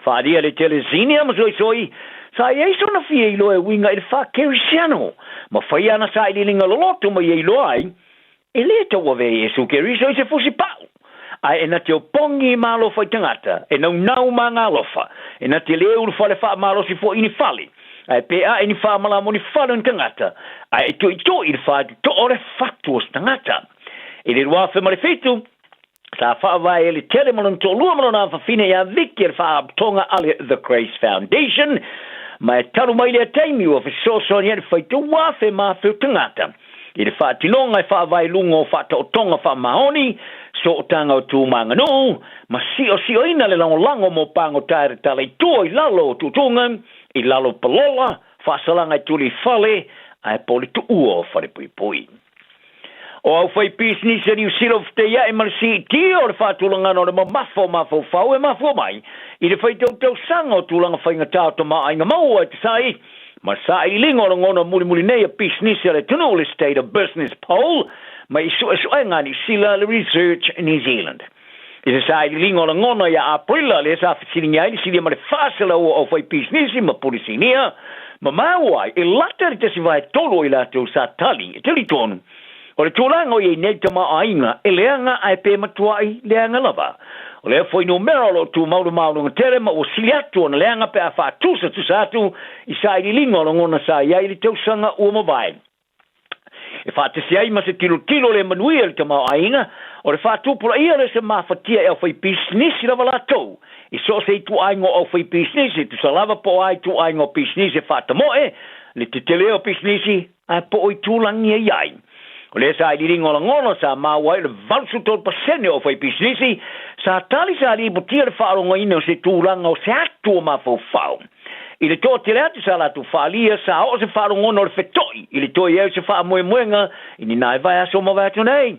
Faaalia le Telesinia ma soisoi, sa i ai sona fia iloa e uiga i le faa-Kerisiano, ma faia ana sailiiliga loloto ma ia iloa ai, e lē tauavea Iesu Keriso i se fusi pa'u, ae e na te opogi i malofa i tagata, e naunau ma agaalofa, e na te lē ulufale faamalosi fo'i i ni fale, ae pe a'e ni faamalama o ni fale o ni tagata, ae e to'ito'i i le faatito'a o le fatu o se tagata. I le 2007, sa faavae e le tele ma lona toalua ma lona afafine ia Vicki le faalapotopotoga a le The Grace Foundation, ma e talu mai lea taimi ua fesoasoani ai le faitau afe ma afe o tagata i le faatinoga e faavae i luga o faataotoga faamaoni, sootaga o tu ma aganuu, ma si'osi'oina le lagolago mo pagota e tatala i tua i lalo o tuutuuga, i lalo o palola, faasalaga e tuli i fale, ae po o le tuua o falepuipui. O aufaipisinisi a Niu Sila ua fetaia'i ma le siitia o le faatulagana o le mamafa o mafaufau e mafua mai i le faitau tausaga o tulaga faigata o tamaoaiga maua e tusa ai ma le sailiiliga o lagona mulimuli nei a pisinisi a le atunuu, le State of Business Poll, mai i suesuega a Niu Sila, le Research New Zealand. I se sailiiliga o lagona ia Aperila, lea sa fesiligia ai le silia ma le 400 o aufaipisinisi ma pule sinia, ma maua ai e lata i le 1/3 o i latou sa tali e talitonu. O le tulaga o i ai nei le tamaoaiga, e leaga ae pe matuai leaga lava. O lea fuainumera o lo o tumau le maualuga tele ma ua sili atu ona leaga pe a faatusatusa atu i sailiiliga o lagona sa i ai i le tausaga ua mavae. E faatasi ai ma se tilotilo le manuia i le tamaoaiga, o le faatupulaia lea o se mafatia e aufaipisinisi lava latou i so o se ituaiga o aufaipisinisi, e tusa lava po o a ituaiga o pisinisi e faatamoe le tetele o pisinisi ae po o itulagi e i ai. O lea sailiiliga o lagona sa maua ai o le 83% o aufaipisinisi sa tali sa lipotia le faalogoina o se tulaga o se atu o mafaufau. I le toatele atu sa latou faaalia, sa oo se faalogona o le feto'i i le toe i ai o se faamoemoega i ni nai vaiaso mavae atu nei.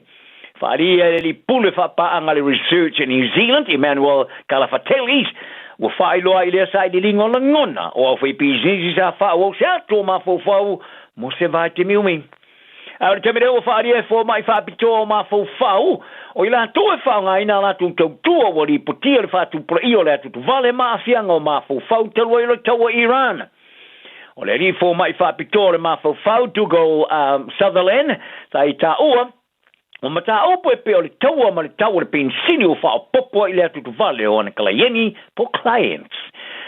Faaalia e le alii pule faapaaga a le Research New Zealand, Emmanuel Kalafateli's, ua faailoa ai i lea sailiiliga o lagona o aufaipisinisi sa faaauau se atu o mafaufau mo se vaitaimi umi. A o le taimi lea ua faaalia e fomai faapitoa o mafaufau, o i latou e faaaogaina a latou tautua ua lipotia le faatupulaia o le atutuvale ma aafiaga o mafaufau talu ai o le taua i Iran. O le alii fomai faapitoa o le mafaufau, Dougal Sutherland, sa i taua, o mataupu e pei o le taua ma le tau o le penisini ua faaopoopo ai i le atutuvale o ana kalaieni po o clients.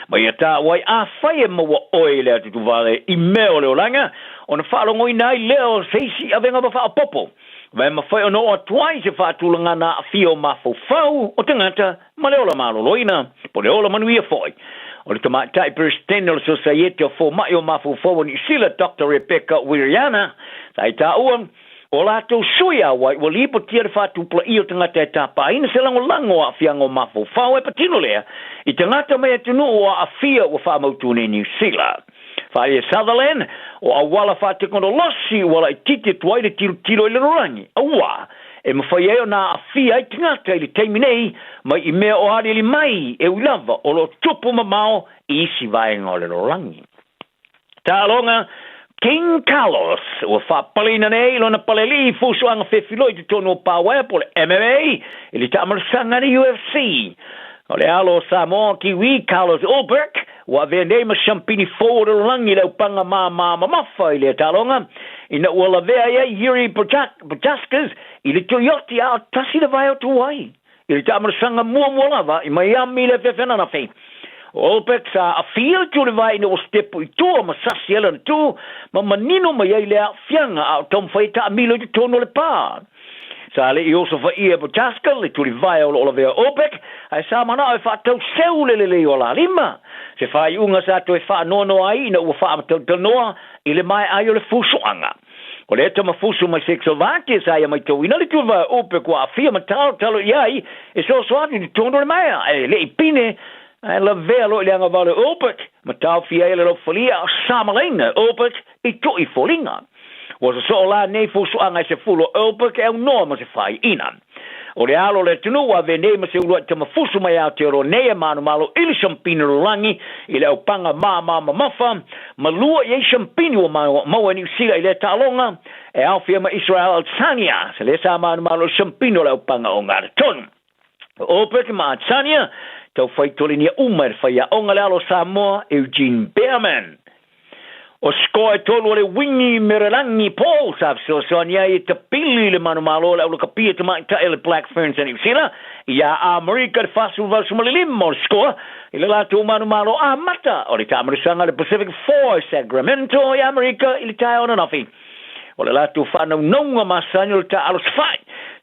Ma ia taua ai, afai e maua oe i le atutuvale i mea o le olaga, ona faalogoina ai lea o se isi avega faaopoopo, ma e mafai ona oo atu ai se faatulagana aafia o mafaufau o tagata ma le ola maloloina, po o le ola manuia foi. O le tamaitai Peresetene o le Sosaiete o Fomai o Mafaufau o Niu Sila, Doctor Rebecca Wiriana, sa i taua, O latou sui auai ua lipotia le faatupulaia o tagata e tapaaina se lagolago o aafiaga o mafaufau e patino lea i tagata mai atunuu o aafia ua faamautu nei Niu Sila. Faaalia Sutherland, o auala faatekonolosi ua laitiiti atu ai le tilotilo i le lalolagi, auā e mafai ai ona aafia ai tagata i le taimi nei mai i mea o aliali mai e ui lava o lo o tupu mamao i isi vaega o le lalolagi. Taaloga, King Carlos, ua faapaleina nei i lona palealii i fusuaga fefiloi i totonu o Pawaea po o le MMA i le taamalasaga a le UFC. O le alo o Samoa Kiwi Carlos Ulberg ua avea nei ma siampini fou o le lalolagi i le aupaga māmā mamafa i lea taaloga ina ua lavea ai ai Jiří Prochazka i le Toyota a o tasi le vae o tu ai. I le taamalasaga muamua lava i Miami i le afiafi ananafi, o Ulberg sa aafia le tulivae ina ua sitepu i tua ma sasi ai lana tu ma manino mai ai le aafiaga a o taumafai e taamilo i totonu o le pā. Sa le i osofaia e Prochazka le tulivae o lo o lavea Ulberg ae sa manao e faatauseu le lelei o lalima, se faaiuga sa toe faanoanoa ai ina ua faamatalanoa i le maea ai o le fusoaga. O lea tama fusu mai Czechoslovakia sa ia maitauina le tulivae o Ulberg ua aafia ma talotalo i ai e soso atu i totonu o le maea ae le i pine ae lavea loa i le agavale o Ulberg ma taofia ai le laufalia a o samalaina Ulberg i to'i foliga. Ua sosoo la nei fusuaga e sefulu o Ulberg e aunoa ma se faaiina. O le alo o le atunuu ua avea nei ma se uluai tamafusu mai Aotearoa nei e manumalo i le siampini lalolagi i le aupaga māmā mamafa ma lua i ai siampini ua maua e Niu Sila i lea taaloga e aofia ma Israel Adesanya, se lea sa manumalo i le siampini o le aupaga ogatotonu. O Ulberg ma Adesanya tau faitolinia uma e le faiaoga le alo o Samoa Eugene Bareman. O score e tolu o le wingi Merelangi Paul sa fesoasoani ai e tapili le manumalo o le aulakapia tamaitai o le Black Ferns a Niu Sila iā Amerika i le 45 o le score i le latou manumalo amata o le taamalasaga o le Pacific Four i Sacramento i Amerika i le taeao ananafi. O le latou faanaunauga masani o le taaalo safa'i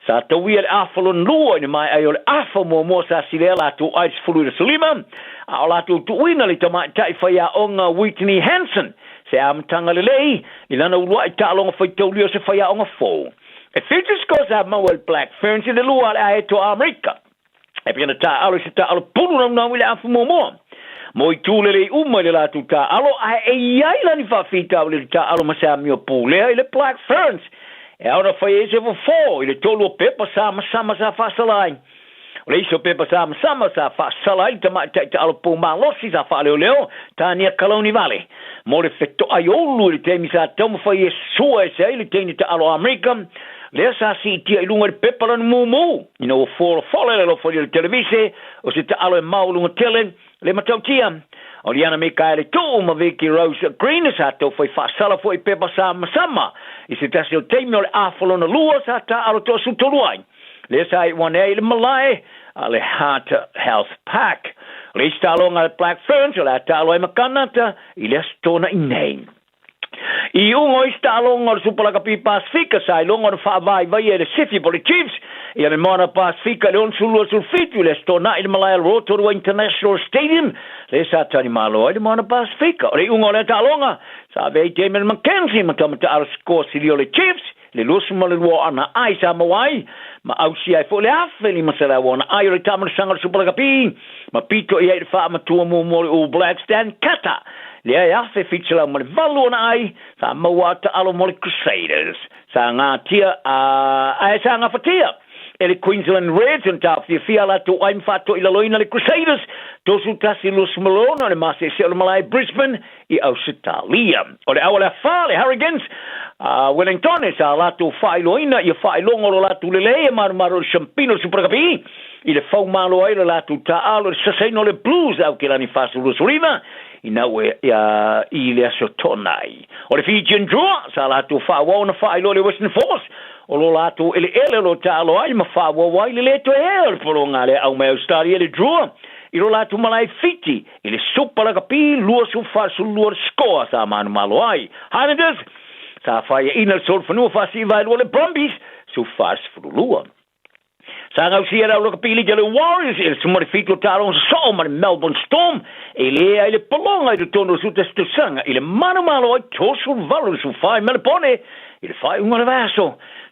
sa tauia le afa lona lua i le maea ai o le afa muamua sa silea latou ai le 15 a o latou tuuina le tamaitai faiaoga Whitney Hansen se amataga lelei i lana uluai taaloga faitaulia o se faiaoga fou. E fitu score sa maua e le Black Ferns i le lua a le aeto a Amerika. E pei ona taaalo i se taaalo pulu naunau i le afa muamua. Mo itu lelei uma i le latou taaalo, ae e i ai la ni faafitauli i le taaalo ma se amio pulea i le Black Ferns. E ao ona fai ai se fofo i le tolu o pepa samasama sa faasala ai. O le isi o pepa samasama sa faasala ai le tamaitai taaalo pou malosi sa faaleoleo Tania Kalaunivale mo le fetoai ulu i le taimi sa taumafai e sua ese ai le teine taaalo a Amerika lea sa siitia i luga i le pepa lana mumu ina ua folafola i le alofalia o le televise o se taaalo e maualuga tele le matautia. O Liana Mikaele Tu'u ma Vicky Rose Green sa taufai fa'asala fo'i pepa sa masama i se tasi o taimi o le afa lona lua sa ta'alo to'asutolu ai. Lea sa i'u ane ai i le malae a le Heart Health Park. O le isi ta'aloga a le Black Ferns o le a ta'alo ai ma Kanata i le Aso Tona'i nei. I iuga o isi taaloga o le Supa Lakapi Pasefika, sa iloga ona faavaivaia e le Sifi po o le Chiefs ia le Moana Pasefika i le 62 27 i le Aso Toonai i le malae o le Rotorua International Stadium, lea sa talimalo ai le Moana Pasefika. O le iuga o lea taaloga, sa avea ai Damian McKenzie ma taumata'alo sikoa sili o le Chiefs i le 22 o ana ai sa maua ai ma ausia ai foi le 1500 o ana ai o le taamanasaga o le Supa Lakapi ma pito i ai le faamatua muamua o le All Blacks Dan Carter lea e 1708 ona ai sa maua a taalo mo le Crusaders. Sa gatia ae sa gafatia e le Queensland Reds ona taofiofia a latou ai ma faatoilaloina le Crusaders 31-26 le maseese o le malae Brisbane i Ausetalia. O le au a le afa le Hurricanes a Wellington sa latou faailoaina ia faailoga o lo latou lelei e malumalu o le Shampino Super Rugby i le faumalo ai o le latou taaalo i le sasaina o le Blues Aukelani 49 ina ua i le Aso Toonai. O le Fijian Drua sa latou faaauau ona faailoa i le Western Force o lo latou eleele o lo taalo ai ma faaauau ai le lē toe ea o le pologa lea au mai Australia le Drua i lo latou malae Fiti i le Supa Lakapi 20 42 le sikoa sa manumalo ai. Highlanders sa faiaina le solofanua faasi'ivaelua le Brumbies 14 12. Sa gausia le au lakapi liki a le Warriors i le 17 o taaloga sosoo ma le Melbourne Storm e lē ai le pologa i totonu o sutasi tausaga i le manumalo ai 38 14 i Melepone i le faaiuga o le vaiaso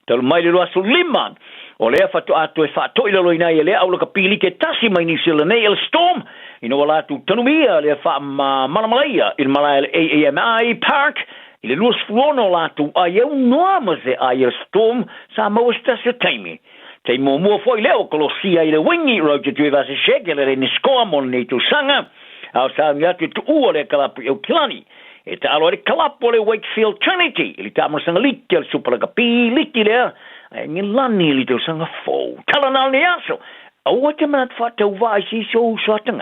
talu mai le 25. O lea faatoa toe faatoilaloina ai e lea au lakapi liki e tasi mai Niu Sila nei e le Storm ina ua latou tanumia lea faamalamalamaia i le malae a le AAMI Park i le 26 o latou ai e aunoa ma se ai a le Storm sa maua se tasi o taimi. Taimi muamua foi lea ua kolosia ai le wingi Roger Tuivasa-Sheck e le Reni Scoa mo lenei tausaga, a o sauni atu e tuua lea kalapu i Aukilani. E taalo ai le kalapu o le Wakefield Trinity i le taamanasaga liki a le Supa Lakapi liki lea a Engelani i le tausaga fou. Tala na o lenei aso, aua e te manatu faatauvaa i se isi o uso a tagata.